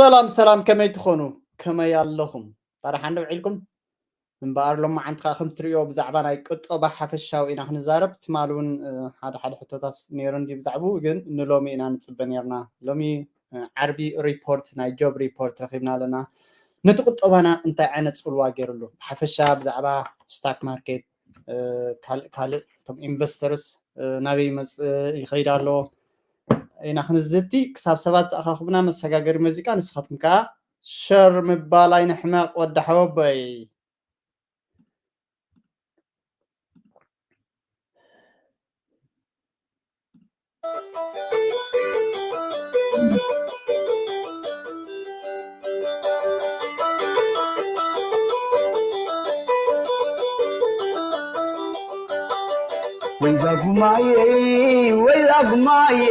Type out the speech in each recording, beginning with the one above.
ሰላም ሰላም፣ ከመይ ትኾኑ? ከመይ ኣለኹም? ጣራ ሓንደ ውዒልኩም? እምበኣር ሎማዓንቲ ከዓ ከም ትርእዮ ብዛዕባ ናይ ቁጠባ ሓፈሻዊ ኢና ክንዛረብ። ትማሊ እውን፣ እ፣ ሓደ ሓደ ሕቶታት ነይሩ እንዲ ብዛዕባኡ፣ ግን ንሎሚ ኢና ንጽበ ነይርና። ሎሚ፣ እ፣ ዓርቢ ሪፖርት፣ ናይ ጆብ ሪፖርት ረኺብና ኣለና። ነቲ ቁጠባና እንታይ ዓይነት ጽልዋ ገይሩሉ? ብሓፈሻ ብዛዕባ ስታክ ማርኬት፣ እ፣ ካልእ ካልእ እቶም ኢንቨስተርስ፣ እ፣ ናበይ ይመጽእ ይኸይድ ኣሎ ኢና ክንዝቲ። ክሳብ ሰባት ተኣኻኽብና መሰጋገሪ ሙዚቃ፣ ንስኻትኩም ከኣ ሸር ምባል ኣይንሕመቕ ወዲ ሓወቦይ። ወይዛ ጉማየ፣ ወይዛ ጉማየ፣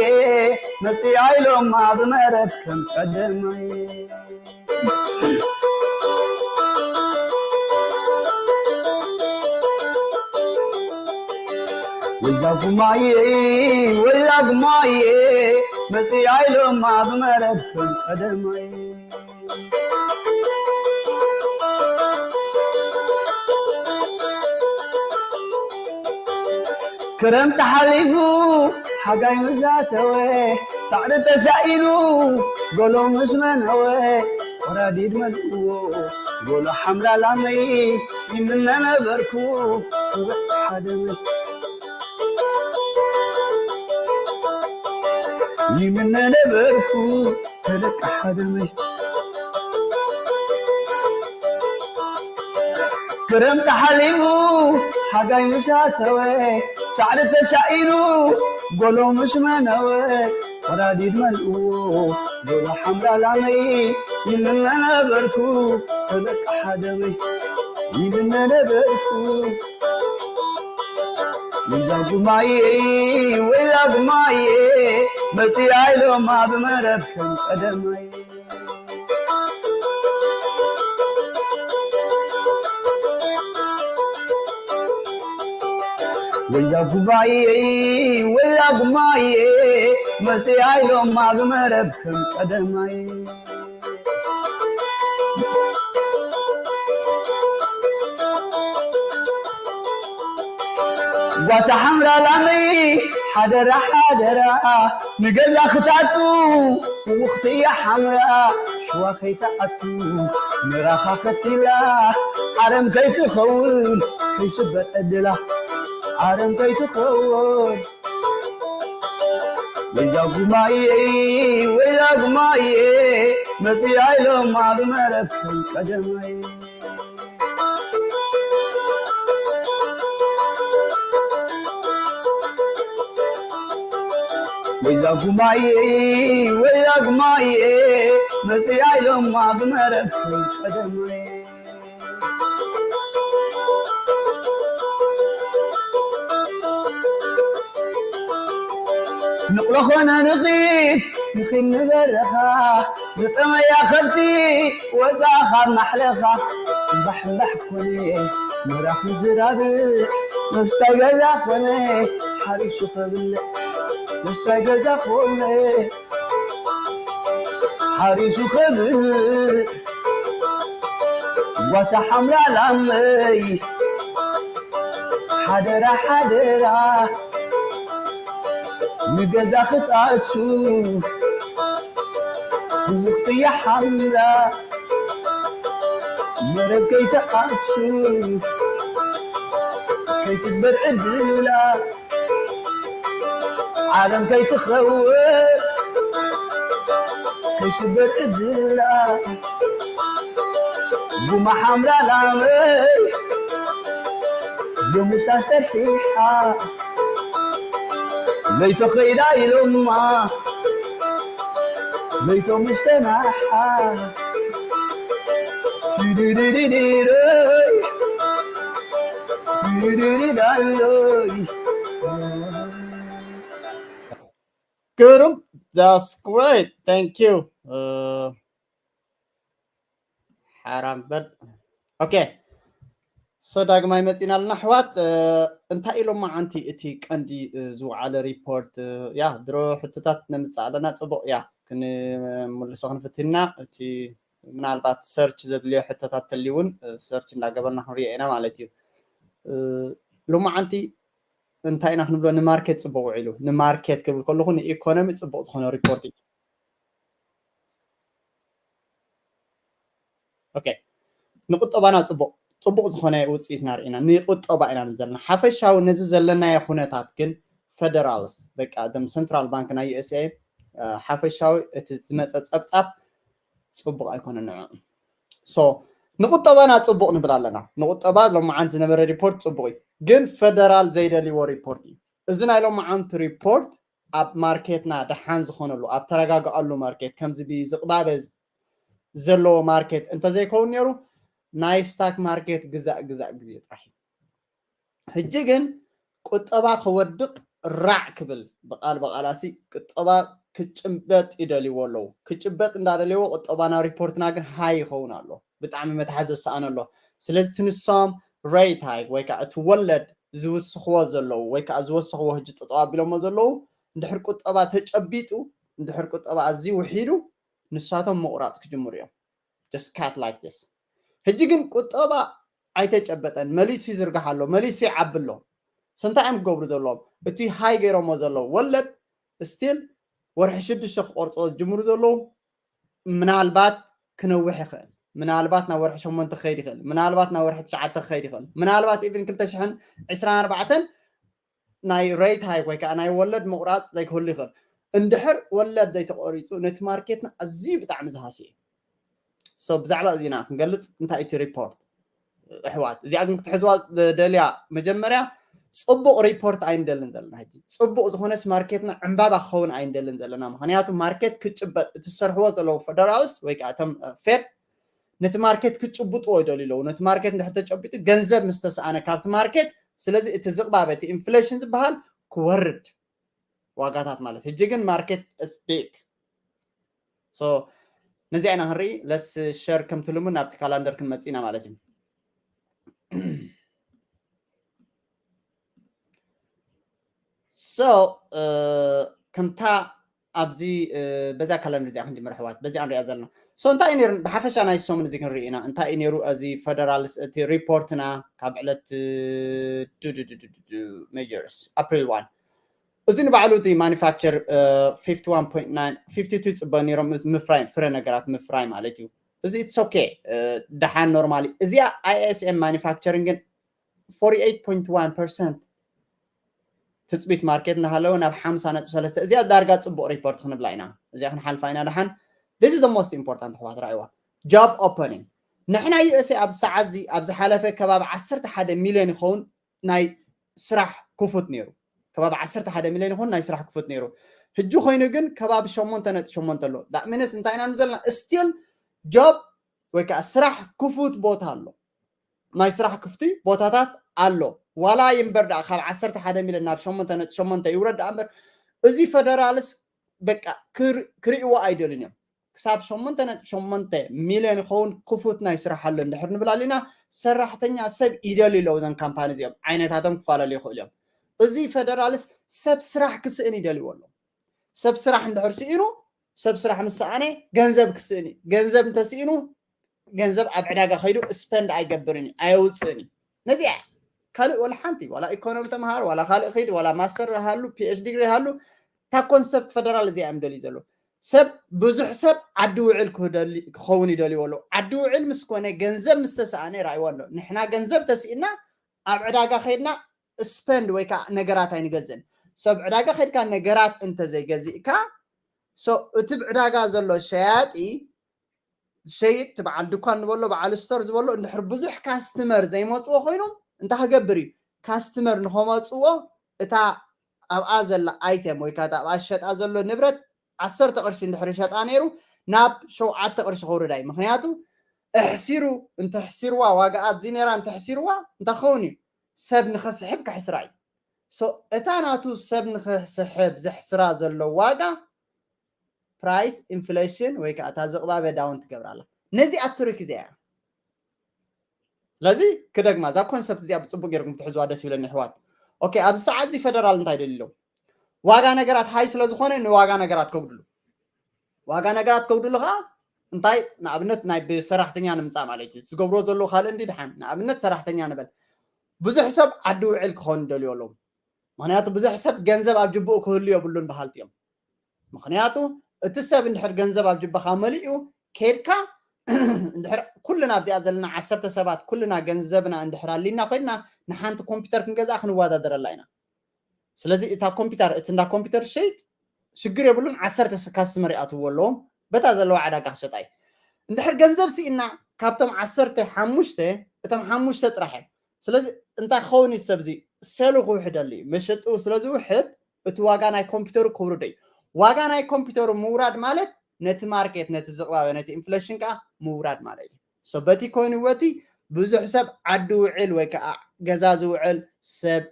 መጽኣ ኢሎም ኣብ መረት ከም ቀደማየ። ወይዛ ጉማየ፣ ወይዛ ጉማየ፣ መጽኣ ኢሎም ኣብ መረት ከም ቀደማየ። ክረምቲ ሓሊፉ ሓጋይ ምስ ኣተወ፣ ሳዕሪ ተሳኢኑ ጎሎ ምስ መነወ፣ ቆራዲድ መልእዎ ጎሎ ሓምላ ላመይ ይምነ ነበርኩ። ሓደ ይምነ ነበርኩ ተለቃ ሓደመይ። ክረምቲ ሓሊፉ ሓጋይ ምስ ኣተወ፣ ሳዕሪ ተሳኢኑ ጎሎ ምስ መነወ፣ ወራዲድ መልእዎ ጎሎ ሓምራ ላመይ ይምነ ነበርኩ ተለቃ ሓደመይ። ይምነ ነበርኩ። ወይዛ ጉማየ፣ ወይዛ ጉማየ፣ መጺኣ ኢሎም ኣብ መረብ ከም ቀደማይ። ወይዛ ጉማየ፣ ወይዛ ጉማየ፣ መጺኣ ኢሎም ኣብ መረብ ከም ቀደማይ። ጓሳ ሓምራ ላመይ ሓደራ ሓደራ ንገዛ ክታቱ ውኽቲ እያ ሓምራ ሽዋ ከይትኣቱ ምራኻ ከቲላ ዓለም ከይትኸውን ከይስበር ዕድላ ዓለም ከይትኸውን ወይዛ ጉማየ ወይዛ ጉማየ መጺኣ ኢሎም ኣብ መረብ ከም ቀደማይ። ወይዛ ጉማየ ወይዛ ጉማየ መጺኣ ኢሎም ኣብ መረብ ከም ቀደማይ። ንቕሎ ኾነ ንኺድ ንኺድ ንበረኻ ዝጠመያ ከብቲ ወፃ ካብ ማሕለኻ እምባሕ እምባሕ ኮነ ምራኽ ምዝራብ መስታይ ገዛ ኮነ ሓሪሱ ከብልዕ መስታይ ገዛ ኮነ ሓሪሱ ከብልዕ ጓሳ ሓምላ ላመይ ሓደራ ሓደራ ንገዛ ክትኣቱ ህውኽቲ እያ ሓምላ መረብ ከይትኣቱ ከይስበር ዕድላ ዓለም ከይትኸውን ከይስበር ዕድላ ጉማ ሓምላ ላመይ ሎምሳ ሰርሒሓ ለይቶ ኸይዳ ኢሎማ ለይቶ ምስ ተናሓ ድድድድድይ ድድድዳሎይ ግሩም that's great thank you ሓራም በል okay so ዳግማይ መፂና ኣለና ኣሕዋት እንታይ ኢሎም መዓንቲ እቲ ቀንዲ ዝወዓለ ሪፖርት ያ ድሮ ሕቶታት ነምፅእ ኣለና ፅቡቅ ያ ክንምልሶ ክንፍትና፣ እቲ ምናልባት ሰርች ዘድልዮ ሕቶታት ተልዩ እውን ሰርች እንዳገበርና ክንሪኦ ኢና ማለት እዩ። ሎማዓንቲ እንታይ ኢና ክንብሎ? ንማርኬት ፅቡቅ ውዒሉ። ንማርኬት ክብል ከለኹ ንኢኮኖሚ ፅቡቅ ዝኾነ ሪፖርት እዩ። ኦኬ፣ ንቁጠባና ፅቡቅ ፅቡቅ ዝኾነ ውፅኢት ናርኢና ንቁጠባ ኢና ዘለና። ሓፈሻዊ ነዚ ዘለናዮ ኩነታት ግን ፌደራልስ በቃ ደም ሰንትራል ባንክ ናይ ዩኤስኤ ሓፈሻዊ እቲ ዝመፀ ፀብፃብ ፅቡቅ ኣይኮነ ንዑ። ሶ ንቁጠባና ፅቡቅ ንብል ኣለና። ንቁጠባ ሎማዓንት ዝነበረ ሪፖርት ፅቡቅ እዩ፣ ግን ፌደራል ዘይደልይዎ ሪፖርት እዩ። እዚ ናይ ሎማዓንት ሪፖርት ኣብ ማርኬትና ደሓን ዝኾነሉ ኣብ ተረጋግኣሉ ማርኬት ከምዚ ብዝቕባበ ዘለዎ ማርኬት እንተዘይከውን ነይሩ ናይ ስታክ ማርኬት ግዛእ ግዛእ ግዜ ጥራሕ እዩ። ሕጂ ግን ቁጠባ ክወድቕ ራዕ ክብል ብቃል ብቃላሲ ቁጠባ ክጭበጥ ይደልይዎ ኣለዉ። ክጭበጥ እንዳደልይዎ ቁጠባና ሪፖርትና ግን ሃይ ይኸውን ኣሎ፣ ብጣዕሚ መትሓዚ ዝሰኣነ ኣሎ። ስለዚ ትንሶም ሬት ሃይ ወይ ከዓ እቲ ወለድ ዝውስኽዎ ዘለዉ ወይ ከዓ ዝወሰኽዎ ሕጂ ጠጠው ኣቢሎሞ ዘለዉ እንድሕር ቁጠባ ተጨቢጡ እንድሕር ቁጠባ ኣዝዩ ውሒዱ ንሳቶም ምቑራፅ ክጅምሩ እዮም። Just cut like this። ሕጂ ግን ቁጠባ ኣይተጨበጠን፣ መሊሱ ይዝርጋሕ ኣሎ፣ መሊሱ ይዓቢ ኣሎ። ሰንታይ እዮም ክገብሩ ዘለዎም? እቲ ሃይ ገይሮሞ ዘለዉ ወለድ ስቲል ወርሒ ሽዱሽተ ክቆርፅዎ ዝጅምሩ ዘለዉ ምናልባት ክነውሕ ይኽእል፣ ምናልባት ናብ ወርሒ ሸሞንተ ክኸይድ ይኽእል፣ ምናልባት ናብ ወርሒ ትሽዓተ ክኸይድ ይኽእል፣ ምናልባት ኢቭን ክልተ ሽሕን ዕስራን ኣርባዕተን ናይ ሬት ሃይ ወይ ከዓ ናይ ወለድ ምቑራፅ ዘይክህሉ ይኽእል። እንድሕር ወለድ ዘይተቆሪፁ ነቲ ማርኬትና ኣዝዩ ብጣዕሚ ዝሃሲ እዩ። ሶ ብዛዕባ እዚና ክንገልፅ እንታይ እቲ ሪፖርት ኣሕዋት እዚኣ ግን ክትሕዝዋ ደልያ መጀመርያ ፅቡቅ ሪፖርት ኣይንደልን ዘለና። ሕጂ ፅቡቅ ዝኾነስ ማርኬትና ዕምባባ ክኸውን ኣይንደልን ዘለና። ምክንያቱ ማርኬት ክጭበጥ እቲ ዝሰርሕዎ ዘለዉ ፌደራልስ ወይ ከዓ እቶም ፌድ ነቲ ማርኬት ክጭብጥዎ ይደልዩ ኣለዉ። ነቲ ማርኬት እንድሕር ተጨቢጡ ገንዘብ ምስ ተሰኣነ ካብቲ ማርኬት፣ ስለዚ እቲ ዝቕባበ እቲ ኢንፍሌሽን ዝበሃል ክወርድ ዋጋታት ማለት። ሕጂ ግን ማርኬት ስፒክ ሶ ነዚ ኣይና ክንርኢ ለስ ሸር ከምትልሙ ናብቲ ካላንደር ክንመፅእ ኢና ማለት እዩ። ሶ ከምታ ኣብዚ በዛ ካለንደር እዚኣ ክንጅምር ኣሕዋት በዚኣ ንሪኣ ዘለና። ሶ እንታይ እዩ ነይሩ ብሓፈሻ ናይ ሰሙን እዚ ክንርኢ ኢና። እንታይ እዩ ነይሩ እዚ ፌደራል እቲ ሪፖርትና ካብ ዕለት ሜጀርስ ኣፕሪል ዋን እዚ ንባዕሉ እቲ ማኒፋክቸር ፊፍቲ ዋን ፖይንት ናይን ፊፍቲ ቱ ይፅበ ነይሮም ምፍራይ ፍረ ነገራት ምፍራይ ማለት እዩ። እዚ ኢትስ ኦኬ ደሓን ኖርማሊ እዚኣ ኣይኤስኤም ማኒፋክቸሪንግ ግን ፎርቲ ኤይት ፖይንት ዋን ፐርሰንት ትፅቢት ማርኬት እናሃለወ ናብ ሓምሳ ነጥቢ ሰለስተ እዚኣ ዳርጋ ፅቡቅ ሪፖርት ክንብላ ኢና። እዚኣ ክንሓልፋ ኢና ደሓን። This is the most important ኣሕዋት ረኣይዋ job opening ንሕና ዩኤስኤ ኣብ ሰዓት እዚ ኣብ ዝሓለፈ ከባቢ ዓሰርተ ሓደ ሚልዮን ይኸውን ናይ ስራሕ ክፉት ነይሩ። ከባቢ ዓሰርተ ሓደ ሚልዮን ይኸውን ናይ ስራሕ ክፉት ነይሩ። ሕጂ ኮይኑ ግን ከባቢ ሸሞንተ ነጥቢ ሸሞንተ ኣሎ። ዳእሚነስ እንታይ ኢና ዘለና ስቲል ጆብ ወይ ከዓ ስራሕ ክፉት ቦታ ኣሎ። ናይ ስራሕ ክፍቲ ቦታታት ኣሎ። ዋላ ይንበር ደኣ ካብ ዓሰርተ ሓደ ሚልዮን ናብ ሸሞንተ ነጥቢ ሸሞንተ ይውረድ ደኣ እምበር እዚ ፌደራልስ በቃ ክርእይዎ ኣይደልን እዮም። ክሳብ ሸሞንተ ነጥቢ ሸሞንተ ሚልዮን ይኸውን ክፉት ናይ ስራሕ ኣሎ እንድሕር ንብል ኣሊና ሰራሕተኛ ሰብ ይደልዩ ኣለዉ። እዘን ካምፓኒ እዚኦም ዓይነታቶም ክፈላለዩ ይኽእሉ እዮም። እዚ ፌደራልስ ሰብ ስራሕ ክስእን ይደልይዎ ኣለዉ። ሰብ ስራሕ እንድሕር ስኢኑ ሰብ ስራሕ ምስ ሰኣነ ገንዘብ ክስእን እዩ። ገንዘብ እንተስኢኑ ገንዘብ ኣብ ዕዳጋ ከይዱ ስፐንድ ኣይገብርን እዩ፣ ኣየውፅእን እዩ። ነዚኣ ካልእ ወላ ሓንቲ ዋላ ኢኮኖሚ ተምሃር ዋላ ካልእ ኸይድ ዋላ ማስተር ሃሉ ፒኤች ዲግሪ ሃሉ እታ ኮንሰፕት ፌደራል እዚኣ እዮም ደልዩ ዘለዉ። ሰብ ብዙሕ ሰብ ዓዲ ውዕል ክደሊ- ክኸውን ይደልይዎ ኣለዉ። ዓዲ ውዕል ምስ ኮነ ገንዘብ ምስ ተሰኣነ ራእይዎ ኣሎ። ንሕና ገንዘብ ተስኢና ኣብ ዕዳጋ ከይድና ስፐንድ ወይ ከዓ ነገራት ኣይንገዝእን። ሰብ ዕዳጋ ከይድካ ነገራት እንተዘይገዚእካ ሶ እቲ ብዕዳጋ ዘሎ ሸያጢ ሸይጥ በዓል ድኳን ዝበሎ በዓል ስቶር ዝበሎ እንድሕር ብዙሕ ካስትመር ዘይመፅዎ ኮይኖም እንታይ ክገብር እዩ? ካስትመር ንኸመፅዎ እታ ኣብኣ ዘላ ኣይተም ወይ ከዓ ኣብኣ ዝሸጣ ዘሎ ንብረት ዓሰርተ ቅርሺ እንድሕር ይሸጣ ነይሩ ናብ ሸውዓተ ቅርሺ ከውርዳ እዩ። ምክንያቱ እሕሲሩ እንተሕሲርዋ ዋጋ ኣብዚ ነይራ እንተሕሲርዋ እንታይ ክኸውን እዩ? ሰብ ንኸስሕብ ከሕስራ እዩ። ሶ እታ ናቱ ሰብ ንኸስሕብ ዘሕስራ ዘሎ ዋጋ ፕራይስ ኢንፍሌሽን ወይ ከዓ እታ ዝቕባበ ዳውን ትገብር ኣላ። ነዚኣ ትሪክ እዚኣ እያ። ስለዚ ክደግማ እዛ ኮንሰፕት እዚኣ ብፅቡቅ ገይርኩም ትሕዝዋ ደስ ይብለኒ ኣሕዋት። ኦኬ ኣብዚ ሰዓት እዚ ፌደራል እንታይ ደልዩ ኣለዉ? ዋጋ ነገራት ሃይ ስለ ዝኾነ ንዋጋ ነገራት ከጉድሉ ዋጋ ነገራት ከውድሉ ከዓ እንታይ ንኣብነት ናይ ብሰራሕተኛ ንምፃእ ማለት እዩ። ዝገብርዎ ዘለዉ ካልእ እንዲ ድሓን ንኣብነት ሰራሕተኛ ንበል። ብዙሕ ሰብ ዓዲ ውዕል ክኸውን ይደልዩ ኣለዉ። ምክንያቱ ብዙሕ ሰብ ገንዘብ ኣብ ጅብኡ ክህሉ የብሉን በሃልቲ እዮም። ምክንያቱ እቲ ሰብ እንድሕር ገንዘብ ኣብ ጅባኻ መሊኡ ከድካ እንድሕር ኩልና ኣብዚኣ ዘለና ዓሰርተ ሰባት ኩልና ገንዘብና እንድሕር ኣሊና ኮይንና ንሓንቲ ኮምፒውተር ክንገዝኣ ክንወዳደረላ ኢና። ስለዚ እታ ኮምፒውተር እቲ እንዳ ኮምፒውተር ሸይጥ ሽግር የብሉን። ዓሰርተ ካስተመር ይኣትዎ ኣለዎም በታ ዘለዋ ዕዳጋ ክሸጣ እዩ። እንድሕር ገንዘብ ስኢና ካብቶም ዓሰርተ ሓሙሽተ እቶም ሓሙሽተ ጥራሕ እዮም። ስለዚ እንታይ ክኸውን እዩ ሰብ እዚ ሴሉ ክውሕደሉ እዩ። መሸጥኡ ስለ ዝውሕድ እቲ ዋጋ ናይ ኮምፒውተሩ ክውርዶ እዩ። ዋጋ ናይ ኮምፒውተሩ ምውራድ ማለት ነቲ ማርኬት ነቲ ዝቕባበ ነቲ ኢንፍሌሽን ከዓ ምውራድ ማለት እዩ። So በቲ ኮይኑ በቲ ብዙሕ ሰብ ዓዲ ውዕል ወይ ከዓ ገዛ ዝውዕል ሰብ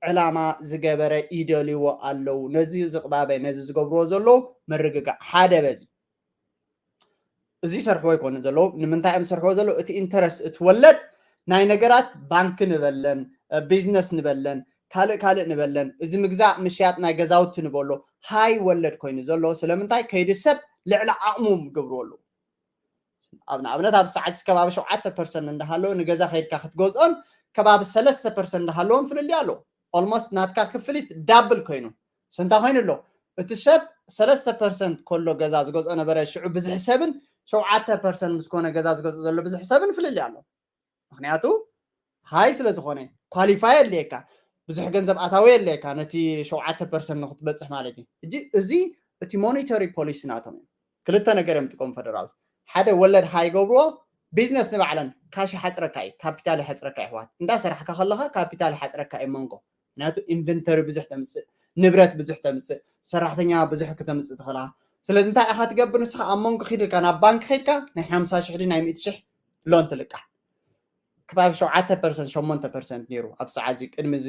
ዕላማ ዝገበረ ይደልይዎ ኣለዉ። ነዚ ዝቕባበ ነዚ ዝገብርዎ ዘለዉ ምርግጋዕ ሓደ በዚ እዚ ይሰርሕዎ ይኮኑ ዘለዉ። ንምንታይ እዮም ዝሰርሕዎ ዘለዉ? እቲ ኢንተረስት እቲ ወለድ ናይ ነገራት ባንክ ንበለን ቢዝነስ ንበለን ካልእ ካልእ ንበለን እዚ ምግዛእ ምሽያጥ ናይ ገዛውቲ ንበሎ ሃይ ወለድ ኮይኑ ዘሎ ስለምንታይ ከይዲ ሰብ ልዕሊ ዓቕሞም ይገብርዎ ኣለዉ። ኣብ ንኣብነት ኣብ ሰዓት ከባቢ ሸውዓተ ፐርሰንት እንዳሃለዎ ንገዛ ከይድካ ክትገዝኦን ከባቢ ሰለስተ ፐርሰንት እንዳሃለዎም ፍልልይ ኣለዎ። ኦልሞስት ናትካ ክፍሊት ዳብል ኮይኑ ስንታ ኮይኑ ኣሎ እቲ ሰብ ሰለስተ ፐርሰንት ከሎ ገዛ ዝገዝኦ ነበረ ሽዑ ብዝሒ ሰብን ሸውዓተ ፐርሰንት ምስ ኮነ ገዛ ዝገዝኦ ዘሎ ብዝሒ ሰብን ፍልልይ ኣሎ። ምክንያቱ ሃይ ስለ ዝኾነ ኳሊፋይ የድልየካ ብዙሕ ገንዘብ ኣታዊ የድልየካ ነቲ ሸውዓተ ፐርሰንት ንክትበፅሕ ማለት እዩ። እጂ እዚ እቲ ሞኒተሪ ፖሊሲ ናቶም እዩ። ክልተ ነገር እዮም ጥቀሙ ፈደራልስ ሓደ ወለድ ሃይ ገብርዎ ቢዝነስ ንባዕለን ካሽ ሓፅረካ እዩ ካፒታል ይሓፅረካ ይሕዋት እንዳሰራሕካ ከለካ ካፒታል ይሓፅረካ እዩ መንጎ ምክንያቱ ኢንቨንተሪ ብዙሕ ተምፅእ ንብረት ብዙሕ ተምፅእ ሰራሕተኛ ብዙሕ ክተምፅእ ትኽእላ ስለዚ እንታይ ኢኻ ትገብር ንስኻ ኣብ መንጎ ኪድልካ ናብ ባንክ ኸድካ ናይ ሓምሳ ሽሕ ናይ ሚእቲ ሽሕ ሎን ትልቃሕ ከባቢ ሸውዓተ ፐርሰንት ሸሞንተ ፐርሰንት ነይሩ ኣብ ሰዓት እዚ ቅድሚ እዚ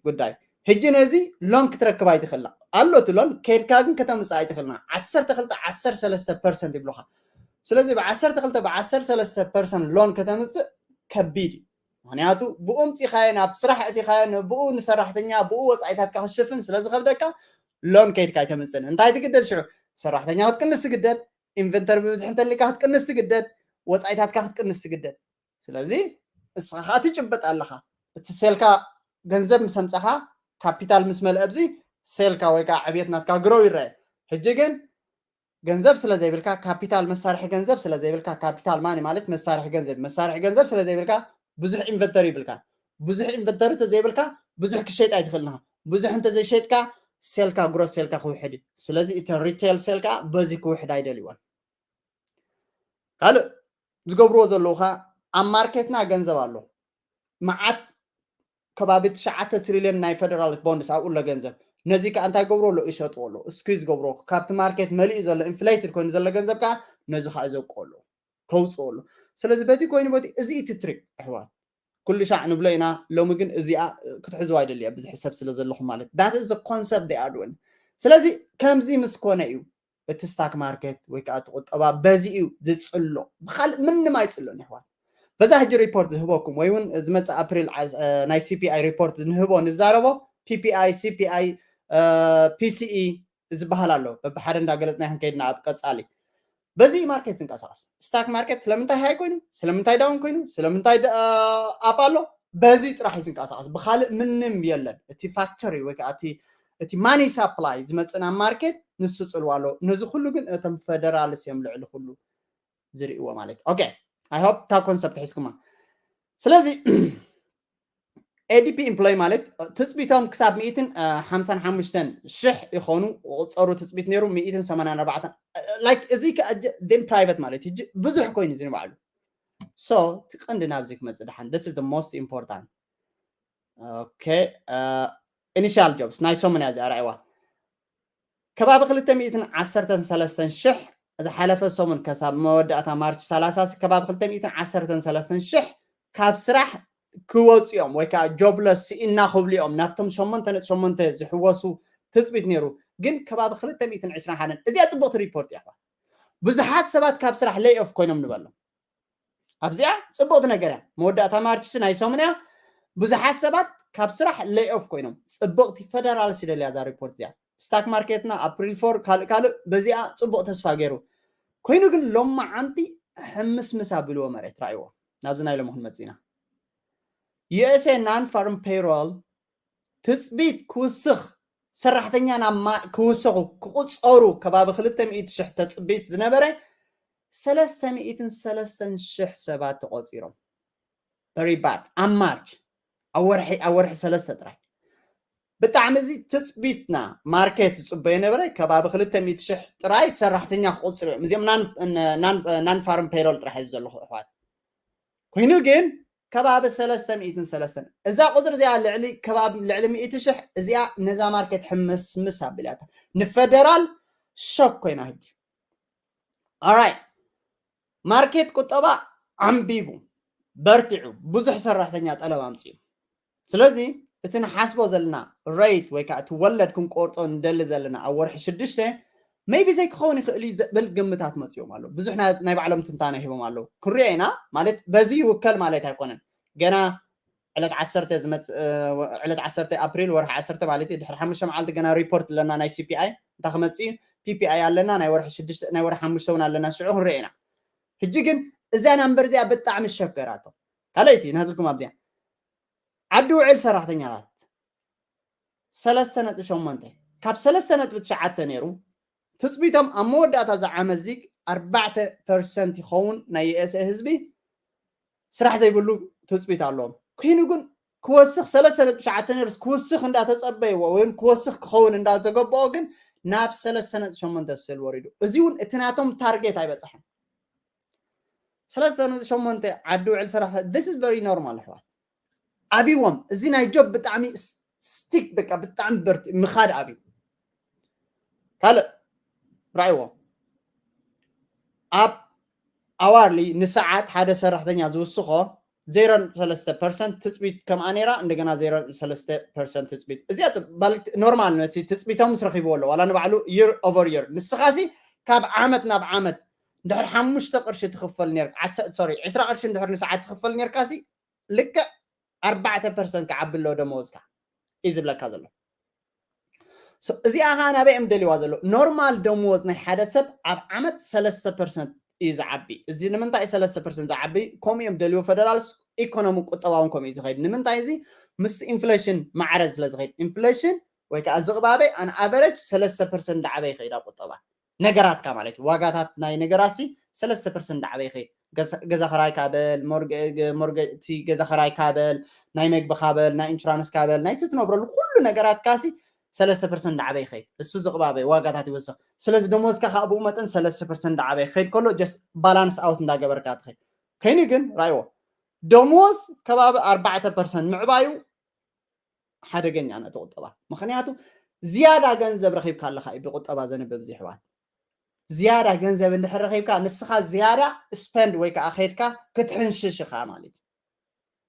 ጉዳይ ሕጂ ነዚ ሎን ክትረክብ ኣይትኽእልና ኣሎ እቲ ሎን ከድካ ግን ከተምፅእ ኣይትኽእልና ዓሰርተ ክልተ ዓሰርተ ሰለስተ ፐርሰንት ይብሉኻ ስለዚ ብ ዓሰርተ ክልተ ብ ዓሰርተ ሰለስተ ፐርሰንት ሎን ከተምፅእ ከቢድ እዩ ምክንያቱ ብኡ ምፂኻዮ ናብ ስራሕ እቲኻዮ ብኡ ንሰራሕተኛ ብኡ ወፃኢታትካ ክሽፍን ስለዝኸብደካ ሎን ከይድካ ኣይተምፅን እንታይ ትግደድ ሽዑ ሰራሕተኛ ክትቅንስ ትግደድ ኢንቨንተሪ ብብዝሒ እንተሊካ ክትቅንስ ትግደድ ወፃኢታትካ ክትቅንስ ትግደድ ስለዚ እስኻ ከዓ ትጭበጥ ኣለኻ እቲ ሴልካ ገንዘብ ምስ ኣምፃኻ ካፒታል ምስ መልአ ብዚ ሴልካ ወይ ከዓ ዕብየት ናትካ ግሮው ይረአ ሕጂ ግን ገንዘብ ስለ ዘይብልካ ካፒታል መሳርሒ ገንዘብ ስለ ዘይብልካ ካፒታል ማኒ ማለት መሳርሒ ገንዘብ መሳርሒ ገንዘብ ስለ ዘይብልካ ብዙሕ ኢንቨንተሪ ይብልካ ብዙሕ ኢንቨንተሪ እንተዘይብልካ ብዙሕ ክሸይጥ ኣይትኽእልና ብዙሕ እንተዘይሸይጥካ ሴልካ ግሮስ ሴልካ ክውሕድ እዩ ስለዚ እቲ ሪቴል ሴልካ በዚ ክውሕድ ኣይደልይዎን ካልእ ዝገብርዎ ዘለዉ ከዓ ኣብ ማርኬትና ገንዘብ ኣሎ መዓት ከባቢ ትሽዓተ ትሪልዮን ናይ ፈደራል ቦንድስ ኣብኡ ኣሎ ገንዘብ ነዚ ከዓ እንታይ ገብሮ ኣሎ ይሸጥዎ ኣሎ እስኪ ዝገብሮ ካብቲ ማርኬት መሊኡ ዘሎ ኢንፍሌትድ ኮይኑ ዘሎ ገንዘብ ከዓ ነዚ ከዓ ይዘብቆ ኣሎ ከውፅኦ ኣሎ ስለዚ በቲ ኮይኑ በቲ እዚ እቲ ትሪክ ኣሕዋት ኩሉ ሻዕ ንብሎ ኢና ሎሚ ግን እዚኣ ክትሕዝዋ ይደልያ ብዝሒ ሰብ ስለ ዘለኹም ማለት that is the concept they are doing ስለዚ ከምዚ ምስ ኮነ እዩ እቲ ስታክ ማርኬት ወይ ከዓ እቲ ቁጠባ በዚ እዩ ዝፅሎ ብካልእ ምንም ኣይፅሎን ይሕዋት በዛ ሕጂ ሪፖርት ዝህበኩም ወይ እውን ዝመፅእ ኣፕሪል ናይ ሲፒኣይ ሪፖርት ንህቦ ንዛረቦ ፒፒኣይ ሲፒኣይ ፒሲኢ ዝበሃል ኣሎ በብሓደ እንዳገለፅና ክንከይድና ኣብ ቀፃሊ በዚ ማርኬት ዝንቀሳቀስ ስታክ ማርኬት ስለምንታይ ሃይ ኮይኑ ስለምንታይ ዳውን ኮይኑ ስለምንታይ ኣፕ ኣሎ በዚ ጥራሕ እዩ ዝንቀሳቀስ ብካልእ ምንም የለን እቲ ፋክተሪ ወይ ከዓ እቲ ማኒ ሳፕላይ ዝመፅእ ናብ ማርኬት ንሱ ፅልዋ ኣሎ ነዚ ኩሉ ግን እቶም ፈደራልስ እዮም ልዕሊ ኩሉ ዝርእዎ ማለት ኦኬ ኣይ ሆፕ እታ ኮንሰፕት ሒዝኩማ ስለዚ ኤዲፒ ኢምፕሎይ ማለት ትፅቢቶም ክሳብ ሚእትን ሓምሳን ሓሙሽተን ሽሕ ይኾኑ ቁፀሩ ትፅቢት ነይሩ ሚእትን ሰማንያን ኣርባዕተን ላይክ እዚ ፕራይቨት ማለት እዩ ብዙሕ ኮይኑ እዚ ንባዕሉ ሶ እቲ ቀንዲ ናብዚ ክመፅእ ደሓን this is the most important okay initial jobs ናይ ሰሙን እያ እዚኣ ራእይዋ ከባቢ ክልተ ሚእትን ዓሰርተን ሰለስተን ሽሕ ዝሓለፈ ሰሙን ከሳብ መወዳእታ ማርች ሰላሳ ከባቢ ክልተ ሚእትን ዓሰርተን ሰለስተን ሽሕ ካብ ስራሕ ክወፁ እዮም ወይ ከዓ ጆብለስ ስኢና ክብሉ እዮም ናብቶም ሸሞንተ ነጥቢ ሸሞንተ ዝሕወሱ ትፅቢት ነይሩ ግን ከባቢ ክልተ ሚእትን ዕስራን ሓደን እዚኣ ፅቡቅቲ ሪፖርት እያ ብዙሓት ሰባት ካብ ስራሕ ሌይ ኦፍ ኮይኖም ንበሎም ኣብዚኣ ፅቡቅቲ ነገር እያ መወዳእታ ማርች ናይ ሰሙን እያ ብዙሓት ሰባት ካብ ስራሕ ሌይ ኦፍ ኮይኖም ፅቡቅቲ ፈደራል ሲደልያ እዛ ሪፖርት እዚኣ ስታክ ማርኬትና ኣፕሪል ፎር ካልእ ካልእ በዚኣ ፅቡቕ ተስፋ ገይሩ ኮይኑ ግን ሎማዓንቲ ሕምስምስ ኣቢልዎ መሬት ራእይዎ ናብዚ ናይ ሎሚ ክንመፅእ ኢና። ዩኤስኤ non farm payroll ትፅቢት ክውስኽ ሰራሕተኛ ናብ ማ- ክውሰኹ ክቁፀሩ ከባቢ ክልተ ሚእቲ ሽሕ ተፅቢት ዝነበረ ሰለስተ ሚእትን ሰለስተን ሽሕ ሰባት ተቆፂሮም። Very bad ኣብ ማርች ኣብ ወርሒ ኣብ ወርሒ ሰለስተ ጥራይ ብጣዕሚ እዚ ትፅቢትና ማርኬት ዝፅበዮ ነበረ ከባቢ ክልተ ሚእቲ ሽሕ ጥራይ ሰራሕተኛ ክቁፅሩ እዮም። እዚኦም non farm payroll ጥራሕ እዩ ዘለኹ ኣሕዋት። ኮይኑ ግን ከባቢ ሰለስተ ሚእትን ሰለስተን እዛ ቁፅሪ እዚኣ ልዕሊ ከባቢ ልዕሊ ሚእቲ ሽሕ እዚኣ ነዛ ማርኬት ሕምስምስ ኣቢላታ ንፈደራል ሸክ ኮይና ሕጂ። Alright ማርኬት ቁጠባ ዓንቢቡ በርቲዑ ብዙሕ ሰራሕተኛ ጠለብ ኣምፅኡ። ስለዚ እቲ ንሓስቦ ዘለና rate ወይ ከዓ እቲ ወለድ ክንቆርፆ ንደሊ ዘለና ኣብ ወርሒ ሽዱሽተ maybe ዘይክኸውን ይኽእል እዩ ዝብል ግምታት መፅኦም ኣለዉ። ብዙሕ ናይ ባዕሎም ትንታነ ሂቦም ኣለዉ። ክንሪኦ ኢና ማለት በዚ ይውከል ማለት ኣይኮነን። ገና ዕለት ዓሰርተ ዝመፅእ ዕለት ዓሰርተ ኣፕሪል ወርሒ ዓሰርተ ማለት እዩ። ድሕሪ ሓሙሽተ መዓልቲ ገና ሪፖርት ኣለና ናይ ሲፒኣይ እንታይ ክመፅእ እዩ። ፒፒኣይ ኣለና ናይ ወርሒ ሽዱሽተ ናይ ወርሒ ሓሙሽተ እውን ኣለና። ሽዑ ክንሪኦ ኢና። ሕጂ ግን እዛ ናምበር እዚኣ ብጣዕሚ ሸገራቶ። ካልኣይቲ ናትልኩም ኣብዚኣ ዓዲ ውዕል ሰራሕተኛታት ሰለስተ ነጥቢ ሸሞንተ ካብ ሰለስተ ነጥቢ ትሽዓተ ነይሩ ትፅቢቶም ኣብ መወዳእታ ዝዓመት ዚግ ኣርባዕተ ፐርሰንት ይኸውን ናይ ዩኤስኤ ህዝቢ ስራሕ ዘይብሉ ትፅቢት ኣለዎም። ኮይኑ ግን ክወስኽ ሰለስተ ነጥቢ ትሽዓተ ነይሩስ ክውስኽ እንዳተፀበይዎ ወይም ክወስኽ ክኸውን እንዳተገበኦ ግን ናብ ሰለስተ ነጥቢ ሸሞንተ ስል ወሪዱ። እዚ እውን እቲ ናቶም ታርጌት ኣይበፅሐን። ሰለስተ ነጥቢ ሸሞንተ ዓዲ ውዕል ሰራሕተ this is very normal ኣሕዋት። ኣብዎም እዚ ናይ ጆብ ብጣዕሚ ስቲክ በቃ ብጣዕሚ በርት ምኻድ ኣብዩ። ካልእ ራእይዎ ኣብ ኣዋርሊ ንሰዓት ሓደ ሰራሕተኛ ዝውስኾ ዜሮ ነጥቢ ሰለስተ ፐርሰንት ትፅቢት ከምኣ ነይራ እንደገና ዜሮ ነጥቢ ሰለስተ ፐርሰንት ትፅቢት እዚኣ ኖርማል ነቲ ትፅቢቶም ምስ ረኪብዎ ኣሎ ዋላ ንባዕሉ year over year ንስኻሲ ካብ ዓመት ናብ ዓመት እንድሕር ሓሙሽተ ቅርሺ ትኽፈል ነርካ ሶሪ ዕስራ ቅርሺ እንድሕር ንሰዓት ትኽፈል ነርካሲ ልክዕ ኣርባዕተ ፐርሰንት ክዓቢ ኣሎ ደመወዝካ እዩ ዝብለካ ዘሎ። እዚኣ ከዓ ናበይ እዮም ደልዋ ዘሎ ኖርማል ደመወዝ ናይ ሓደ ሰብ ኣብ ዓመት ሰለስተ ፐርሰንት እዩ ዝዓቢ። እዚ ንምንታይ እዩ ሰለስተ ፐርሰንት ዝዓቢ? ከምኡ እዮም ደልዎ ፌደራል ኢኮኖሚ ቁጠባውን ከምኡ እዩ ዝኸይድ። ንምንታይ እዚ ምስቲ ኢንፍሌሽን ማዕረ ስለ ዝኸይድ ኢንፍሌሽን ወይ ከዓ ዝቕባበ ኣን ኣቨረጅ ሰለስተ ፐርሰንት ዳዕበ ይኸይድ ኣብ ቁጠባ ነገራትካ ማለት እዩ። ዋጋታት ናይ ነገራትሲ ሰለስተ ፐርሰንት ዳዕበ ይኸይድ። ገዛ ክራይካ በል፣ ሞርገእቲ ገዛ ክራይካ በል፣ ናይ መግብኻ በል፣ ናይ ኢንሹራንስካ በል፣ ናይቲ ትነብረሉ ኩሉ ነገራትካሲ ሰለስተ ፐርሰንት ዳዕበ ይኸይድ። እሱ ዝቕባበ ዋጋታት ይወስኽ። ስለዚ ደሞዝካ ከዓ ብኡ መጠን ሰለስተ ፐርሰንት ዳዕበ ይኸይድ ከሎ just balance out እንዳገበርካ ትኸይድ። ከይኑ ግን ራእይዎ ደሞዝ ከባቢ ኣርባዕተ ፐርሰንት ምዕባዩ ሓደገኛ ነቲ ቁጠባ። ምክንያቱ ዝያዳ ገንዘብ ረኺብካ ኣለካ እዩ ብቁጠባ ዘንብብ እዚ ኣሕዋት። ዝያዳ ገንዘብ እንድሕር ረኺብካ ንስኻ ዝያዳ ስፐንድ ወይ ከዓ ከይድካ ክትሕንሽሽ ኢኻ ማለት እዩ።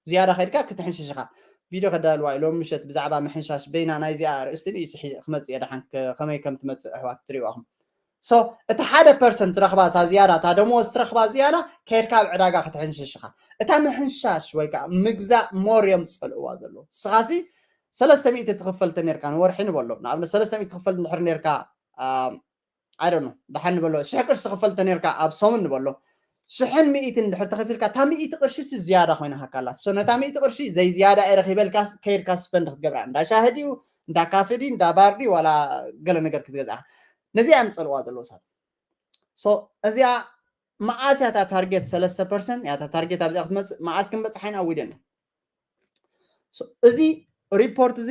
ዝያዳ ከይድካ ክትሕንሽሽ ኢኻ። ቪድዮ ከዳልዋ እዩ ሎሚ ምሸት ብዛዕባ ምሕንሻሽ በይና ናይዚኣ ኣርእስቲ ንእስ ክመፅእ እየ ደሓን ከመይ ከም ትመፅእ ኣሕዋት ትሪእዋ ኢኹም። So እቲ ሓደ ፐርሰንት ትረኽባ እታ ዝያዳ እታ ደመወዝ ትረኽባ ዝያዳ ከይድካ ኣብ ዕዳጋ ክትሕንሽሽ ኢኻ። እታ ምሕንሻሽ ወይ ከዓ ምግዛእ ሞር እዮም ዝፀልእዋ ዘለዉ። ንስኻሲ ሰለስተ ሚእቲ ትኽፈል ተነርካ ንወርሒ ንበሎ ንኣብነት ሰለስተ ሚእቲ ትኽፈል እንድሕር ነርካ ኣይ ዶንት ኖ ደሓን ንበሎ ሽሕ ቅርሺ ትኽፈል ተነርካ ኣብ ሰሙን ንበሎ ሽሕን ሚእትን እንድሕር ተኸፊልካ እታ ሚእቲ ቅርሺ ሲ ዝያዳ ኮይና ሃካላት so ነታ ሚእቲ ቅርሺ ዘይዝያዳ እየ ረኺበልካ ከይድካ ስፐንድ ክትገብራ እንዳ ሻሂ ድዩ እንዳ ካፌ ድዩ እንዳ ባር ድዩ ዋላ ገለ ነገር ክትገዝኣ ነዚኣ እዮም ዝፀልዋ ዘለዉ ሰባት። So እዚኣ መዓስ እያ እታ ታርጌት ሰለስተ ፐርሰንት እያ እታ ታርጌት ኣብዚኣ ክትመፅእ መዓስ ክንበፅሓ ኢና ዊደን እዚ ሪፖርት እዚ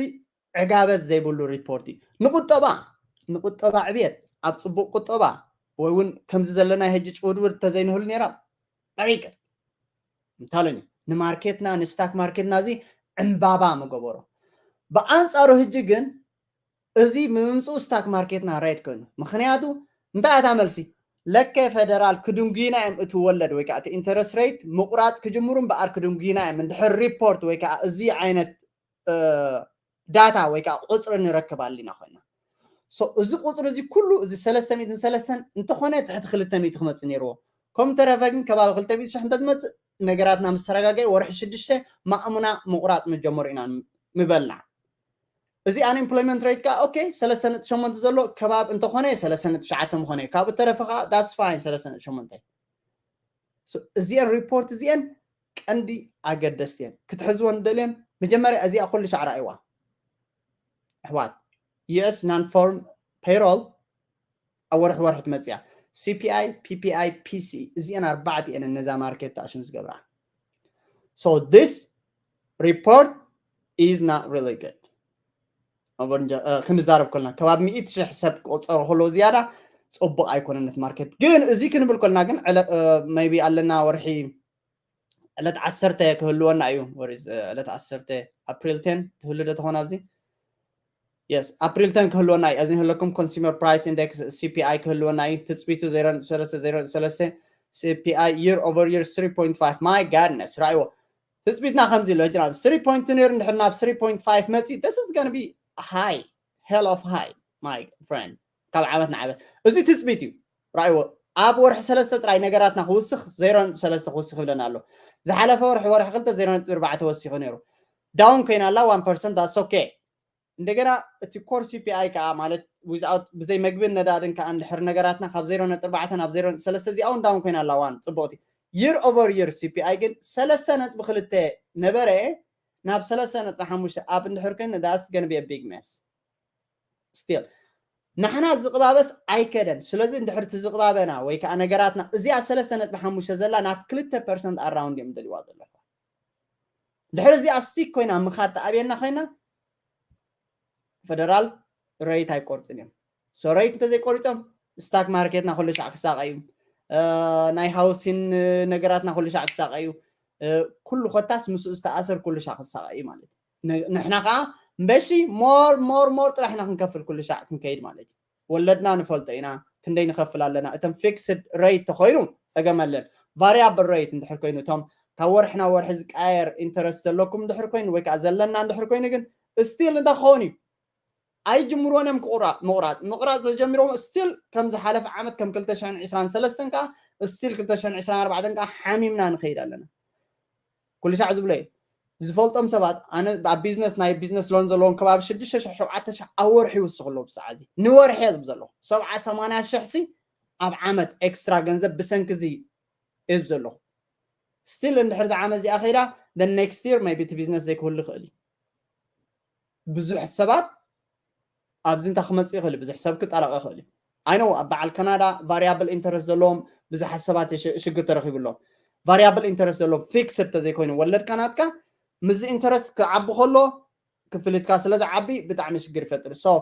ዕጋበት ዘይብሉ ሪፖርት እዩ። ንቁጠባ ንቁጠባ ዕብየት ኣብ ፅቡቅ ቁጠባ ወይ እውን ከምዚ ዘለና ሕጂ ጭውድውድ ተዘይንህሉ ነይራ ጠሪቀ እንታለኒ ንማርኬትና ንስታክ ማርኬትና እዚ ዕምባባ ምገበሮ። ብኣንፃሩ ሕጂ ግን እዚ ምምፅኡ ስታክ ማርኬትና ራይት ኮይኑ ምክንያቱ እንታይ እታ መልሲ ለከ ፌደራል ክድንጉይና እዮም እቲ ወለድ ወይ ከዓ እቲ ኢንተረስት ሬት ምቁራፅ ክጅምሩ እምበኣር ክድንጉይና እዮም እንድሕር ሪፖርት ወይ ከዓ እዚ ዓይነት ዳታ ወይ ከዓ ቁፅሪ ንረክብ ኣሊና ኮይና እዚ ቁፅሪ እዚ ኩሉ እዚ ሰለስተ ሚእትን ሰለስተን እንተኾነ ትሕቲ ክልተ ሚእቲ ክመፅእ ነይርዎ ከም ተረፈ ግን ከባቢ ክልተ ሚእቲ ሽሕ እንተትመፅእ ነገራትና ምስ ተረጋገ ወርሒ ሽዱሽተ ማእሙና ምቁራፅ ምጀመሩ ኢና ምበልና እዚ unemployment rate ከዓ okay ሰለስተ ነጥቢ ሸሞንተ ዘሎ ከባብ እንተኾነ ሰለስተ ነጥቢ ትሽዓተ ምኾነ ካብኡ ተረፈ ከዓ that's fine ሰለስተ ነጥቢ ሸሞንተ እዚአን report እዚአን ቀንዲ ኣገደስቲ እየን ክትሕዝወን ደልየን መጀመርያ እዚኣ ኩሉ ሻዕ ረኣይዋ ኣሕዋት US non farm payroll ኣብ ወርሒ ወርሒ ትመፅያ CPI PPI PC እዚአን ኣርባዕተ እየን ነዛ market ተኣሽም ዝገብራ so this report is not really good ክንዛረብ ከለና ከባቢ ሚእቲ ሽሕ ሰብ ቆፀሮ ከለዎ ዝያዳ ፅቡቅ ኣይኮነን ነቲ market ግን እዚ ክንብል ከለና ግን maybe ኣለና ወርሒ ዕለት ዓሰርተ ክህልወና እዩ ዕለት ዓሰርተ ኣፕሪል ቴን ትህሉ ዶ ትኾን ኣብዚ yes ኣፕሪል ቴን ክህልወና እዩ እዚ ህለኩም consumer price index CPI ክህልወና እዩ ትፅቢቱ ዜሮ ነጥቢ ሰለስተ ዜሮ ነጥቢ ሰለስተ CPI year over year three point five my goodness ረኣይዎ ትፅቢትና ከምዚ ኢሎ ጅና three point two ነይሩ እንድሕር ናብ three point five መፂ this is gonna be high hell of high my friend ካብ ዓመት ንዓመት እዚ ትፅቢት እዩ ረኣይዎ ኣብ ወርሒ ሰለስተ ጥራይ ነገራትና ክውስኽ ዜሮ ነጥቢ ሰለስተ ክውስኽ ይብለና ኣሎ ዝሓለፈ ወርሒ ወርሒ ክልተ ዜሮ ነጥቢ ኣርባዕተ ወሲኹ ነይሩ down ኮይና ኣላ one percent that's okay እንደገና እቲ core CPI ከዓ ማለት without ብዘይ መግብን ነዳድን ከዓ እንድሕር ነገራትና ካብ ዜሮ ነጥቢ ኣርባዕተ ናብ ዜሮ ነጥቢ ሰለስተ እዚኣ እውን down ኮይና ኣላ one ፅቡቕቲ year over year CPI ግን ሰለስተ ነጥቢ ክልተ ነበረ ናብ ሰለስተ ነጥቢ ሓሙሽተ up እንድሕር ኮይኑ that's gonna be a big mess still ንሕና ዝቕባበስ ኣይከደን ስለዚ እንድሕር እቲ ዝቕባበና ወይ ከዓ ነገራትና እዚኣ ሰለስተ ነጥቢ ሓሙሽተ ዘላ ናብ ክልተ percent ኣራውንድ እዮም ደልዋ ዘለኹ ድሕሪ እዚኣ stick ኮይና ምኻድ ተኣብየና ኮይና federal rate ኣይቆርፅን እዮም so rate እንተዘይቆሪፆም stock market ና ኩሉ ሻዕ ክሳቐ እዩ ናይ housing ነገራትና ኩሉ ሻዕ ክሳቐ እዩ ኩሉ ኮታስ ምስ ዝተኣሰር ኩሉ ሻዕ ክሳቐ እዩ ማለት እዩ ንሕና ከዓ እምበሺ more more more ጥራሕ ኢና ክንከፍል ኩሉ ሻዕ ክንከይድ ማለት እዩ ወለድና ንፈልጦ ኢና ክንደይ ንኸፍል ኣለና እቶም fixed rate ተኮይኑ ፀገም ኣለን variable rate እንድሕር ኮይኑ እቶም ካብ ወርሒ ናብ ወርሒ ዝቀያየር interest ዘለኩም እንድሕር ኮይኑ ወይ ከዓ ዘለና እንድሕር ኮይኑ ግን still እንታይ ክኸውን እዩ ኣይጅምሮን እዮም ምቁራፅ ምቁራፅ ተጀሚሮም still ከም ዝሓለፈ ዓመት ከም ክልተ ሽሕን ዕስራን ሰለስተን ከዓ still ክልተ ሽሕን ዕስራን ኣርባዕተን ከዓ ሓሚምና ንኸይድ ኣለና ኩሉ ሻዕ ዝብሎ እዩ ዝፈልጦም ሰባት ኣነ ኣብ business ናይ business loan ዘለዎም ከባቢ ሽዱሽተ ሽሕ ሸውዓተ ሽሕ ኣብ ወርሒ ይውስኽ ኣለዉ ብሰዓዚ ንወርሒ እየ ዝብ ዘለኹ ሰብዓ ሰማንያ ሽሕ ሲ ኣብ ዓመት extra ገንዘብ ብሰንኪ እዚ እየ ዝብ ዘለኹ still እንድሕር ዝዓመት እዚኣ ከይዳ the next year maybe እቲ business ዘይክህሉ ይኽእል እዩ ብዙሕ ሰባት ኣብዚ እንታይ ክመፅእ ይኽእል ብዙሕ ሰብ ክጠለቕ ይኽእል እዩ ኣይነው ኣብ በዓል ካናዳ variable interest ዘለዎም ብዙሓት ሰባት ሽግር ተረኪቡ ኣለዎም variable interest ዘለዎም fixed ተዘይኮይኑ ወለድካ ናትካ ምስዚ interest ክዓቢ ከሎ ክፍሊትካ ስለ ዝዓቢ ብጣዕሚ ሽግር ይፈጥር so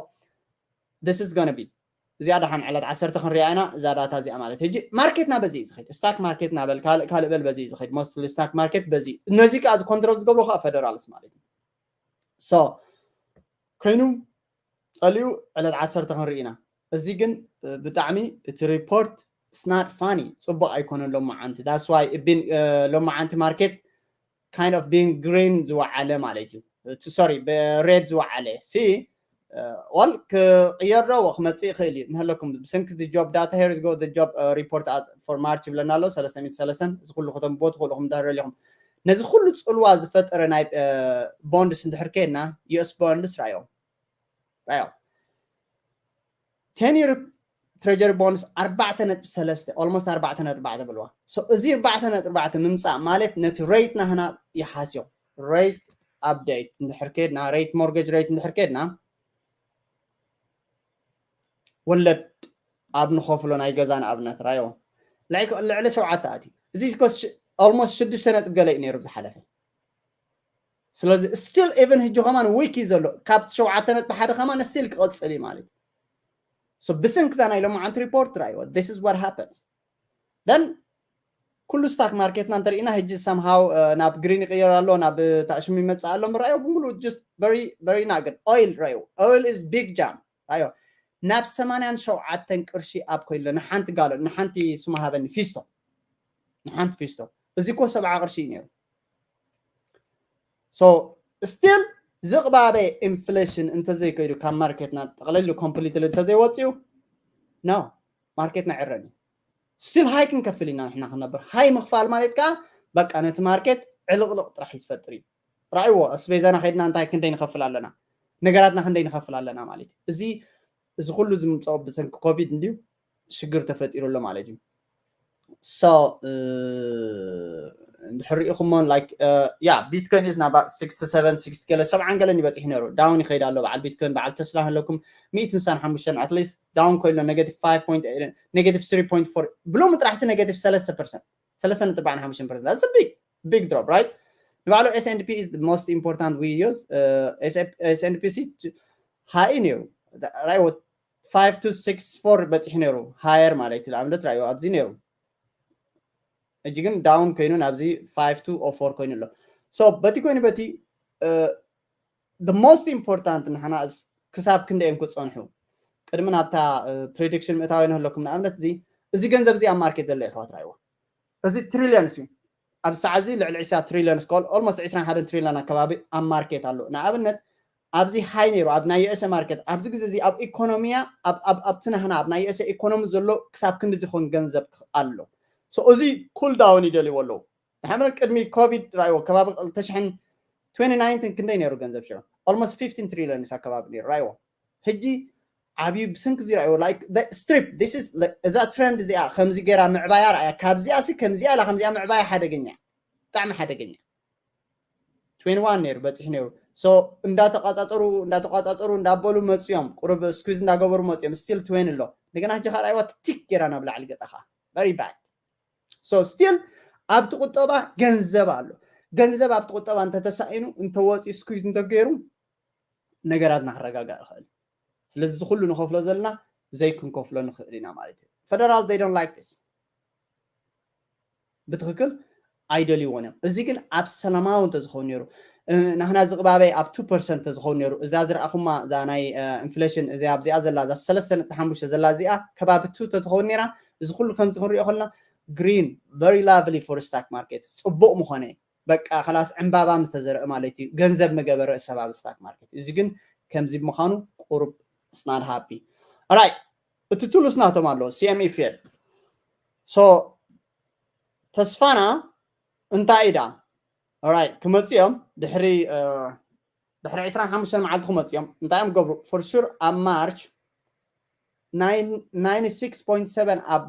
this is gonna be እዚኣ ደሓን ዕለት ዓሰርተ ክንሪኣ ኢና እዛ ዳታ እዚኣ ማለት ሕጂ ማርኬትና በዚ እዩ ዝኸድ stock market ናበል ካልእ በል በዚ እዩ ዝኸድ mostly stock market በዚ እዩ ነዚ ከዓ እዚ control ዝገብሮ ከዓ federals ማለት እዩ so ኮይኑ ፀሊኡ ዕለት ዓሰርተ ክንርኢ ኢና እዚ ግን ብጣዕሚ እቲ report it's not funny ፅቡቅ ኣይኮነን ሎማዓንቲ that's why ቢን ሎማዓንቲ market kind of being green ዝወዓለ ማለት እዩ sorry red ዝወዓለ ሲ well ክቅየር ዶ ክመፅእ ይኽእል እዩ ንህለኩም ብሰንኪ እዚ job data here is go the job report for March ይብለና ኣሎ ሰለስተ ሚእቲ ሰለስተን እዚ ኩሉ ከተንብቦ ትኽእሉ ኢኹም እንዳረል ኢኹም ነዚ ኩሉ ፅልዋ ዝፈጠረ ናይ bonds እንድሕር ከድና US bonds ራዮም ራዮም ten year treasury bonds ኣርባዕተ ነጥቢ ሰለስተ almost ኣርባዕተ ነጥቢ ኣርባዕተ ብልዋ so እዚ ኣርባዕተ ነጥቢ ኣርባዕተ ምምፃእ ማለት ነቲ rate ናህና ይሓስዮ rate update እንድሕር ከድና rate mortgage rate እንድሕር ከድና ወለድ ኣብ ንኸፍሎ ናይ ገዛ ንኣብነት ራዮ ልዕሊ ሸውዓተ ኣትዩ እዚ almost ሽዱሽተ ነጥቢ ገለ እዩ ነይሩ ዝሓለፈ ስለዚ still even ሕጂ ከማን weak እዩ ዘሎ ካብ ሸውዓተ ነጥቢ ሓደ ከማን still ክቐፅል እዩ ማለት እዩ ብሰንክዛ ናይ ሎማዓንቲ report ራዮ this is what happens then ኩሉ stock market ና እንተሪኢና ሕጂ somehow ናብ green ይቅየር ኣሎ ናብ ታእሽሙ ይመፅእ ኣሎ ምራዮ ብምሉ just very very not good oil ራዮ oil is big jump ራዮ ናብ ሰማንያን ሸውዓተን ቅርሺ up ኮይሎ ንሓንቲ ጋሎን ንሓንቲ ስማ ሃበኒ ፊስቶ ንሓንቲ ፊስቶ እዚ ኮ ሰብዓ ቅርሺ እዩ ነይሩ so still ዝቕባበ inflation እንተዘይከይዱ ካብ market ና ጠቕለሉ completely እንተዘይወፅኡ no market ና ዕረን እዩ still high ክንከፍል ኢና ንሕና ክንነብር high ምኽፋል ማለት ከዓ በቃ ነቲ market ዕልቕልቕ ጥራሕ እዩ ዝፈጥር እዩ ራእይዎ ኣስቤዛና ከይድና እንታይ ክንደይ ንኸፍል ኣለና ነገራትና ክንደይ ንኸፍል ኣለና ማለት እዩ። እዚ እዚ ኩሉ ዝምፅኦ ብሰንኪ ኮቪድ እንድዩ ሽግር ተፈጢሩ ኣሎ ማለት እዩ። So እንድሕር ሪኢኹሞ like yeah Bitcoin is ናባ sixty seven sixty ገለ ሰብዓን ገለን ይበፅሕ ነሩ down ይኸይድ ኣሎ። በዓል Bitcoin በዓል Tesla ኣለኩም ሚእትን ሓሙሽተን at least down ኮይኑ negative five point negative three point four ብሎም ጥራሕ ሲ negative ሰለስተ percent ሰለስተ ነጥቢ ሓሙሽተ percent that's big big drop right? ንባዕሉ S and P is the most important we use S&P ሲ high ነሩ right what five two six four በፂሑ ነሩ higher ማለት እዩ። ንኣብነት ራእዩ ኣብዚ ነሩ እጂ ግን down ኮይኑ ናብዚ five two oh four ኮይኑ ኣሎ። So በቲ ኮይኑ በቲ the most important ንሕና ክሳብ ክንደይ እዮም ክፀንሑ ቅድሚ ናብታ prediction ምእታዊ ንህለኩም ንኣብነት እዚ እዚ ገንዘብ እዚ ኣብ market ዘሎ ይሕዋት ራእይዎ እዚ trillions እዩ። ኣብ ሰዓት እዚ ልዕሊ ዕስራ trillions call almost ዕስራን ሓደን trillion ኣከባቢ ኣብ market ኣሎ። ንኣብነት ኣብዚ high ነሩ ኣብ ናይ USA market ኣብዚ ግዜ እዚ ኣብ ኢኮኖሚያ ኣብቲ ናህና ኣብ ናይ USA ኢኮኖሚ ዘሎ ክሳብ ክንዲ ዝኮን ገንዘብ ኣሎ። So እዚ cool down ይደልይዎ ኣለዉ። ንሓመል ቅድሚ ኮቪድ ራእይዎ ከባቢ ክልተ ሽሕን twenty nineteen ክንደይ ነሩ ገንዘብ ሽዑ almost fifteen trillions ኣከባቢ ነሩ ራእይዎ። ሕጂ ዓብዩ ብሰንኪ እዚ ራእይዎ like strip this is እዛ trend እዚኣ ከምዚ ገይራ ምዕባያ ራእያ ካብዚኣ ሲ ከምዚኣ ኢላ ከምዚኣ ምዕባያ ሓደገኛ ብጣዕሚ ሓደገኛ twenty one ነሩ በፂሑ ነሩ። So እንዳተቋፃፀሩ እንዳተቋፃፀሩ እንዳበሉ መፅዮም ቁሩብ squeeze እንዳገበሩ መፅዮም still twenty ኣሎ። እንደገና ሕጂ ከዓ ራእይዋ ትቲክ ገይራ ናብ ላዕሊ ገፃ ከዓ very bad። So still ኣብቲ ቁጠባ ገንዘብ ኣሎ። ገንዘብ ኣብቲ ቁጠባ እንተተሳኢኑ እንተወፂኡ squeeze እንተገይሩ ነገራትና ክረጋጋእ ይኽእል። ስለዚ እዚ ኩሉ ንኸፍሎ ዘለና ዘይክንከፍሎ ንኽእል ኢና ማለት እዩ። Federal they don't like this ብትኽክል ኣይደልይዎን እዮም። እዚ ግን ኣብ ሰላማዊ እንተዝኸውን ነሩ ናህና ዝቕባበይ ኣብ two percent እንተዝኸውን ነሩ እዛ ዝረኣኹማ እዛ ናይ inflation እዚ ኣብዚኣ ዘላ እዛ ሰለስተ ነጥቢ ሓሙሽተ ዘላ እዚኣ ከባቢ two ተትኸውን ነራ እዚ ኩሉ ከምዚ ክንሪኦ ከለና green very lovely for stock market ፅቡቕ ምኾነ በቃ ከላስ ዕምባባ ምስተዘርአ ማለት እዩ ገንዘብ መገበረ ሰብ ኣብ stock market እዚ ግን ከምዚ ብምዃኑ ቁሩብ it's not happy right እቲ ቱሉስ ናቶም ኣሎ CME Fed so ተስፋና እንታይ ኢዳ right ክመፅኦም ድሕሪ ድሕሪ ዕስራን ሓሙሽተን መዓልቲ ክመፅኦም እንታይ እዮም ገብሩ for sure ኣብ March ninety six point seven ኣብ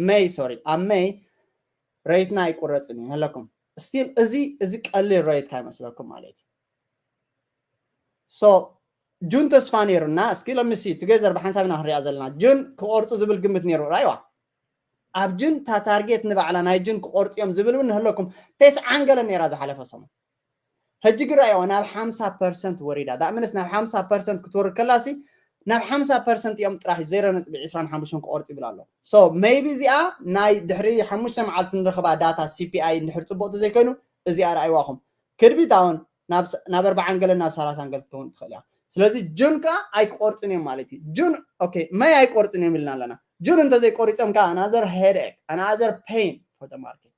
May sorry ኣብ May rate ና ኣይቁረፅን እዩ ኣለኩም still እዚ እዚ ቀሊል rate ካይመስለኩም ማለት እዩ so June ተስፋ ነሩና እስኪ let me see together ብሓንሳብ ኢና ክንሪኣ ዘለና June ክቆርፁ ዝብል ግምት ነሩ ራይዋ ኣብ June እታ target ንባዕላ ናይ June ክቆርፁ እዮም ዝብል እውን ንህለኩም ተስዓን ገለን ነራ ዝሓለፈ ሰሙን ሕጂ ግን ራእይዋ ናብ ሓምሳ percent ወሪዳ that means ናብ ሓምሳ percent ክትወርድ ከላሲ ናብ ሓምሳ percent እዮም ጥራሕ zero ነጥቢ ዕስራን ሓሙሽተን ክቆርፁ ይብል ኣሎ so maybe እዚኣ ናይ ድሕሪ ሓሙሽተ መዓልቲ ንረኽባ data CPI እንድሕር ፅቡቕ ተዘይኮይኑ እዚኣ ራእይዋኹም could be down ናብ ኣርባዓን ገለን ናብ ሰላሳን ገለ ክትከውን ትኽእል እያ ስለዚ June ከዓ ኣይክቆርፅን እዮም ማለት እዩ June okay May ኣይቆርፅን እዮም ኢልና ኣለና June እንተዘይቆሪፆም ከዓ another headache another pain for the market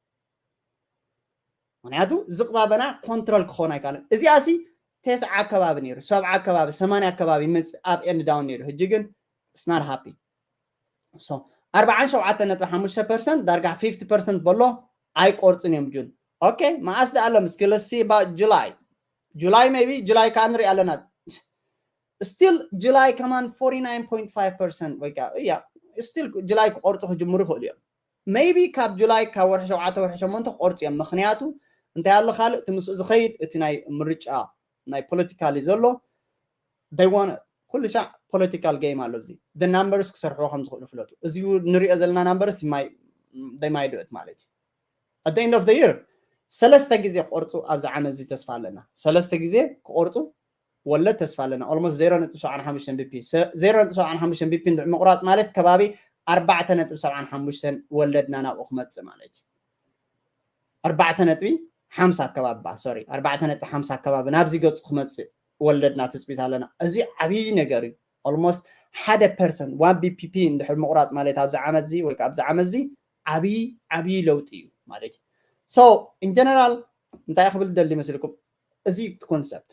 ምክንያቱ ዝቕባበና control ክኾን ኣይካልን እዚኣ ሲ ተስዓ ኣከባቢ ነሩ ሰብዓ ኣከባቢ ሰማንያ ኣከባቢ ይመፅእ up and down ነሩ ሕጂ ግን it's not happy so ኣርባዓን ሸውዓተን ነጥቢ ሓሙሽተ percent ዳርጋ fifty percent በሎ ኣይቆርፅን እዮም June okay መዓስ ደኣ ኣሎ እስኪ let's see about July July maybe July ከዓ ንሪኢ ኣለና still July ከማን forty nine point five percent ወይ ከዓ እያ still July ክቆርፁ ክጅምሩ ይኽእሉ እዮም maybe ካብ July ካብ ወርሒ ሸውዓተ ወርሒ ሸሞንተ ክቆርፁ እዮም ምክንያቱ እንታይ ኣሎ ካልእ እቲ ምስኡ ዝኸይድ እቲ ናይ ምርጫ ናይ political እዩ ዘሎ they want ኩሉ ሻዕ political game ኣሎ እዚ the numbers ክሰርሕዎ ከም ዝኽእሉ ፍለጡ እዚ ንሪኦ ዘለና numbers they might do it ማለት እዩ at the end of the year ሰለስተ ግዜ ክቆርፁ ኣብዚ ዓመት እዚ ተስፋ ኣለና ሰለስተ ግዜ ክቆርፁ ወለድ ተስፋ ኣለና almost zero ነጥቢ ሰብዓን ሓሙሽተን BP zero ነጥቢ ሰብዓን ሓሙሽተን BP እንድሕር ምቑራፅ ማለት ከባቢ ኣርባዕተ ነጥቢ ሰብዓን ሓሙሽተን ወለድና ናብኡ ክመፅእ ማለት እዩ ኣርባዕተ ነጥቢ ሓምሳ ኣከባቢ sorry ኣርባዕተ ነጥቢ ሓምሳ ኣከባቢ ናብዚ ገፁ ክመፅእ ወለድና ትፅቢት ኣለና እዚ ዓብዪ ነገር እዩ almost ሓደ percent one BP እንድሕር ምቑራፅ ማለት ኣብዚ ዓመት እዚ ወይ ኣብዚ ዓመት እዚ ዓብዪ ዓብዪ ለውጢ እዩ ማለት እዩ so in general እንታይ ክብል ደሊ መስልኩም እዚ concept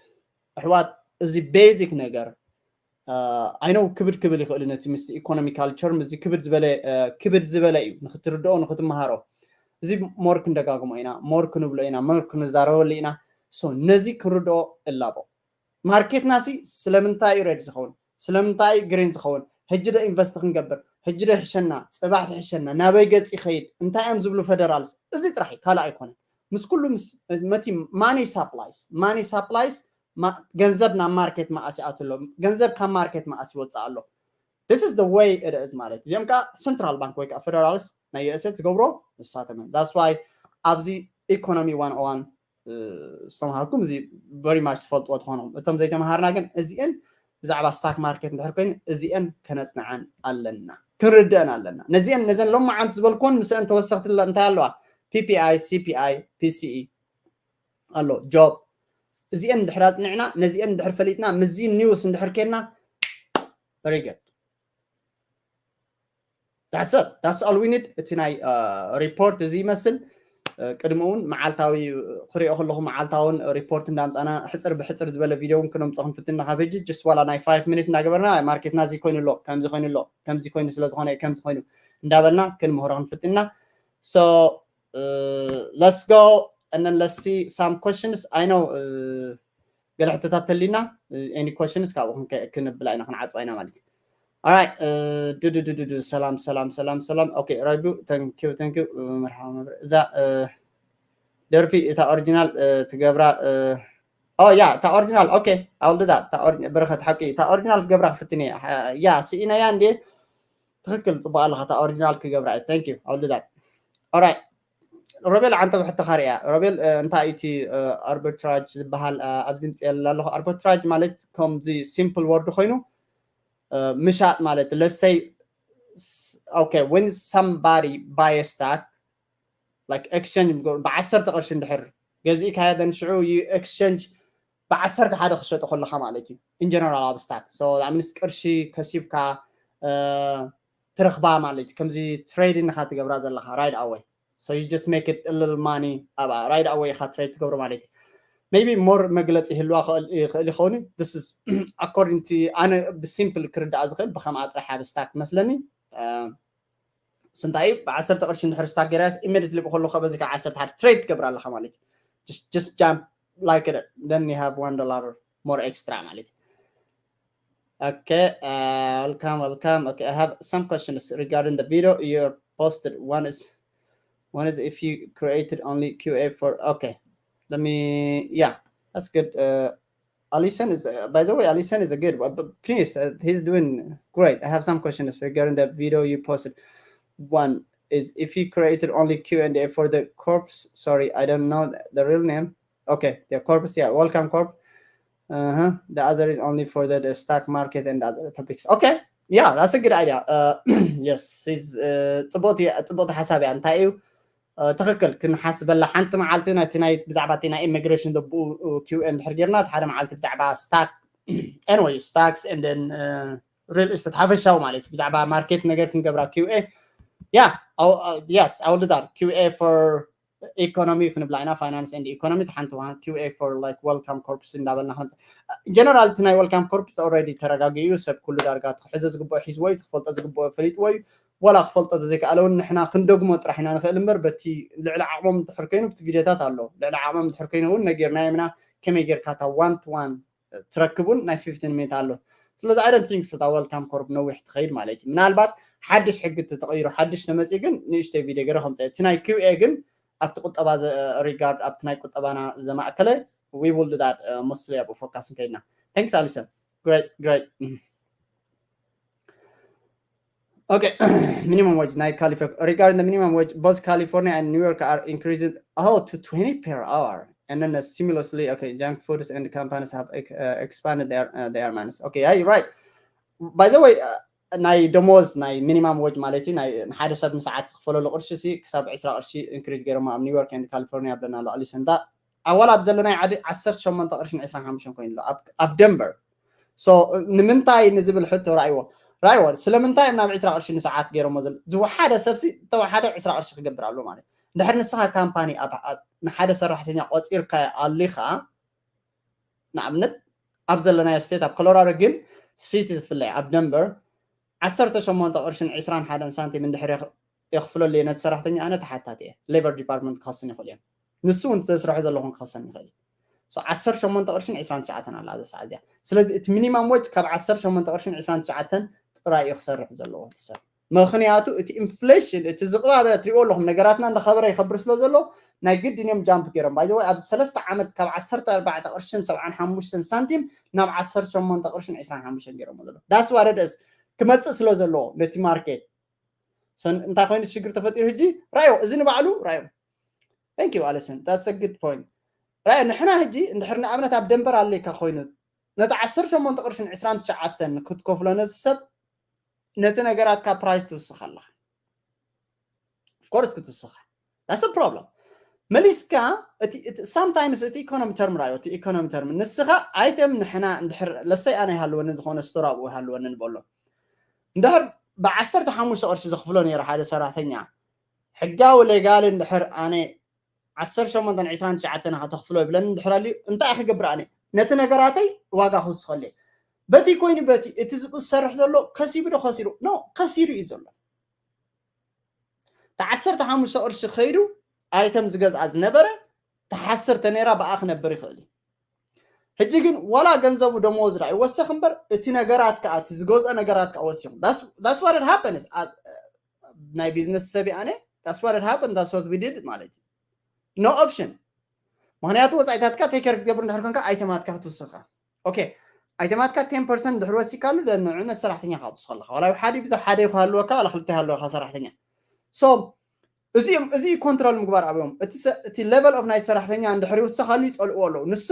ኣሕዋት እዚ basic ነገር I know ክብድ ክብል ይኽእል ነቲ ምስ economical term እዚ ክብድ ዝበለ ክብድ ዝበለ እዩ ንክትርድኦ ንክትመሃሮ እዚ more ክንደጋግሞ ኢና more ክንብሎ ኢና more ክንዛረበሉ ኢና so ነዚ ክንርድኦ እላቦ ማርኬትና ሲ ስለምንታይ እዩ ሬድ ዝኸውን? ስለምንታይ እዩ ግሪን ዝኸውን? ሕጂ ዶ ኢንቨስት ክንገብር? ሕጂ ዶ ይሕሸና? ፅባሕ ትሕሸና? ናበይ ገፅ ይኸይድ? እንታይ እዮም ዝብሉ ፌደራልስ? እዚ ጥራሕ እዩ፣ ካልእ ኣይኮነን። ምስ ኩሉ ምስ መቲ ማኒ ሳፕላይስ ማኒ ሳፕላይስ ገንዘብ ናብ ማርኬት መኣስ ይኣቱ ኣሎ፣ ገንዘብ ካብ ማርኬት መኣስ ይወፅእ ኣሎ። This is the way it is ማለት እዚኦም ከዓ ሰንትራል ባንክ ወይ ከዓ ፌደራልስ ናይ ዩኤስኤ ዝገብሮ ንሳቶም እዮም። That's why ኣብዚ ኢኮኖሚ ዋን ኦ ዋን ዝተምሃርኩም እዚ very much ትፈልጥዎ ትኾኑ። እቶም ዘይተምሃርና ግን እዚአን ብዛዕባ ስታክ ማርኬት እንድሕር ኮይኑ እዚአን ከነፅንዐን ኣለና፣ ክንርድአን ኣለና። ነዚአን ነዘን ሎማዓንቲ ዝበልኩዎን ምስአን ተወሰኽቲ እንታይ ኣለዋ? ፒፒኣይ፣ ሲፒኣይ፣ ፒሲኢ ኣሎ፣ ጆብ። እዚአን እንድሕር ኣፅኒዕና፣ ነዚአን እንድሕር ፈሊጥና፣ ምስዚ ኒውስ እንድሕር ኬድና very good። That's all we need። እቲ ናይ ሪፖርት እዚ ይመስል። ቅድሚ እውን መዓልታዊ ክሪኦ ከለኹ መዓልታውን ሪፖርት እንዳምፃና ሕፅር ብሕፅር ዝበለ ቪድዮ እውን ክነምፆ ክንፍትና ካብ ሕጂ just ዋላ ናይ ፋይቭ ሚኒት እንዳገበርና ማርኬትና እዚ ኮይኑ ኣሎ፣ ከምዚ ኮይኑ ኣሎ፣ ከምዚ ኮይኑ ስለዝኾነ ከምዚ ኮይኑ እንዳበልና ክንምህሮ ክንፍትና። So let's go and then let's see some questions. I know ገለ ሕቶታት ተሊና any questions ካብኡ ክንብላ ኢና ክንዓፅዋ ኢና ማለት እዩ። Alright ድድድድዱ ሰላም ሰላም ሰላም ሰላም። Okay ረቢኡ thank you thank you። መርሓባ መብረ እዛ ደርፊ እታ ኦሪጂናል ትገብራ ኦ ያ እታ ኦሪጂናል okay I'll do that። በረኸት ሓቂ እታ ኦሪጂናል ክገብራ ክፍትን እየ። ያ ስኢነያ እንዴ ትኽክል ፅቡቅ ኣለኻ እታ ኦሪጂናል ክገብራ እየ። Thank you I'll do that። Alright ሮቤል ዓንተ ብሕትኻ ርያ ሮቤል እንታይ እዩ እቲ ኣርቢትራጅ ዝበሃል ኣብዚ ምፅኤላ ኣለኹ። ኣርቢትራጅ ማለት ከምዚ ሲምፕል ወርድ ኮይኑ ምሻጥ ማለት let's say okay when somebody buy a stock like exchange ብዓሰርተ ቅርሺ እንድሕር ገዚእካዮ then ሽዑ you exchange ብዓሰርተ ሓደ ክሸጦ ከለኻ ማለት እዩ። In general ኣብ ስታክ so ንኣብነት ቅርሺ ከሲብካ ትረኽባ ማለት እዩ። ከምዚ ትሬድ ኢኻ ትገብራ ዘለኻ right away so you just make it a little money ኣብኣ right away ኢኻ ትሬድ ትገብሮ ማለት እዩ። Maybe more መግለፂ ይህልዋ ይኽእል ይኸውን። This is according to ኣነ ብሲምፕል ክርዳኣ ዝኽእል ብከምኣ ጥራሕ ኣብ ስታክ መስለኒ። ስንታይ ብዓሰርተ ቅርሺ እንድሕር ስታክ ገይራስ immediately ብከለኹ በዚ ከዓ ዓሰርተ ሓደ ትሬድ ትገብር ኣለኻ ማለት እዩ። Just jump like it then you have one dollar more extra ማለት እዩ። Okay welcome welcome. Okay I have some questions regarding the video you posted. One is one is if you created only QA for okay let me yeah that's good. Alison is uh, by the way Alison is a good one but please uh, he's doing great. I have some questions regarding the video you posted. One is if you created only Q and A for the corps, sorry I don't know the real name. Okay yeah corpus yeah welcome corp. Uh-huh. The other is only for the, the stock market and other topics. Okay yeah that's a good idea. Yes is ፅቡቅቲ ሓሳብ እያ። እንታይ እዩ ትኽክል ክንሓስበላ ሓንቲ መዓልቲ ናይቲ ናይ ብዛዕባ እቲ ናይ ኢሚግሬሽን ዘብኡ ኪው ኤ እንድሕር ጌርና እቲ ሓደ መዓልቲ ብዛዕባ ስታክ anyway stocks and then real estate ሓፈሻዊ ማለት ብዛዕባ ማርኬት ነገር ክንገብራ ኪው ኤ yeah yes I will do that QA for economy ክንብላ ኢና finance and economy ሓንቲ ዋ QA for like welcome corps እንዳበልና ክንመፅእ general እቲ ናይ welcome corps already ተረጋጊኡ ሰብ ኩሉ ዳርጋ ትሕዞ ዝግብኦ ሒዝዎ እዩ ትፈልጦ ዝግብኦ ፈሊጥዎ እዩ። ዋላ ክፈልጦ ተዘይከኣለ እውን ንሕና ክንደግሞ ጥራሕ ኢና ንኽእል እምበር በቲ ልዕሊ ዓቕሞም እንድሕር ኮይኑ ብቲ ቪድዮታት ኣሎ ልዕሊ ዓቕሞም እንድሕር ኮይኑ እውን ነጊርናዮም ኢና። ከመይ ጌርካ እታ one to one ትረክብ እውን ናይ fifteen ሚኒት ኣሎ። ስለዚ I don't think so እታ welcome corps ነዊሕ ትኸይድ ማለት እዩ። ምናልባት ሓድሽ ሕጊ ተተቐይሩ ሓድሽ ተመፅኡ ግን ንእሽተይ ቪድዮ ገይረ ከምፀ እቲ ናይ QA ግን ኣብቲ ቁጠባ regard ኣብቲ ናይ ቁጠባና ዘማእከለ we will do that mostly ኣብኡ focus እንከይድና። Thanks Alison. Great great. Okay minimum wage ናይ California regarding the minimum wage both California and New York are increasing oh to twenty per hour and then uh, stimulously okay junk foods and companies have uh, expanded their uh, their minus okay yeah you're right. By the way uh, ናይ ደሞዝ ናይ minimum wage ማለት እዩ ናይ ሓደ ሰብ ንሰዓት ዝኽፈለሉ ቅርሺ ሲ ክሳብ ዕስራ ቅርሺ increase ገይሮም ኣብ New York and California ብለና ኣሎ። ኣሊሰንዳ ኣዋል ኣብ ዘለናይ ዓዲ ዓሰርተ ሸሞንተ ቅርሽን ዕስራን ሓሙሽተን ኮይኑ ኣሎ ኣብ ደንበር። So ንምንታይ ንዝብል ሕቶ ራእይዎ ራእይዎ ስለምንታይ ናብ ዕስራ ቅርሺ ንሰዓት ገይሮሞ ዘሎ ዝወሓደ ሰብሲ ተወሓደ ዕስራ ቅርሺ ክገብር ኣሎ ማለት እንድሕር ንስኻ ካምፓኒ ንሓደ ሰራሕተኛ ቆፂርካ ኣሊኻ ንኣብነት ኣብ ዘለናዮ ስቴት ኣብ ኮሎራዶ ግን ሲቲ ትፍለይ ኣብ ደንበር ዓሰርተ ሸሞንተ ቅርሽን ዕስራን ሓደን ሳንቲም እንድሕር የኽፍለሉ እየ ነቲ ሰራሕተኛ ኣነ ተሓታቲ እየ። ሌበር ዲፓርትመንት ክኸስን ይኽእል እዮም። ንሱ እውን ዘስርሖ ዘለኹን ክኸሰን ይኽእል እዩ። ዓሰርተ ሸሞንተ ቅርሽን ዕስራን ትሽዓተን ኣላ ኣብዚ ሰዓት እዚኣ። ስለዚ እቲ ሚኒማም ወጅ ካብ ዓሰርተ ሸሞንተ ቅርሽን ዕስራን ትሽዓተን ጥራይ እዩ ክሰርሕ ዘለዎ እቲ ሰብ። ምክንያቱ እቲ ኢንፍሌሽን፣ እቲ ዝቕባበ፣ ትሪኦ ኣለኹም፣ ነገራትና እንዳኸበረ ይኸብር ስለ ዘሎ ናይ ግድን እዮም ጃምፕ ገይሮም። ባይ ዘ ወይ ኣብዚ ሰለስተ ዓመት ካብ ዓሰርተ ኣርባዕተ ቅርሽን ሰብዓን ሓሙሽተን ሳንቲም ናብ ዓሰርተ ሸሞንተ ቅርሽን ዕስራን ሓሙሽተን ገይሮም ዘሎ። ዳስ ዋረደስ ክመፅእ ስለ ዘለዎ ነቲ ማርኬት እንታይ ኮይኑ ሽግር ተፈጢሩ ሕጂ ራዮ፣ እዚ ንባዕሉ ራዮ። Thank you Alison, that's a good point. ራዮ፣ ንሕና ሕጂ እንድሕር ንኣብነት ኣብ ደንበር ኣለካ ኮይኑ ነቲ ዓሰርተ ሸሞንተ ቅርሽን ዕስራን ትሽዓተን ክትከፍሎ ነቲ ሰብ፣ ነቲ ነገራትካ ፕራይስ ትውስኽ ኣለኻ። Of course ክትውስኻ። That's a problem. መሊስካ እቲ sometimes እቲ ኢኮኖሚ ተርም ራዮ፣ እቲ ኢኮኖሚ ተርም ንስኻ ኣይተም ንሕና እንድሕር ለሰይ ኣነ ይሃልወኒ ዝኾነ ስቶር ኣብኡ ይሃልወኒ ንበሎ። እንድሕር ብዓሰርተ ሓሙሽተ ቅርሺ ዘኽፍሎ ነይሩ ሓደ ሰራሕተኛ፣ ሕጋዊ ሌጋል እንድሕር ኣነ ዓሰርተ ሸሞንተን ዕስራን ትሽዓተን ኢኻ ተኽፍሎ ይብለኒ እንድሕር ኣልዩ፣ እንታይ ክገብር ኣነ? ነቲ ነገራተይ ዋጋ ክውስኸለይ። በቲ ኮይኑ በቲ እቲ ዝሰርሕ ዘሎ ከሲቡ ዶ ከሲሩ? ኖ፣ ከሲሩ እዩ ዘሎ። ተዓሰርተ ሓሙሽተ ቅርሺ ከይዱ ኣይተም ዝገዝኣ ዝነበረ ተሓስር ተነይራ ብኣ ክነብር ይኽእል እዩ። ሕጂ ግን ዋላ ገንዘቡ ደመወዝ ዳ ይወሰኽ እምበር እቲ ነገራት ከኣ እቲ ዝገዝኦ ነገራት ከኣ ወሲኹ። That's what happens. ናይ ቢዝነስ ሰብ ኣነ that's what happened, that's what we did ማለት እዩ። No option። ምክንያቱ ወፃኢታትካ ቴከር ክትገብር እንድሕር ኮንካ ኣይተማትካ ክትውስኻ። ኦኬ፣ ኣይተማትካ ቴን ፐርሰንት ድሕር ወሲካሉ ንዑ ነቲ ሰራሕተኛ ክትውስኽ ኣለካ። ዋላ ሓደ ብዛ ሓደ ክሃልወካ ዋላ ክልተ ይሃልወካ ሰራሕተኛ። So እዚ እዚ ኮንትሮል ምግባር ኣብዮም። እቲ level of ናይ ሰራሕተኛ እንድሕር ይውሰኻሉ ይፀልእዎ ኣለዉ። ንሱ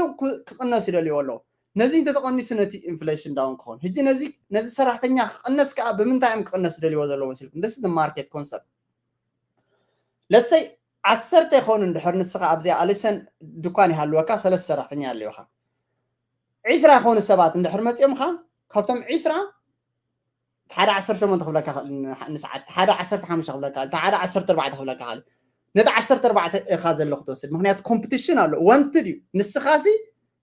ክቕነስ ይደልይዎ ኣለዉ። ነዚ እንተተቐኒሱ ነቲ ኢንፍሌሽን ዳውን ክኸውን። ሕጂ ነዚ ነዚ ሰራሕተኛ ክቕነስ ከዓ ብምንታይ እዮም ክቕነስ ይደልይዎ ዘለዉ መሲልኩም? This is the market concept. ለሰይ ዓሰርተ ይኾኑ እንድሕር ንስኻ ኣብዚኣ ኣሊሰን ድኳን ይሃልወካ ሰለስተ ሰራሕተኛ ኣለዩኻ። ዒስራ ይኾኑ ሰባት እንድሕር መፂኦምኻ ካብቶም ዒስራ ሓደ ዓሰርተ ሸሞንተ ክብለካ ንሰዓት ሓደ ዓሰርተ ሓሙሽተ ክብለካ ሓደ ዓሰርተ ኣርባዕተ ክብለካ ካልእ ነቲ ዓሰርተ ኣርባዕተ ኢኻ ዘለኹ ትወስድ። ምክንያቱ ኮምፒቲሽን ኣሎ። ወንትድ እዩ ንስኻሲ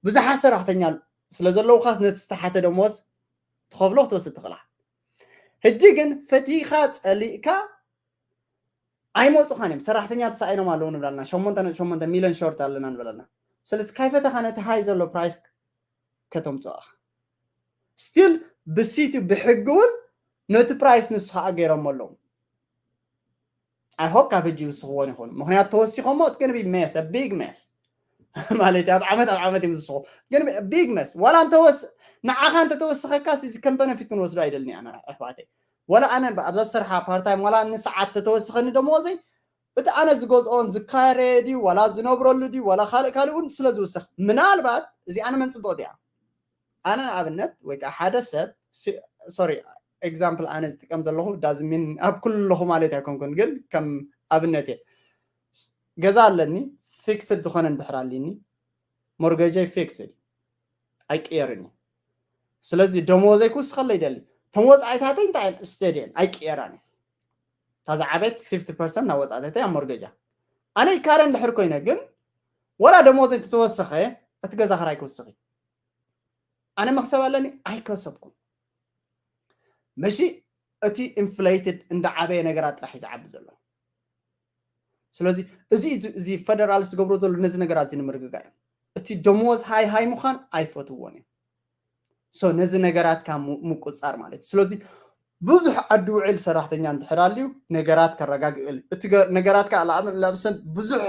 ብዙሓት ሰራሕተኛ ስለ ዘለውኻስ ነቲ ዝተሓተ ደሞዝ ትኸፍሎ ክትወስድ ትኽእላ። ሕጂ ግን ፈቲኻ ፀሊእካ ኣይመፁኻን እዮም። ሰራሕተኛ ተሳኢኖም ኣለዉ ንብላልና ሸሞንተ ነጥቢ ሸሞንተ ሚሊዮን ሾርት ኣለና ንብላልና። ስለዚ ካይፈተኻ ነቲ ሃይ ዘሎ ፕራይስ ከተምፅኦ ኢኻ። ስቲል ብሲቲ ብሕጊ እውን ነቲ ፕራይስ ንሱ ከዓ ገይሮም ኣለዉ። I hope ካብ ሕጂ ይውስኽዎን ይኾኑ። ምክንያቱ ተወሲኾሞ it's gonna be mess, a big mess ማለት ኣብ ዓመት ኣብ ዓመት እዮም ዝውስኹ። It's gonna be a big mess። ዋላ እንተወስ ንዓኻ እንተተወስኸካ እዚ ከም በነፊት ክንወስዶ ኣይደልን ኣነ ኣሕዋተይ። ዋላ ኣነ ኣብዛ ዝሰርሓ ፓርታይም ዋላ ንሰዓት ተተወስኸኒ ደመወዘይ እቲ ኣነ ዝገዝኦን ዝካየድ ድዩ ዋላ ዝነብረሉ ድዩ ዋላ ካልእ ካልእ እውን ስለ ዝውስኽ ምናልባት እዚ ኣነ መን ፅቡቕ እዚኣ ኣነ ንኣብነት ወይ ከዓ ሓደ ሰብ ሶሪ ኤግዛምፕል ኣነ ዝጥቀም ዘለኹ ዳዝሚን ኣብ ኩለኹ ማለት ኣይኮንኩን ግን ከም ኣብነት እየ ገዛ ኣለኒ ፊክስድ ዝኾነ እንድሕር ኣሊኒ ሞርገጀይ ፊክስድ ኣይቅየርን እዩ ስለዚ ደሞዘይ ክውስኸለ ይደሊ እቶም ወፃኢታተይ እንታይ ስተድየን ኣይቅየራን እዩ ታዛ ዓበይት ፊፍቲ ፐርሰንት ናብ ወፃኢታተይ ኣብ ሞርገጃ ኣነ ይካረ እንድሕር ኮይነ ግን ወላ ደሞዘይ እንተተወሰኸ እቲ ገዛ ክራይ ክውስኽ እዩ ኣነ መክሰብ ኣለኒ ኣይከሰብኩን መሺ እቲ ኢንፍሌትድ እንዳዓበየ ነገራት ጥራሕ እዩ ዝዓቢ ዘሎ ስለዚ እዚ እዚ ፈደራል ዝገብሮ ዘሎ ነዚ ነገራት እዚ ንምርግጋ እዩ እቲ ደሞዝ ሃይ ሃይ ምዃን ኣይፈትዎን እዩ ሶ ነዚ ነገራት ካብ ምቁፃር ማለት እዩ ስለዚ ብዙሕ ዓዲ ውዕል ሰራሕተኛ እንድሕር ኣልዩ ነገራት ከረጋግእል እቲ ነገራት ከዓ ለብሰን ብዙሕ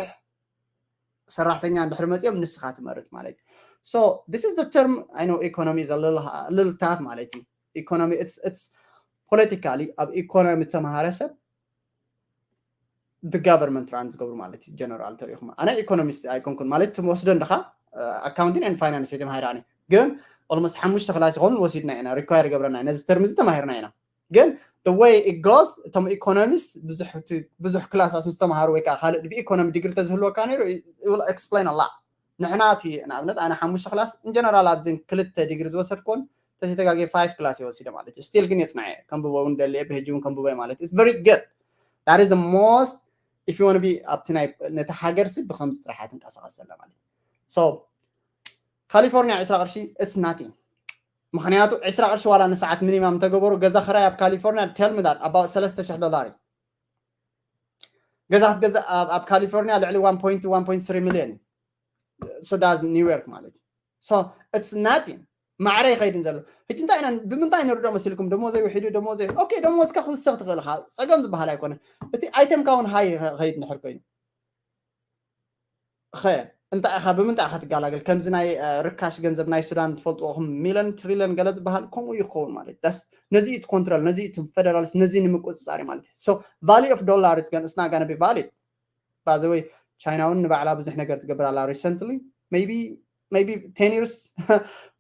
ሰራሕተኛ እንድሕር መፂኦም ንስኻ ትመርፅ ማለት እዩ so this is the term I know economy is a little, a little tough ማለት እዩ economy it's it's politically ኣብ ኢኮኖሚ ዝተምሃረ ሰብ the government run ዝገብሩ ማለት እዩ ጀነራል ተሪኹም ኣነ ኢኮኖሚስት ኣይኮንኩን ማለት ትወስዶ እንደኻ accounting and finance እየ ተማሂረ ኣነ ግን almost ሓሙሽተ ክላስ ይኸውን ወሲድና ኢና require ይገብረና ነዚ ተርም እዚ ተማሂርና ኢና ግን the way it goes እቶም ኢኮኖሚስት ብዙሕ ክላሳት ምስ ተምሃሩ ወይ ከዓ ካልእ ብኢኮኖሚ ዲግሪ ተዝህልወካ ነይሩ explain a lot ንሕና እቲ ንኣብነት ኣነ ሓሙሽተ ክላስ in general ኣብዘን ክልተ ዲግሪ ዝወሰድኩን ተዘይተጋግየ ፋይቭ ክላስ እየ ወሲደ ማለት እዩ still ግን የፅንዐ ከንብቦ እውን ደልየ ብህጂ እውን ከንብቦ ማለት it's very good that is the most if you want to be ኣብቲ ናይ ነቲ ሃገር ሲ ብከምዚ ጥራሕ ትንቀሳቀስ ዘለ ማለት so ካሊፎርኒያ ዕስራ ቅርሺ it's nothing ምክንያቱ ዕስራ ቅርሺ ዋላ ንሰዓት ሚኒማም ተገበሩ ገዛ ክራይ ኣብ ካሊፎርኒያ tell me that about ሰለስተ ሽሕ ዶላር እዩ ገዛ ክትገዛ ኣብ ካሊፎርኒያ ልዕሊ one point one point three million እዩ so does New York ማለት እዩ። So it's nothing። ማዕረ ይኸይድን ዘሎ። ሕጂ እንታይ ኢና፣ ብምንታይ ንርዶ መሲልኩም? ደሞዘይ ውሒዱ፣ ደሞዘይ፣ okay፣ ደሞዝካ ክውሰኽ ትኽእል ኢኻ። ጸገም ዝበሃል ኣይኮነን። እቲ ኣይተምካ እውን ሃይ ይኸይድ እንድሕር ኮይኑ። ኸ እንታይ ኢኻ፣ ብምንታይ ኢኻ ትጋላገል? ከምዚ ናይ ርካሽ ገንዘብ ናይ ሱዳን ትፈልጥዎ፣ ኹም ሚለን ትሪለን ገለ ዝበሃል ከምኡ ይኸውን ማለት። ነዚ እቲ ኮንትሮል፣ ነዚ እቲ ፌደራልስ፣ ነዚ ንምቁፅፃር ማለት። So value of dollar is not gonna be valid። By the way, ቻይና እውን ንባዕላ ብዙሕ ነገር ትገብር ኣላ recently። Maybe maybe ten years,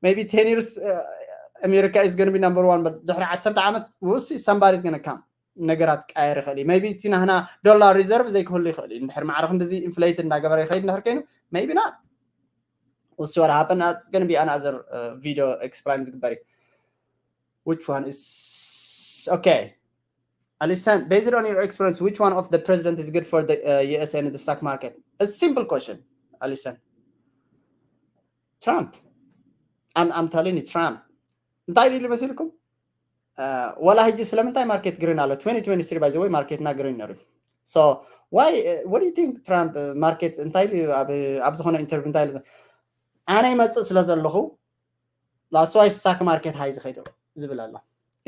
maybe ten years, America is gonna be number one, but ድሕሪ ዓሰርተ ዓመት ውሲ somebody is gonna come። ነገራት ቀየር ይኽእል እዩ። Maybe እቲ ናህና ዶላር ሪዘርቭ ዘይክህሉ ይኽእል እዩ። እንድሕር ማዕረ ክንድዚ ኢንፍሌት እንዳገበረ ይኸይድ እንድሕር ኮይኑ፣ maybe not። We'll see what happen. That's gonna be another video explain ዝግበር እዩ። Which one is okay? Alison, based on your experience, which one of the president is good for the uh, U S and the stock market? A simple question, Alison. Trump. I'm, I'm telling you, Trump. እንታይ ኢሉ መሲልኩም? ወላ ሕጂ ስለምንታይ ማርኬት ግሪን ኣሎ? Twenty twenty-three by the way ማርኬትና ግሪን ነሩ። So why, what do you think? Trump ማርኬት እንታይ ኢሉ ኣብ ዝኾነ ኢንተርቪው እንታይ ኢሉ? ኣነ ይመፅእ ስለ ዘለኹ that's why stock market high ዝኸይዱ ዝብል ኣሎ።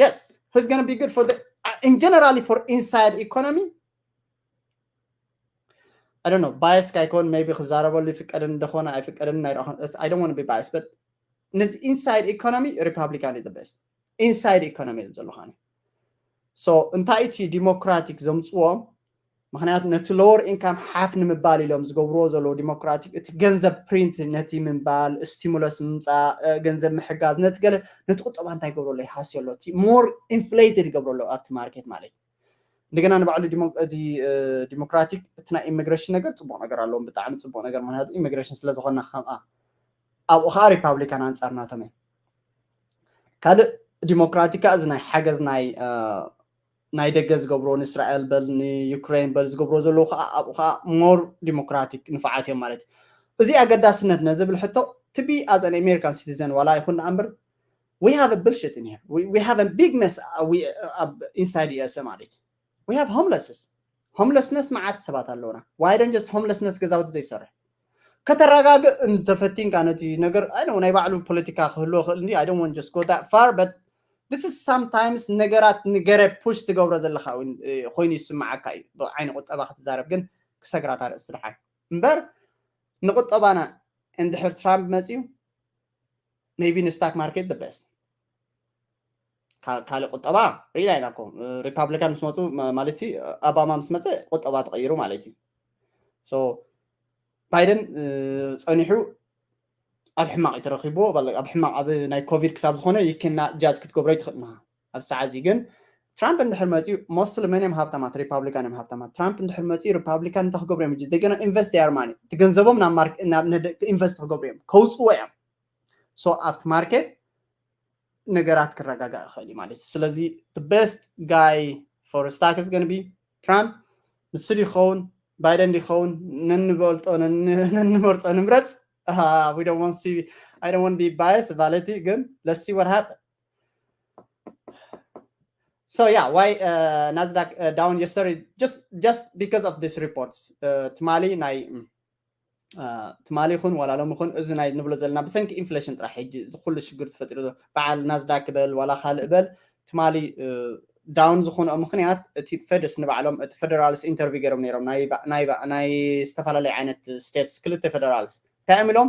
Yes, he's gonna be good for the, in generally for inside economy. I don't know, bias ካይኮን maybe ክዛረበሉ ይፍቀድን እንደኾነ ኣይፍቀድን ኣይረኹን። I don't want to be biased, but ነዚ inside economy Republican is the best inside economy ዘለኻኒ። So እንታይ እቲ ዲሞክራቲክ ዘምፅዎም? ምክንያቱ ነቲ lower income half ንምባል ኢሎም ዝገብርዎ ዘለዉ ዲሞክራቲክ፣ እቲ ገንዘብ ፕሪንት ነቲ ምንባል፣ ስቲሙለስ ምምፃእ፣ ገንዘብ ምሕጋዝ፣ ነቲ ገለ ነቲ ቁጠባ እንታይ ይገብሮ ኣሎ? ይሃስዮ ኣሎ። እቲ more inflated ይገብሮ ኣሎ ኣብቲ ማርኬት ማለት እዩ። እንደገና ንባዕሉ እቲ ዲሞክራቲክ እቲ ናይ ኢሚግሬሽን ነገር ፅቡቅ ነገር ኣለዎም፣ ብጣዕሚ ፅቡቅ ነገር፣ ምክንያቱ ኢሚግሬሽን ስለዝኮና። ከምኣ ኣብኡ ከዓ ሪፓብሊካን ኣንፃር ናቶም እዮም። ካልእ ዲሞክራቲክ ከዓ እዚ ናይ ሓገዝ ናይ ናይ ደገ ዝገብሮ ንእስራኤል በል ንዩክሬን በል ዝገብሮ ዘለዉ ከዓ ኣብኡ ከዓ more ዲሞክራቲክ ንፋዓት እዮም ማለት እዩ። እዚ ኣገዳስነት ነዝብል ሕቶ to be as an American citizen ዋላ ይኹን ደኣ እምበር we have a bullshit in here. We, we have a big mess, uh, we, uh, inside U S ማለት እዩ። We have homelesses. Homelessness መዓት ሰባት ኣለውና። Why don't just homelessness ገዛውቲ ዘይሰርሕ? ከተረጋግእ እንተፈቲንካ ነቲ ነገር፣ I don't know፣ ናይ ባዕሉ ፖለቲካ ክህልዎ ይኽእል እንዲ፣ I don't want just go that far, but this is sometimes ነገራት ንገረ ፑሽ ትገብሮ ዘለኻ ኮይኑ ይስምዓካ እዩ። ብዓይኒ ቁጠባ ክትዛረብ ግን ክሰግራት ኣርእስቲ ድሓን እምበር ንቁጠባና እንድሕር ትራምፕ መፅዩ maybe ንስታክ ማርኬት the best። ካልእ ቁጠባ ርኢና ኢና እኮ። ሪፓብሊካን ምስ መፁ ማለት ኦባማ ምስ መፀ ቁጠባ ተቐይሩ ማለት እዩ። So ባይደን ፀኒሑ ኣብ ሕማቕ እዩ ተረኺብዎ። ኣብ ሕማቕ ኣብ ናይ ኮቪድ ክሳብ ዝኾነ you cannot judge ክትገብሮ ኣይትኽእልን ኢኻ። ኣብ ሰዓት እዚ ግን ትራምፕ እንድሕር መፅዩ mostly መን እዮም ሃብታማት? ሪፓብሊካን እዮም ሃብታማት። ትራምፕ እንድሕር መፅዩ ሪፓብሊካን እንታይ ክገብሩ እዮም? They're gonna invest their money፣ እቲ ገንዘቦም ናብ ኢንቨስት ክገብሩ እዮም፣ ከውፅዎ እዮም። So ኣብቲ ማርኬት ነገራት ክረጋጋእ ይኽእል እዩ ማለት እዩ። ስለዚ the best guy for stock is gonna be ትራምፕ። ንሱ ዲኸውን ባይደን ዲኸውን ነንበልጦ ነንመርፆ ንምረፅ። We don't want see, I don't want be biased ማለት እዩ፣ ግን let's see what happen. So yeah, why uh, Nasdaq uh, down yesterday? Just just because of this reports. Uh, ትማሊ ናይ ትማሊ ይኹን ዋላ ሎም ይኹን እዚ ናይ ንብሎ ዘለና ብሰንኪ ኢንፍሌሽን ጥራሕ ሕጂ እዚ ኩሉ ሽግር ተፈጢሩ። በዓል ናስዳክ በል ዋላ ካልእ በል ትማሊ ዳውን ዝኾነኦ ምክንያት እቲ ፌድስ ንባዕሎም እቲ ፌደራልስ ኢንተርቪው ገይሮም ነይሮም ናይ ዝተፈላለዩ ዓይነት ስቴትስ ክልተ ፌደራልስ እንታይ እዮም ኢሎም?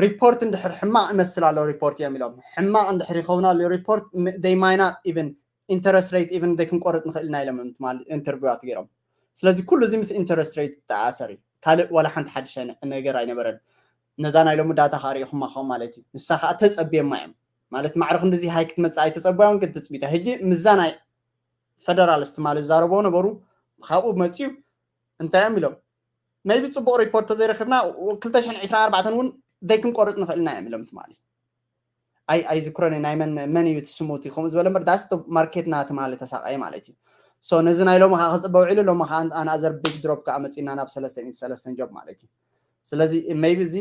ሪፖርት እንድሕር ሕማቕ ይመስል ኣሎ ሪፖርት እዮም ኢሎም። ሕማቕ እንድሕር ይኸውን ኣሎ ሪፖርት they might not even interest rate even they ክንቆርፅ ንኽእል ኢና ኢሎም ኢንተርቪው ኣትገይሮም። ስለዚ ኩሉ እዚ ምስ ኢንተረስት ሬት ዝተኣሰር እዩ። ካልእ ዋላ ሓንቲ ሓድሽ ነገር ኣይነበረን። ነዛ ናይ ሎሚ ዳታ ከዓ ሪኢኹማ ኸም ማለት እዩ። ንሳ ከዓ ተፀብየማ እዮም ማለት ማዕረ ክንድዚ ሃይ ክትመፅእ ኣይተፀበዮም ግን ትፅቢታ ሕጂ ምዛ ናይ ፌደራልስት ማለት ዝዛረብዎ ነበሩ። ካብኡ መፅዩ እንታይ እዮም ኢሎም maybe ፅቡቅ ሪፖርት ተዘይረክብና ክልተ ሽሕን ዕስራን ኣርባዕተን እውን they ክንቆርፅ ንኽእል ኢና እዮም ኢሎም ትማሊ። ኣይ ኣይዝክሮን ናይ መን መን እዩ እቲ ስሙ እቲ ከምኡ ዝበለ እምበር that's the ማርኬት ናቲ ማለት ተሳቃየ ማለት እዩ። So ነዚ ናይ ሎሚ ከዓ ክፅበ ውዒሉ ሎሚ ከዓ ኣናዘር ቢግ ድሮፕ ከዓ መፂና ናብ ሰለስተ ሚእቲ ሰለስተ ጆብ ማለት እዩ። ስለዚ maybe እዚ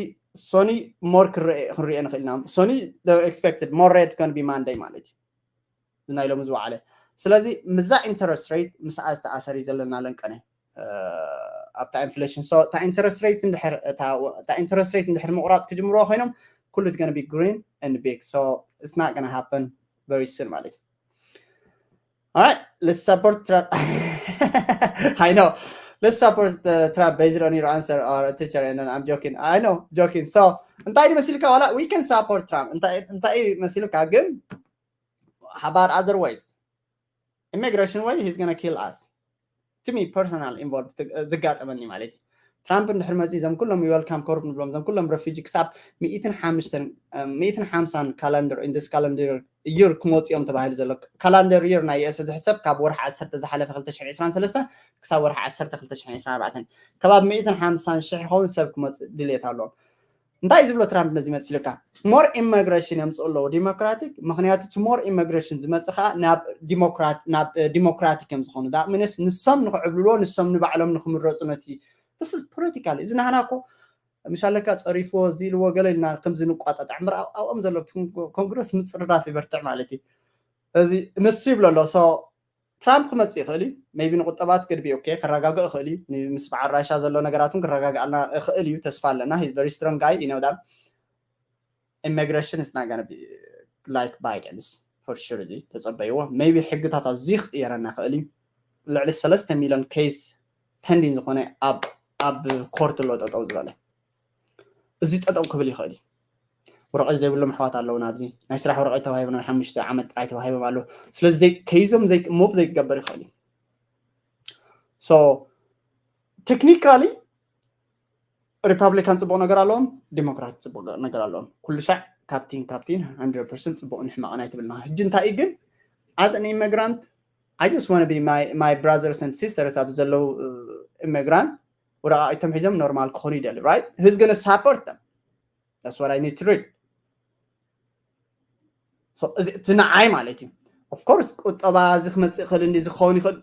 ሶኒ ሞር ክንሪኦ ንኽእል ኢና። ሶኒ expected more red can be Monday ማለት እዩ። እዚ ናይ ሎሚ ዝወዓለ ስለዚ ምዛ ኢንተረስት ሬት ምስኣ ዝተኣሰር እዩ ዘለና ለንቀነ። ኣብታ inflation። So እታ interest rate እንድሕር እታ interest rate እንድሕር ምቑራፅ ክጅምርዎ ኮይኖም ኩሉ it's gonna be green and big, so it's not gonna happen very soon ማለት እዩ። All right, let's support Trump. I know. Let's support uh, Trump based on your answer or teacher. And I'm joking. I know, joking. So እንታይ መሲልካ ዋላ we can support Trump እንታይ እንታይ መሲልካ ግን how about other ways? Immigration way, he's gonna kill us. To me personal involved ዝጋጠመኒ ማለት እዩ። ትራምፕ እንድሕር መፂ እዞም ኩሎም welcome corps ንብሎም እዞም ኩሎም refugee ክሳብ ሚእትን ሓምሳን ሚእትን ሓምሳን calendar in this calendar year ክመፁ እዮም ተባሂሉ ዘሎ። Calendar year ናይ US ዝሕሰብ ካብ ወርሒ ዓሰርተ ዝሓለፈ ክልተ ሽሕን ዕስራን ሰለስተን ክሳብ ወርሒ ዓሰርተ ክልተ ሽሕን ዕስራን ኣርባዕተን ከባቢ ሚእትን ሓምሳን ሽሕ ይኸውን ሰብ ክመፅእ ድልየት ኣለዎም። እንታይ ዝብሎ ትራምፕ ነዚ መሲልካ more immigration የምፅኡ ኣለዉ ዲሞክራቲክ። ምክንያቱ እቲ more immigration ዝመፅእ ከዓ ናብ ዲሞክራት ናብ ዲሞክራቲክ እዮም ዝኾኑ። That means ንሶም ንክዕብልዎ ንሶም ንባዕሎም ንክምረፁ ነቲ this is political። እዚ ናህና እኮ ምሻለካ ፀሪፍዎ እዚ ኢልዎ ገለ ኢልና ከምዚ ንቋጣጣዕ ምር ኣብኦም ዘሎ ኮንግረስ ምፅርዳፍ ይበርትዕ ማለት እዩ። እዚ ንሱ ይብሎ ኣሎ። So ትራምፕ ክመፅእ ይኽእል እዩ። Maybe ንቁጠባ ትገድቢ okay ከረጋግእ ይኽእል እዩ። ምስ በዓል ራሻ ዘሎ ነገራት እውን ክረጋግኣልና ይኽእል እዩ። ተስፋ ኣለና። He's very strong guy, you know that. Immigration is not gonna be like Biden's for sure። እዚ ተፀበይዎ። Maybe ሕግታት ኣዝዩ ክቅየረና ይኽእል እዩ። ልዕሊ ሰለስተ ሚሊዮን case pending ዝኾነ ኣብ ኣብ ኮርት ኣሎ ጠጠው ዝበለ። እዚ ጠጠው ክብል ይኽእል እዩ። ወረቐት ዘይብሎም ኣሕዋት ኣለውና ኣብዚ ናይ ስራሕ ወረቐት ተዋሂቦም ናይ ሓሙሽተ ዓመት ጥራይ ተዋሂቦም ኣለዉ። ስለዚ ከይዞም move ዘይክገበር ይኽእል እዩ። So technically ሪፓብሊካን ፅቡቅ ነገር ኣለዎም፣ ዲሞክራት ፅቡቅ ነገር ኣለዎም። ኩሉ ሻዕ ካብቲን ካብቲን hundred percent ፅቡቅ ንሕማቅን ኣይትብልና። ሕጂ እንታይ እዩ ግን as an immigrant I just want to be my my brothers and sisters ኣብ ዘለዉ immigrant ወረቃቂቶም ሒዞም ኖርማል ክኾኑ ይደሊ right? Who's gonna support them? That's what I need to read. So እዚ እቲ ንዓይ ማለት እዩ። Of course ቁጠባ እዚ ክመፅእ ይኽእል እንዲ ዝኸውን ይኽእል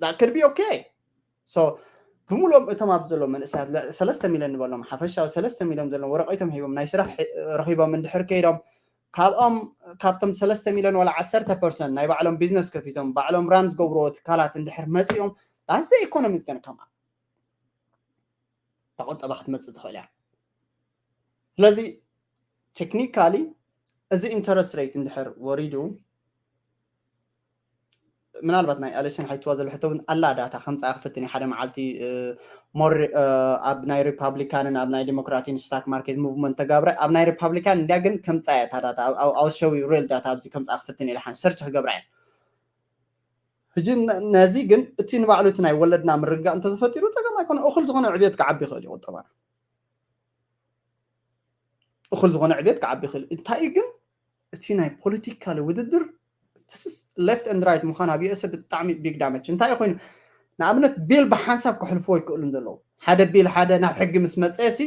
that could be okay። So ብምሉኦም እቶም ኣብ ዘለዉ መንእሰያት ሰለስተ ሚሊዮን ንበሎም ሓፈሻዊ ሰለስተ ሚሊዮን ዘለዎም ወረቀቶም ሂቦም ናይ ስራሕ ረኪቦም እንድሕር ከይዶም ካብኦም ካብቶም ሰለስተ ሚሊዮን ዋላ ዓሰርተ ፐርሰንት ናይ ባዕሎም ቢዝነስ ከፊቶም ባዕሎም ራን ዝገብርዎ ትካላት እንድሕር መፂኦም that's the economy is gonna come up። ተቆጠባ ክትመፅእ ትኽእል እያ። ስለዚ technically እዚ interest rate እንድሕር ወሪዱ ምናልባት ናይ ኣለሽን ሓይትዋ ዘሎ ሕቶ እውን ኣላ ዳታ ከምፃ ክፍትን ሓደ መዓልቲ more ኣብ ናይ ሪፓብሊካንን ኣብ ናይ ዲሞክራቲን ስታክ ማርኬት ሙቭመንት ተጋብረ ኣብ ናይ ሪፓብሊካን እንዲያ ግን ከምፃ እያ እታ ዳታ ኣውሸዊ ሪል ዳታ ኣብዚ ከምፃ ክፍትን ኢለ ሓን ሰርች ክገብራ እያ። ሕጂ ነዚ ግን እቲ ንባዕሉ እቲ ናይ ወለድና ምርግጋእ እንተተፈጢሩ ፀገም ኣይኮነ እኹል ዝኾነ ዕብየት ክዓቢ ይኽእል እዩ ቁጠባና። እኹል ዝኾነ ዕብየት ክዓቢ ይኽእል እንታይ እዩ ግን እቲ ናይ ፖለቲካል ውድድር left and right ምዃን ኣብ ዩኤስ ብጣዕሚ big damage እንታይ ኮይኑ ንኣብነት ቢል ብሓንሳብ ክሕልፍዎ ይክእሉ ዘለዉ ሓደ ቢል ሓደ ናብ ሕጊ ምስ መፀ ሲ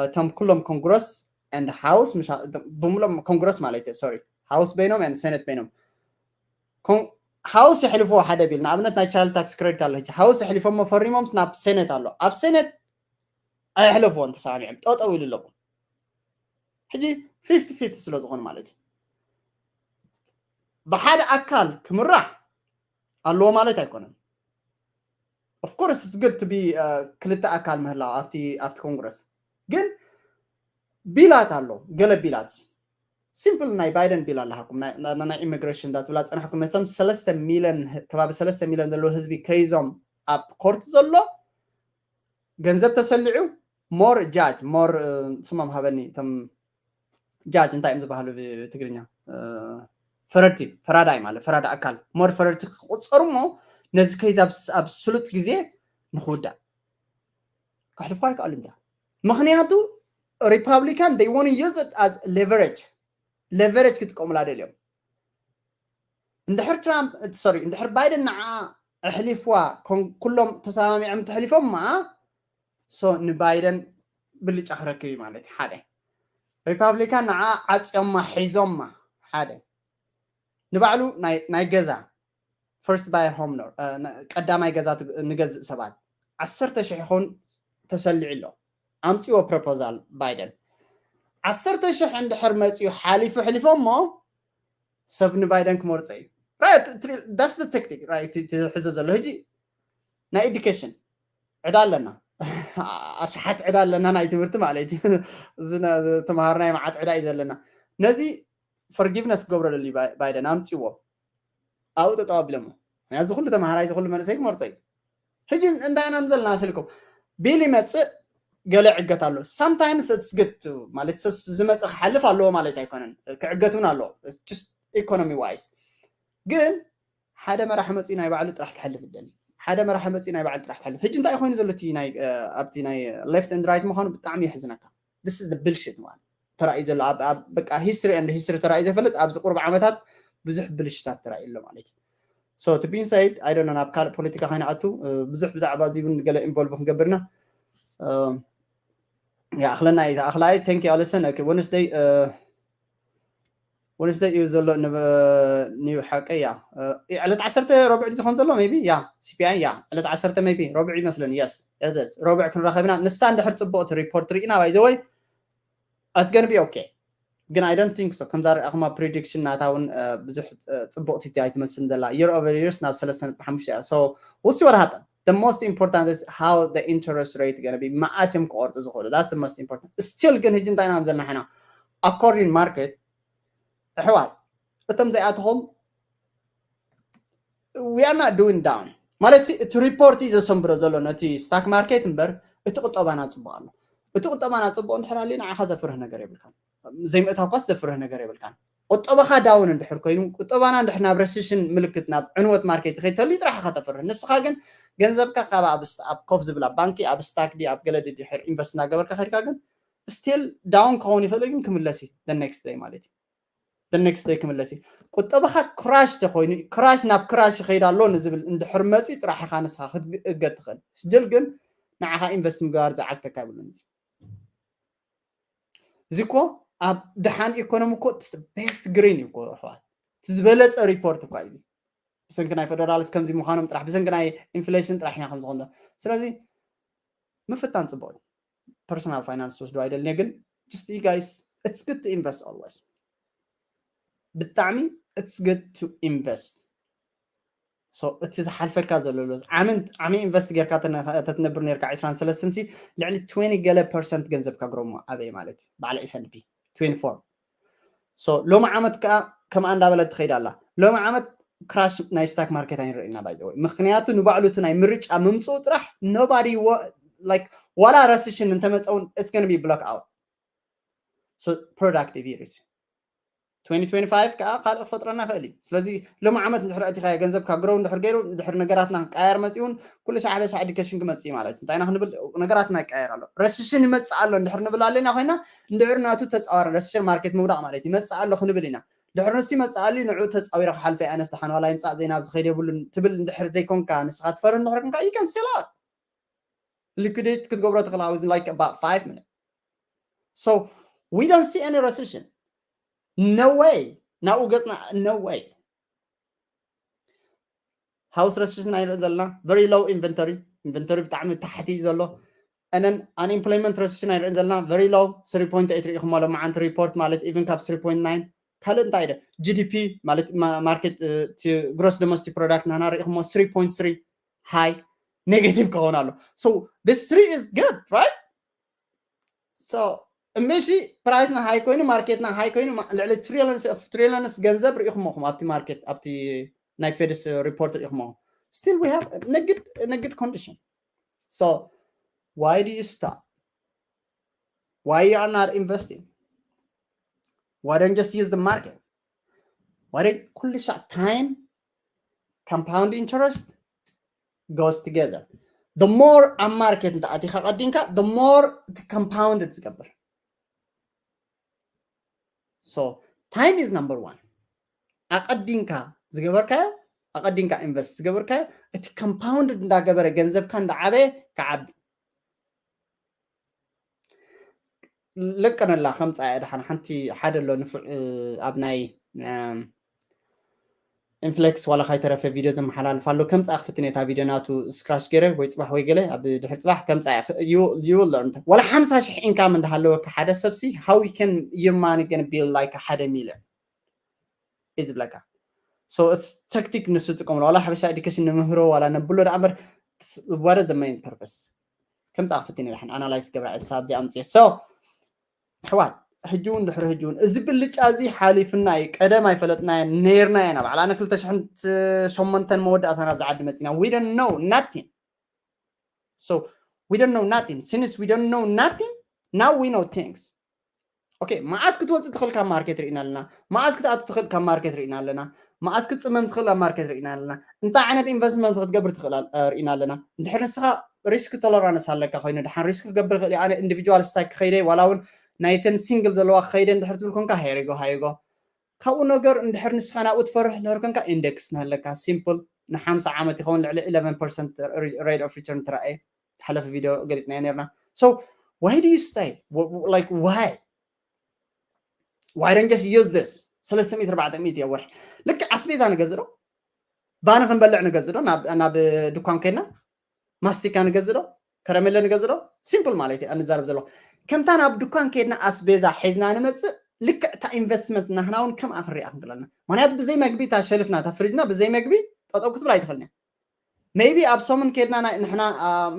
እቶም ኩሎም ኮንግረስ and ሃውስ ብምሎም ኮንግረስ ማለት እዩ sorry ሃውስ በይኖም and ሴኔት በይኖም ሃውስ የሕልፍዎ ሓደ ቢል ንኣብነት ናይ child tax credit ኣሎ ሃውስ የሕልፎሞ ፈሪሞምስ ናብ ሴኔት ኣሎ ኣብ ሴኔት ኣየሕለፍዎን ተሰማሚዖም ጠጠው ኢሉ ኣለዎ ሕጂ fifty fifty ስለ ዝኾኑ ማለት እዩ ብሓደ ኣካል ክምራሕ ኣለዎ ማለት ኣይኮነን of course it's good to be ክልተ ኣካል ምህላው ኣብቲ ኣብቲ ኮንግረስ ግን ቢላት ኣሎ ገለ ቢላት simple ናይ ባይደን ቢል ኣለሃኩም ናይ ኢሚግሬሽን ዳትብላ ፀናሕኩም ነቶም ሰለስተ ሚሊዮን ከባቢ ሰለስተ ሚሊዮን ዘለዎ ህዝቢ ከይዞም ኣብ ኮርት ዘሎ ገንዘብ ተሰሊዑ more judge more ስሞም ሃበኒ እቶም judge እንታይ እዮም ዝበሃሉ ብትግርኛ ፈረድቲ ፈራዳይ ማለት ፈራዳ ኣካል more ፈረድቲ ክቁፀሩ እሞ ነዚ case ኣብ ስሉጥ ግዜ ንክውዳእ ክሕልፎ ኣይከኣሉ እንተ ምክንያቱ ሪፓብሊካን they want use it as leverage leverage ክጥቀሙላ ደልዮም እንድሕር ትራምፕ sorry እንድሕር ባይደን ንዓ ኣሕሊፍዋ ኩሎም ተሰማሚዖም ተሕሊፎም ማ so ንባይደን ብልጫ ክረክብ እዩ ማለት ሓደ ሪፓብሊካን ንዓ ዓፅዮማ ሒዞማ ሓደ ንባዕሉ ናይ ገዛ first buyer home ቀዳማይ ገዛ ንገዝእ ሰባት ዓሰርተ ሽሕ ይኸውን ተሰሊዑ ኣሎ ኣምፅዎ proposal ባይደን ዓሰርተ ሽሕ እንድሕር መፅኡ ሓሊፉ ሕሊፎ እሞ ሰብ ንባይደን ክመርፆ እዩ that's the tactic ትሕዞ ዘሎ ሕጂ ናይ education ዕዳ ኣለና ኣሽሓት ዕዳ ኣለና ናይ ትምህርቲ ማለት እዩ። እዚ ነ- ተምሃርናዮ መዓት ዕዳ እዩ ዘለና። ነዚ ፎርጊቭነስ ክገብሮ ደልዩ ባይ- ባይደን ኣምፅዎ ኣብኡ ጠጠው ኣቢሎሞ። እዚ ኩሉ ተምሃራይ እዚ ኩሉ መንእሰይ ክመርፆ እዩ። ሕጂ እንታይ ኢና ዘለና ስልኩም ቢል ይመፅእ ገለ ዕገት ኣሎ። Sometimes it's good to ማለት ስ- ዝመፅእ ክሓልፍ ኣለዎ ማለት ኣይኮነን። ክዕገት እውን ኣለዎ just economy wise። ግን ሓደ መራሒ መፂኡ ናይ ባዕሉ ጥራሕ ክሕልፍ ይደሊ። ሓደ መራሒ መፂኡ ናይ ባዕሉ ጥራሕ ክሕልፍ። ሕጂ እንታይ ኮይኑ ዘሎ እቲ ናይ ኣብቲ ናይ left and right ምዃኑ ብጣዕሚ የሕዝነካ። This is the bullshit ማለት ተራእዩ ዘሎ ኣብ በቃ history and history ተራእዩ ዘይፈልጥ ኣብዚ ቁርብ ዓመታት ብዙሕ ብልሽታት ተራእዩ ኣሎ ማለት እዩ። So to be said I don't know ናብ ካልእ ፖለቲካ ከይንኣቱ ብዙሕ ብዛዕባ እዚ እውን ገለ involve ክንገብርና ይኣኽለና እዩ። ተኣኽላይ thank you ኣለሰን okay Wednesday Wednesday እዩ ዘሎ new ሓቂ እያ። ዕለት ዓሰርተ ረቡዕ ዝኾን ዘሎ maybe ያ CPI ያ ዕለት ዓሰርተ maybe ረቡዕ ይመስለኒ yes ረቡዕ ክንራኸብና ንሳ እንድሕር ፅቡቕቲ report ርኢና by the way it's gonna be okay ግን I don't think so ከምዛ ርኣኹማ prediction ናታ እውን ብዙሕ ፅቡቕቲ ኣይትመስልን ዘላ year over years ናብ ሰለስተ ነጥቢ ሓሙሽተ እያ so we'll see what happen the most important is how the interest rate gonna be መዓስ እዮም ክቆርፁ ዝኽእሉ that's the most important still ግን ሕጂ እንታይ ኢና ዘለና ሕና according market ኣሕዋት እቶም ዘይኣትኹም we are not doing down ማለት እቲ report እዩ ዘሰንብሮ ዘሎ ነቲ stock market እምበር እቲ ቁጠባና ፅቡቅ ኣሎ እቲ ቁጠባና ፅቡቅ እንድሕር ኣልዩ ንዓኻ ዘፍርህ ነገር የብልካን ዘይምእታውካስ ዘፍርህ ነገር የብልካን ቁጠባኻ down እንድሕር ኮይኑ ቁጠባና እንድሕር ናብ recession ምልክት ናብ ዕንወት market ይኸይድ ተልዩ ጥራሕ ኢኻ ተፍርህ ንስኻ ግን ገንዘብካ ካብ ኣብ ኮፍ ዝብላ ባንኪ ኣብ stock ድዩ ኣብ ገለ ድድሕር invest እናገበርካ ከድካ ግን still down ክኸውን ይኽእል ግን ክምለስ እዩ the next day ማለት እዩ the next day ክምለስ እዩ ቁጠባኻ crash ተኮይኑ crash ናብ crash ይኸይድ ኣሎ ንዝብል እንድሕር መፂ ጥራሕ ኢኻ ንስኻ ክትእገድ ትኽእል still ግን ንዓኻ invest ምግባር ዝዓግተካ የብሉን እዚ እኮ ኣብ ድሓን economy እኮ best green እዩ እኮ ኣሕዋት ዝበለፀ report እኳ እዚ ብሰንኪ ናይ federal ስ ከምዚ ምዃኖም ጥራሕ ብሰንኪ ናይ inflation ጥራሕ ኢና ከም ዝኾን ስለዚ ምፍታን ፅቡቅ እዩ personal finance ትወስዱ ኣይደልኒ ግን just you guys it's good to invest always ብጣዕሚ it's good to invest so እቲ ዝሓልፈካ ዘሎ ዓሚ invest ጌርካ ተትነብር ነርካ ዕስራን ሰለስተን ሲ ልዕሊ twenty ገለ percent ገንዘብካ grow ኣበይ ማለት በዓል S&P twenty four so ሎሚ ዓመት ከዓ ከምኣ እንዳበለት ትኸይድ ኣላ ሎሚ ዓመት crash ናይ stock market ኣይንርኢ ኢና by the way ምክንያቱ ንባዕሉ እቲ ናይ ምርጫ ምምፅኡ ጥራሕ nobody like ዋላ recession እንተመፀ እውን it's gonna be block out so productive year እዩ twenty twenty five ከዓ ካልእ ክፈጥረና ይኽእል እዩ ስለዚ ሎም ዓመት እንድሕር ኣእቲኻዮ ገንዘብካ grow እንድሕር ገይሩ እንድሕር ነገራትና ክቀያየር መፂኡ እውን ኩሉ ሻዕ ሓደ ሻዕ education ክመፅእ እዩ ማለት እዩ እንታይ ኢና ክንብል ነገራትና ይቀያየር ኣሎ recession ይመፅእ ኣሎ እንድሕር ንብል ኣለና ኮይና እንድሕር ናቱ ተፃዋሪ recession market ምውዳቕ ማለት እዩ ይመፅእ ኣሎ ክንብል ኢና ድሕር ንሱ ይመፅእ ኣሎ ንዕኡ ተፃዊረ ክሓልፈ ኣነስ ደሓን ዋላ ይምፃእ ዘይናብ ዝኸይድ የብሉን ትብል እንድሕር ዘይኮንካ ንስኻ ትፈርህ እንድሕር ኮንካ you can sell out liquidate ክትገብሮ ትኽእል within like about five minutes so we don't see any recession no way ናብኡ ገፅና no way house recession ኣይንርኢ ዘለና very low inventory inventory ብጣዕሚ ታሕቲ እዩ ዘሎ and then unemployment recession ኣይንርኢ ዘለና very low three point eight ርኢኹሞ ሎማዓንቲ report ማለት even ካብ three point nine ካልእ እንታይ ደ GDP ማለት market gross domestic product ናና ርኢኹሞ three point three high negative ክኸውን ኣሎ so this three is good right so እምበሺ price ና high ኮይኑ market ና high ኮይኑ ልዕሊ trillions of trillions ገንዘብ ርኢኹሞኹም ኣብቲ market ኣብቲ ናይ Fed's report ርኢኹሞ still we have a good, a good condition so why do you stop why you are not investing why don't just use the market why don't ኩሉ ሻዕ time compound interest goes together the more ኣብ market እንተ ኣቲኻ ቀዲንካ the more compounded ዝገብር so time is number one ኣቐዲንካ ዝገበርካዮ ኣቐዲንካ invest ዝገበርካዮ እቲ compounded እንዳገበረ ገንዘብካ እንዳዓበየ ክዓቢ ለቀነላ ከምፃ እያ ድሓን ሓንቲ ሓደ ኣሎ ንፉዕ ኣብ ናይ ኢንፍሌክስ ዋላ ካይተረፈ ቪድዮ ዘመሓላልፍ ኣሎ ከምፃ ክፍትን እታ ቪድዮ ናቱ scratch ገይረ ወይ ፅባሕ ወይ ገለ ኣብ ድሕር ፅባሕ ከምፃ you will learn ዋላ ሓምሳ ሽሕ income እንዳሃለወካ ሓደ ሰብሲ how you can your money gonna build like ሓደ ሚልዮን እዩ ዝብለካ so it's tactic ንሱ ዝጥቀምሉ ዋላ ሓበሻ education ንምህሮ ዋላ ነብሎ ደኣ እምበር what is the main purpose ከምፃ ክፍትን ይልሓን ኣናላይዝ ገብራ እሳ ኣብዚ ኣምፅየ። So ኣሕዋት፣ ሕጂ እውን ድሕሪ ሕጂ እውን እዚ ብልጫ እዚ ሓሊፍና እዩ። ቀደም ኣይፈለጥናዮ ነይርና ኢና። ባዕላ ን ክልተ ሽሕን ሸሞንተን መወዳእታ ናብዚ ዓዲ መፂና። We don't know nothing. So we don't know nothing. Since we don't know nothing, now we know things. Okay, መዓስ ክትወፅእ ትኽእል ካብ ማርኬት ርኢና ኣለና። መዓስ ክትኣቱ ትኽእል ካብ ማርኬት ርኢና ኣለና። መዓስ ክትፅመም ትኽእል ኣብ ማርኬት ርኢና ኣለና። እንታይ ዓይነት ኢንቨስትመንት ክትገብር ትኽእል ኣል- ርኢና ኣለና። እንድሕር ንስኻ ሪስክ ቶለራንስ ኣለካ ኮይኑ፣ ድሓን ሪስክ ክገብር ይኽእል እየ፣ ኣነ ኢንዲቪጁዋል ስታክ ክኸይደ ዋላ እውን ናይተን ሲንግል ዘለዋ ክኸይደ እንድሕር ትብል ኮንካ፣ ሄሪጎ ሃይጎ ካብኡ ነገር እንድሕር ንስኻ ናብኡ ትፈርሕ እንድሕር ኮንካ፣ ኢንደክስ ንሃለካ። ሲምፕል፣ ንሓምሳ ዓመት ይኸውን ልዕሊ eleven percent rate of return ትረኣየ። ሓለፈ ቪድዮ ገሊፅናዮ ነርና። So why do you stay? Like, why? Why don't just use this? ሰለስተ ሚእቲ ኣርባዕተ ሚእቲ ኣብ ወርሒ። ልክዕ ኣስቤዛ ንገዝእ ዶ? ባኒ ክንበልዕ ንገዝእ ዶ? ናብ ድኳን ከድና ማስቲካ ንገዝእ ዶ? ከረሜለ ንገዝእ ዶ? ሲምፕል ማለት እዩ ኣንዛረብ ዘሎ። ከምታ ናብ ድኳን ከድና ኣስቤዛ ሒዝና ንመፅእ፣ ልክዕ እታ ኢንቨስትመንት ናህና እውን ከምኣ ክንሪኣ ክንክለና። ምክንያቱ ብዘይ መግቢ እታ ሸልፍና እታ ፍሪጅና ብዘይ መግቢ ጠጠው ክትብል ኣይትኽእልን እያ። Maybe ኣብ ሰሙን ከድና ናይ ንሕና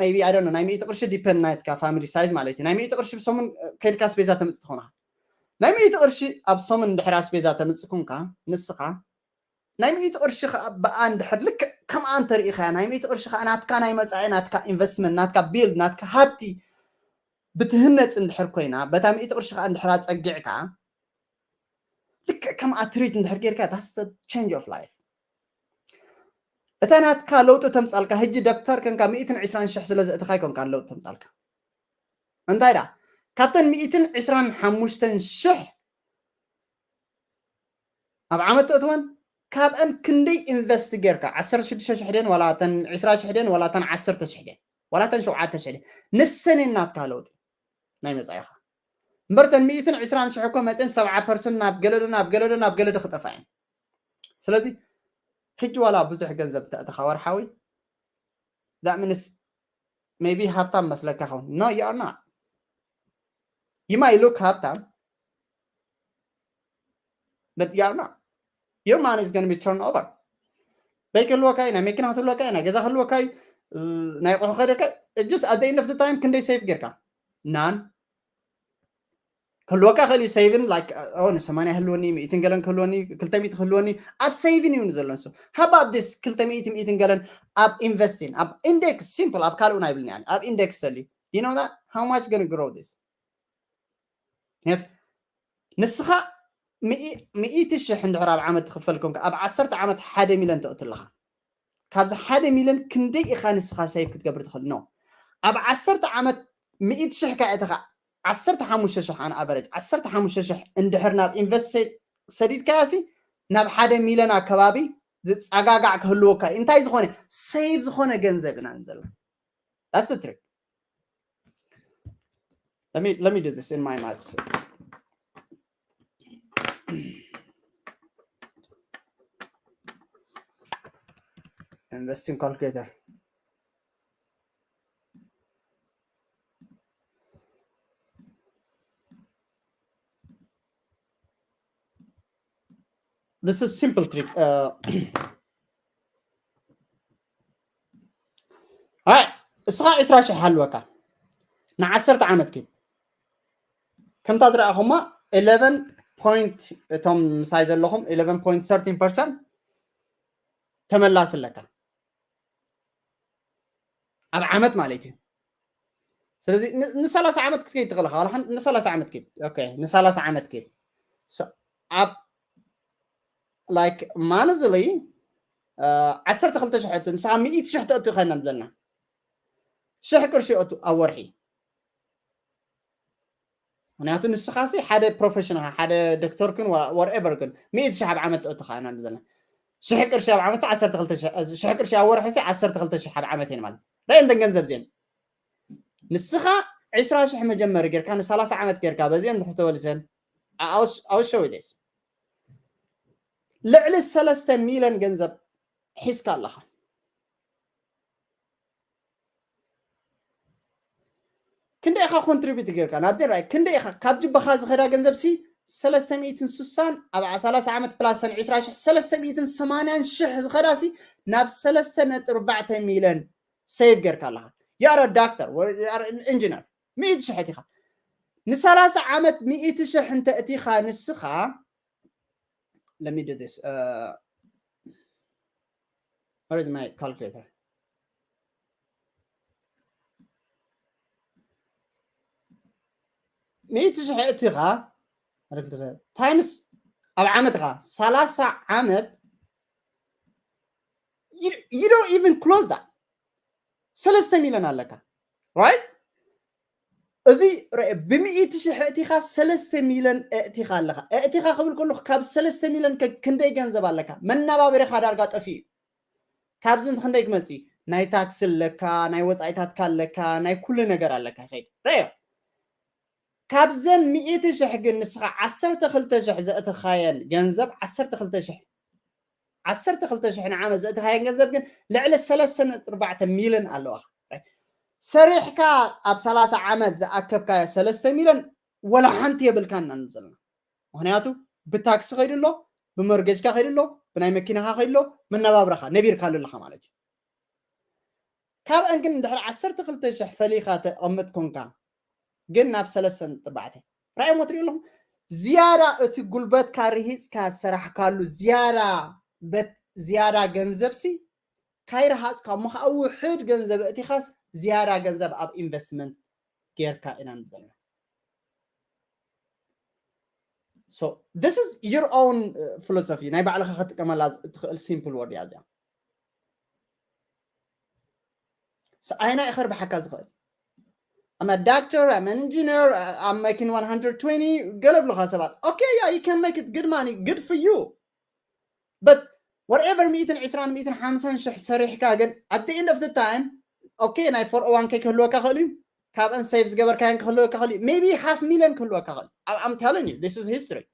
maybe I don't know ናይ ሚእቲ ቅርሺ፣ ዲፐንድ ናይትካ ፋሚሊ ሳይዝ ማለት እዩ። ናይ ሚእቲ ቅርሺ ብሰሙን ከድካ ኣስቤዛ ተምፅእ ትኾንካ። ናይ ሚእቲ ቅርሺ ኣብ ሰሙን እንድሕር ኣስቤዛ ተምፅእ ኮንካ፣ ንስኻ ናይ ሚእቲ ቅርሺ ከዓ ብኣ እንድሕር ልክዕ ከምኣ እንተርኢኻያ፣ ናይ ሚእቲ ቅርሺ ከዓ ናትካ ናይ መፃኢ ናትካ ኢንቨስትመንት፣ ናትካ ቢልድ፣ ናትካ ሃብቲ ብትህነፅ እንድሕር ኮይና፣ በታ ሚእቲ ቅርሺ ከዓ እንድሕር ኣፀጊዕካ፣ ልክዕ ከምኣ ትሪት እንድሕር ጌርካ፣ that's the change of life። እታ ናትካ ለውጢ ተምፃልካ። ሕጂ ዶክተር ከንካ ሚእትን ዕስራን ሽሕ ስለ ዘእተኻ ኣይኮንካ ለውጢ ተምፃልካ። እንታይ ዳ ካብተን ሚእትን ዕስራን ሓሙሽተን ሽሕ ኣብ ዓመት ተእትወን፣ ካብአን ክንደይ ኢንቨስት ጌርካ፣ ዓሰርተ ሽዱሽተ ሽሕ ድየን ዋላ ተን ዕስራ ሽሕ ድየን ዋላ ተን ዓሰርተ ሽሕ ድየን ዋላ ተን ሸውዓተ ሽሕ ድየን፣ ንሰን እየን ናትካ ለውጢ ናይ መጻኢኻ። እምበር ተን ሚእትን ዕስራን ሽሕ እኮ መጽን ሰብዓ ፐርሰንት ናብ ገለዶ ናብ ገለዶ ናብ ገለዶ ክጠፋ እየን። ስለዚ ሕጂ ዋላ ብዙሕ ገንዘብ ተእትኻ ወርሓዊ፣ that means maybe ሃብታም መስለካ ኸውን። No, you are not. You might look ሃብታም, but you are not. Your money is going to be turned over. በይ ክህልወካ እዩ፣ ናይ መኪና ክትህልወካ እዩ፣ ናይ ገዛ ክህልወካ እዩ፣ ናይ ቁሑ ከደካ። Just at the end of the time ክንደይ ሴቭ ጌርካ? ናን። ክህልወካ ክእል እዩ። ሴቭን ላይክ ኦ ንሰማንያ ክህልወኒ፣ ሚእትን ገለን ክህልወኒ፣ ክልተ ሚእቲ ክህልወኒ፣ ኣብ ሴቪን እዩ ዘሎ ንሱ። How about this ክልተ ሚእቲ፣ ሚእትን ገለን ኣብ ኢንቨስቲን፣ ኣብ ኢንዴክስ፣ ሲምፕል፣ ኣብ ካልኡ ናይ ብልኒ ኣብ ኢንዴክስ ሰልዩ። You know that? How much gonna grow this? ንስኻ ሚእቲ ሽሕ እንድሕር ኣብ ዓመት ትኽፈል ኮንካ፣ ኣብ ዓሰርተ ዓመት ሓደ ሚልዮን ተእቱ ኣለኻ። ካብዚ ሓደ ሚልዮን ክንደይ ኢኻ ንስኻ ሴቭ ክትገብር ትኽእል? ኖ፣ ኣብ ዓሰርተ ዓመት ሚእቲ ሽሕ ካየተኻ ዓሰርተ ሓሙሽተ ሽሕ ኣን ኣቨሬጅ ዓሰርተ ሓሙሽተ ሽሕ እንድሕር ናብ ኢንቨስት ሰዲድካያሲ፣ ናብ ሓደ ሚልዮን ኣከባቢ ዝጸጋጋዕ ክህልወካ እዩ። እንታይ ዝኾነ ሴቭ ዝኾነ ገንዘብ ኢና ንዘሎ። That's the trick. Let me let me do this in my maths. Investing calculator. This is simple trick. Uh, Alright. እስኻ ዕስራ ሽሕ ሃልወካ ንዓሰርተ ዓመት ኪድ ከምታ ዝረኣኹማ eleven point እቶም ምሳይ ዘለኹም eleven point thirteen percent ተመላሲ ኣለካ ኣብ ዓመት ማለት እዩ። ስለዚ ንሰላሳ ዓመት ክትከይድ ትኽእል ኢኻ። ንሰላሳ ዓመት ኪድ ኦኬ፣ ንሰላሳ ዓመት ኪድ ኣብ like ማንዝሊ ዓሰርተ ክልተ ሽሕ እቱ ንስኻ ሚእቲ ሽሕ ተእቱ ኢኻ ኢና ንብለና ሽሕ ቅርሺ እቱ ኣብ ወርሒ። ምክንያቱ ንስኻ ሲ ሓደ ፕሮፌሽን ኢኻ፣ ሓደ ዶክተር ክን ወርኤቨር ክን ሚእቲ ሽሕ ኣብ ዓመት ተእቱ ኢኻ ኢና ንብለና ሽሕ ቅርሺ ኣብ ዓመት ዓሰርተ ክልተ ሽሕ ቅርሺ ኣብ ወርሒ ሲ ዓሰርተ ክልተ ሽሕ ኣብ ዓመት እየን ማለት ረአን ደን ገንዘብ ዜን ንስኻ ዕስራ ሽሕ መጀመሪ ጌርካ ንሰላሳ ዓመት ጌርካ በዚአን ትሕተ ወልሰን ኣውሸዊደስ ልዕሊ ሰለስተ ሚልዮን ገንዘብ ሒዝካ ኣለኻ። ክንደይ ኢኻ ኮንትሪቢዩት ጌርካ ናብዚ ራይ ክንደይ ኢኻ ካብ ጅባኻ ዝኸዳ ገንዘብ ሲ ሰለስተ ሚእትን ስሳን ኣብ ሰላሳ ዓመት ፕላስ ሰን ዕስራ ሽሕ ሰለስተ ሚእትን ሰማንያን ሽሕ ዝኸዳ ሲ ናብ ሰለስተ ነጥቢ ኣርባዕተ ሚልዮን ሴቭ ጌርካ ኣለኻ። you are a doctor or you are an engineer ሚእቲ ሽሕ እቲኻ ንሰላሳ ዓመት ሚእቲ ሽሕ እንተ እቲኻ ንስኻ let me do this uh, where is my calculator ሚእቲ ሽሕ እቲኻ times ኣብ ዓመት ኢኻ ሰላሳ ዓመት you don't even close that ሰለስተ ሚሊዮን ኣለካ right እዚ ብሚእቲ ሽሕ እቲኻ ሰለስተ ሚሊዮን እእቲኻ ኣለኻ እእቲኻ ክብል ከለኹ ካብ ሰለስተ ሚሊዮን ክንደይ ገንዘብ ኣለካ መናባበሪኻ ዳርጋ ጠፊኡ እዩ ካብዚ ክንደይ ክመፅእ ናይ ታክሲ ኣለካ ናይ ወፃኢታትካ ኣለካ ናይ ኩሉ ነገር ኣለካ ይኸይድ ረዮ ካብዘን ሚእቲ ሽሕ ግን ንስኻ ዓሰርተ ክልተ ሽሕ ዘእትኻየን ገንዘብ ዓሰርተ ክልተ ሽሕ ዓሰርተ ክልተ ሽሕ ንዓመት ዘእትኻየን ገንዘብ ግን ልዕሊ ሰለስተ ነጥቢ ኣርባዕተ ሚሊዮን ኣለዋኻ ሰሪሕካ ኣብ ሰላሳ ዓመት ዝኣከብካዮ ሰለስተ ሚሊዮን ወላ ሓንቲ የብልካን ኢና ንብል ዘለና ምክንያቱ ብታክሲ ከይዱ ኣሎ ብመርገጅካ ከይዱ ኣሎ ብናይ መኪናኻ ከይዱ ኣሎ መነባብረኻ ነቢርካሉ ኣለኻ ማለት እዩ ካብአን ግን እንድሕር ዓሰርተ ክልተ ሽሕ ፈሊኻ ተቐምጥ ኮንካ ግን ናብ ሰለስተ ነጥቢ ኣርባዕተ ራእሞ ትሪኦ ኣለኹም ዝያዳ እቲ ጉልበትካ ርሂፅካ ዝሰራሕካሉ ዝያዳ በት ዝያዳ ገንዘብሲ ካይረሃፅካ እሞ ከዓ ውሕድ ገንዘብ እቲኻስ ዝያዳ ገንዘብ ኣብ ኢንቨስትመንት ጌርካ ኢና ንብል ዘለና so this is your own uh, philosophy ናይ ባዕልኻ ክትጥቀመላ ትኽእል simple word እያ እዚኣ ኣየናይ እኸር ብሓካ ዝኽእል I'm a doctor, I'm an engineer, I'm making one hundred twenty ገለ ብሉኻ ሰባት okay yeah you can make it good money good for you but whatever ሚእትን ዕስራን ሚእትን ሓምሳን ሽሕ ሰሪሕካ ግን at the end of the time okay ናይ four oh one k ክህልወካ ክእል እዩ ካብአን save ዝገበርካየን ክህልወካ ክእል እዩ maybe half million ክህልወካ ክእል I'm telling you this is history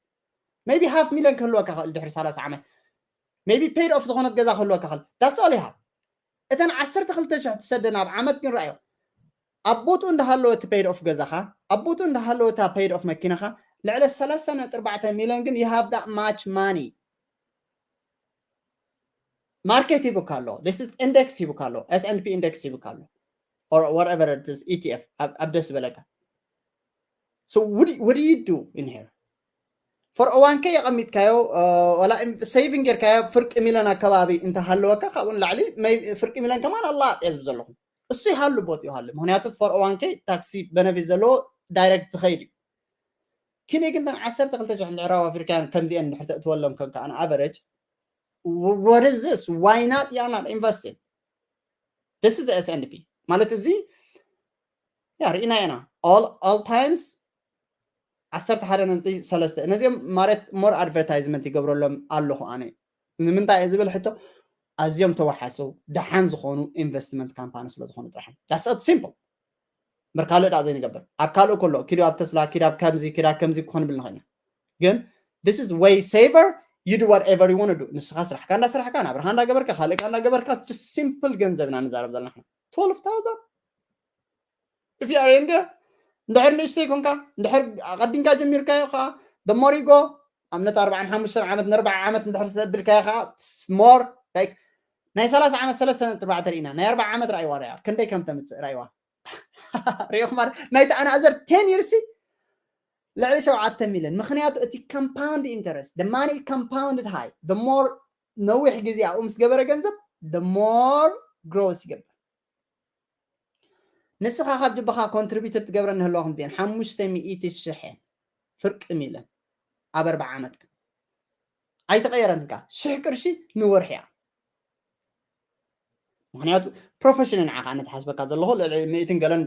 maybe half million ክህልወካ ክእል ድሕሪ ሰላሳ ዓመት maybe paid off ዝኾነት ገዛ ክህልወካ ክእል that's all you have እተን ዓሰርተ ክልተ ሽሕ ትሰደን ኣብ ዓመት ግን ረኣዮ ኣብ ቦትኡ እንዳሃለወ እቲ paid off ገዛኻ ኣብ ቦትኡ እንዳሃለወ እታ paid off መኪናኻ ልዕሊ ሰለስተ ነጥቢ ኣርባዕተ ሚሊዮን ግን you have that much money market ሂቡካ ኣሎ this is index ሂቡካ ኣሎ S and P index ሂቡካ ኣሎ or whatever it is E T F ኣብ ደስ ዝበለካ so what do, what do you do in here for one k የቐሚጥካዮ ወላ saving ጌርካዮ ፍርቂ ሚሊዮን ኣከባቢ እንተሃለወካ ካብኡ ንላዕሊ ፍርቂ ሚሊዮን ከማን ኣላጥ እየ ዝብል ዘለኹ እሱ ይሃሉ ቦት ይሃሉ ምክንያቱ for one k ታክሲ benefit ዘለዎ direct ዝኸይድ እዩ ኪነ ግን ተን ዓሰርተ ክልተ ሽሕ እንድሕር ኣዋፊርካያን ከምዚአን እንድሕር ተእትወሎም ከም ከኣን average what is this why not you are not investing this is S and P ማለት እዚ ያ ርኢና ኢና all all times ዓሰርተ ሓደ ነጥቢ ሰለስተ ነዚኦም ማለት more advertisement ይገብረሎም ኣለኹ ኣነ ንምንታይ እየ ዝብል ሕቶ ኣዝዮም ተወሓሱ ደሓን ዝኾኑ investment company ስለ ዝኾኑ ጥራሕ that's simple እምበር ካልእ ደኣ ዘይንገብር ኣብ ካልእ ከሎ ኪዶ ኣብ ተስላ ኪድ ኣብ ከምዚ ኪድ ኣብ ከምዚ ክኾን ብል ንኽእል ግን this is way saver you do whatever you want to do ንስኻ ስራሕካ እንዳስራሕካ ናብርኻ እንዳገበርካ ካልእካ እንዳገበርካ simple ገንዘብ ኢና ንዛረብ ዘለና twelve thousand if you are younger እንድሕር ንእሽተይ ኮንካ እንድሕር ኣቐዲምካ ጀሚርካዮ ከዓ the more you go ኣብነት ኣርባዓን ሓሙሽተን ዓመት ንኣርባዓ ዓመት እንድሕር ዘብልካዮ ከዓ more like ናይ ሰላሳ ዓመት ሰለስተ ነጥቢ ኣርባዕተ ርኢና ናይ ኣርባዓ ዓመት ራእይዋ ርያ ክንደይ ከም ተምፅእ ራእይዋ ሪኢኹም ናይቲ ኣናእዘር ten years ልዕሊ ሸውዓተ ሚሊዮን ምክንያቱ እቲ compound interest the money compounded high the more ነዊሕ ግዜ ኣብኡ ምስ ገበረ ገንዘብ the more grows ይገብር ንስኻ ካብ ጅባኻ contributed ትገብረ ንህልዋ ከምዚአን ሓሙሽተ ሚእቲ ሽሕ ፍርቂ ሚልን ኣብ ኣርባዓ ዓመትካ ኣይተቐየረን ካ ሽሕ ቅርሺ ንወርሒ እያ ምክንያቱ ፕሮፌሽን ንዓኻ ኣነ ትሓስበካ ዘለኹ ልዕሊ ሚእትን ገለን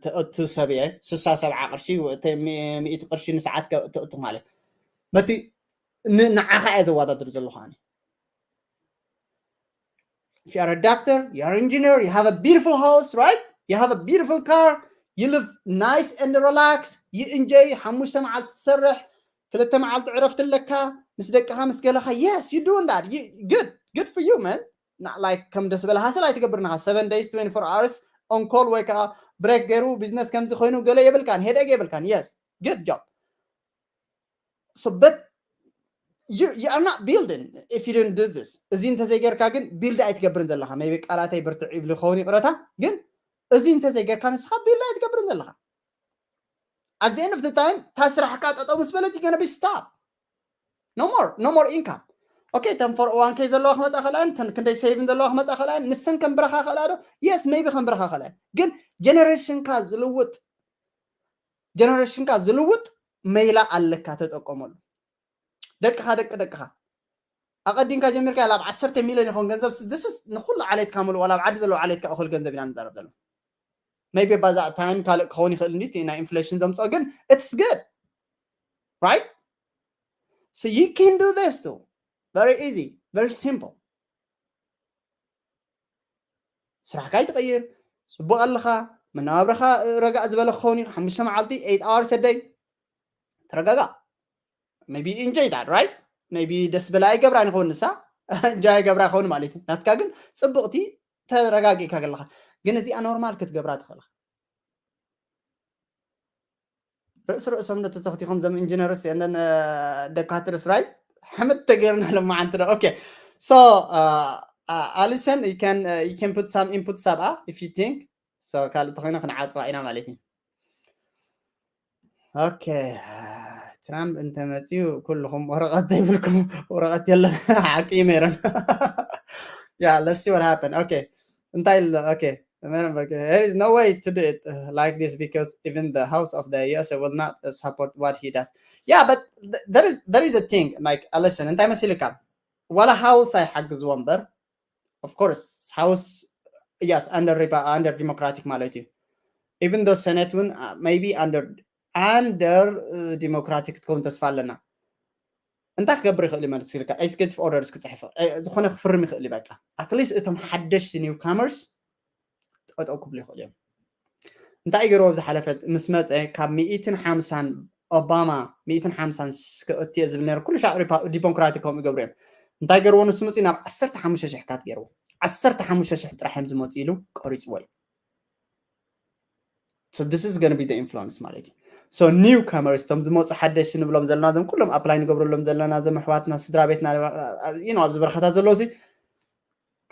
ተእቱ ሰብ እየ ስሳ ሰብዓ ቅርሺ ሚእቲ ቅርሺ ንሰዓት ተእቱ ማለት በቲ ንዓኻ እየ ዘወዳድር ዘለኹ ኣነ If you are a doctor, you are an engineer, you have a beautiful house, right? You have a beautiful car, you live nice and relax, you enjoy ሓሙሽተ መዓልቲ ትሰርሕ ክልተ መዓልቲ ዕረፍቲ ኣለካ ምስ ደቅኻ ምስ ገለኻ yes you doing that you, good good for you man not like ከም ደስ በለ ሃስል ኣይትገብር ንኻ seven days twenty-four hours on call ወይ ከዓ break ገይሩ business ከምዚ ኮይኑ ገለ የብልካን headache የብልካን yes good job so but you, you are not building if you didn't do this እዚ እንተዘይገርካ ግን build ኣይትገብርን ዘለኻ maybe ቃላተይ ብርትዕ ይብል ይኸውን ይቕረታ ግን እዚ እንተዘይገርካ ንስኻ ቢልድ ኣይትገብርን ዘለኻ። At the end of the time እታ ስራሕካ ጠጠው ምስ በለት you're gonna be stop. No more, no more income. Okay, እተን ፎር ኦ ዋን ኬ ዘለዋ ክመፃ ከልኣን እተን ክንደይ ሴቪንግ ዘለዋ ክመፃ ከልኣን ንሰን ከንብረኻ ከልኣ ዶ? የስ ሜቢ ከንብረኻ ከልኣን። ግን ጀነሬሽንካ ዝልውጥ ጀነሬሽንካ ዝልውጥ መይላ ኣለካ፣ ተጠቀመሉ። ደቅኻ ደቂ ደቅኻ ኣቐዲምካ ጀሚርካ ላብ ዓሰርተ ሚሊዮን ይኸውን ገንዘብ ንኩሉ ዓሌትካ ምሉ ዋላ ኣብ ዓዲ ዘለዉ ዓሌትካ እኹል ገንዘብ ኢና ንዛረብ ዘለና። ሜቢ ባዛ ታይም ካልእ ክኸውን ይኽእል እንዲ ናይ ኢንፍሌሽን ዘምፅኦ ግን it's good, right? So you can do this too. Very easy, very simple. ስራሕካ ይትቐይር፣ ፅቡቕ ኣለኻ፣ መነባብረኻ ረጋእ ዝበለ ክኸውን እዩ። ሓሙሽተ መዓልቲ eight hours a day ተረጋጋእ። Maybe enjoy that, right? Maybe ደስ በላ ኣይገብራን ይኸውን ንሳ እንጆይ ኣይገብራ ይኸውን ማለት እዩ። ናትካ ግን ፅብቕቲ ተረጋጊእካ ከለኻ ግን እዚኣ ኖርማል ክትገብራ ትኽእልኻ። ርእሲ ርእሶም ዶ ተተኽቲኾም ዘም ኢንጂነርስ and then ደካትርስ right? ሕምድ ተገይርና ለማዓንቲ ዶ okay. So uh, uh, Alison, you can uh, you can put some input ሳብኣ if you think so ካልእ ተኾይኑ ክንዓፅዋ ኢና ማለት እዩ። Okay. ትራምፕ እንተመፅዩ ኩልኹም ወረቐት ዘይብልኩም ወረቐት የለን ሓቂ እዩ ሜሮን። Yeah, let's see what happen. Okay. እንታይ ኣሎ okay. Remember, there is no way to do it uh, like this because even the house of the U S will not uh, support what he does. Yeah, but th- there is there is a thing like uh, listen, እንታይ መሲልካ ዋላ ሃውስ ኣይሓግዝዎ እምበር of course ሃውስ yes under under democratic ማለት እዩ። Even though Senate እውን uh, maybe under under uh, democratic ክትከውን ተስፋ ኣለና። እንታይ ክገብር ይኽእል እዩ መሲልካ? Executive orders ክፅሕፍ ዝኾነ ክፍርም ይኽእል እዩ። በቃ at least እቶም ሓደሽቲ newcomers ጠጠው ክብሉ ይኽእሉ እዮም። እንታይ ገይርዎ ኣብ ዝሓለፈ ምስ መፀ ካብ ሚእትን ሓምሳን ኦባማ ሚእትን ሓምሳን ክእትየ ዝብል ነሩ ኩሉ ሻዕ ዲሞክራቲክ ከምኡ ይገብሩ እዮም። እንታይ ገይርዎ ንሱ መፅኡ ናብ ዓሰርተ ሓሙሽተ ሽሕ ካት ገይርዎ ዓሰርተ ሓሙሽተ ሽሕ ጥራሕ እዮም ዝመፁ ኢሉ ቆሪፅዎ እዩ። So this is going to be the influence ማለት እዩ። So newcomers እቶም ዝመፁ ሓደሽቲ ንብሎም ዘለና ዞም ኩሎም ኣፕላይ ንገብረሎም ዘለና ዞም ኣሕዋትና ስድራ ቤትና you know ኣብዚ በረኻታት ዘለዉ ሲ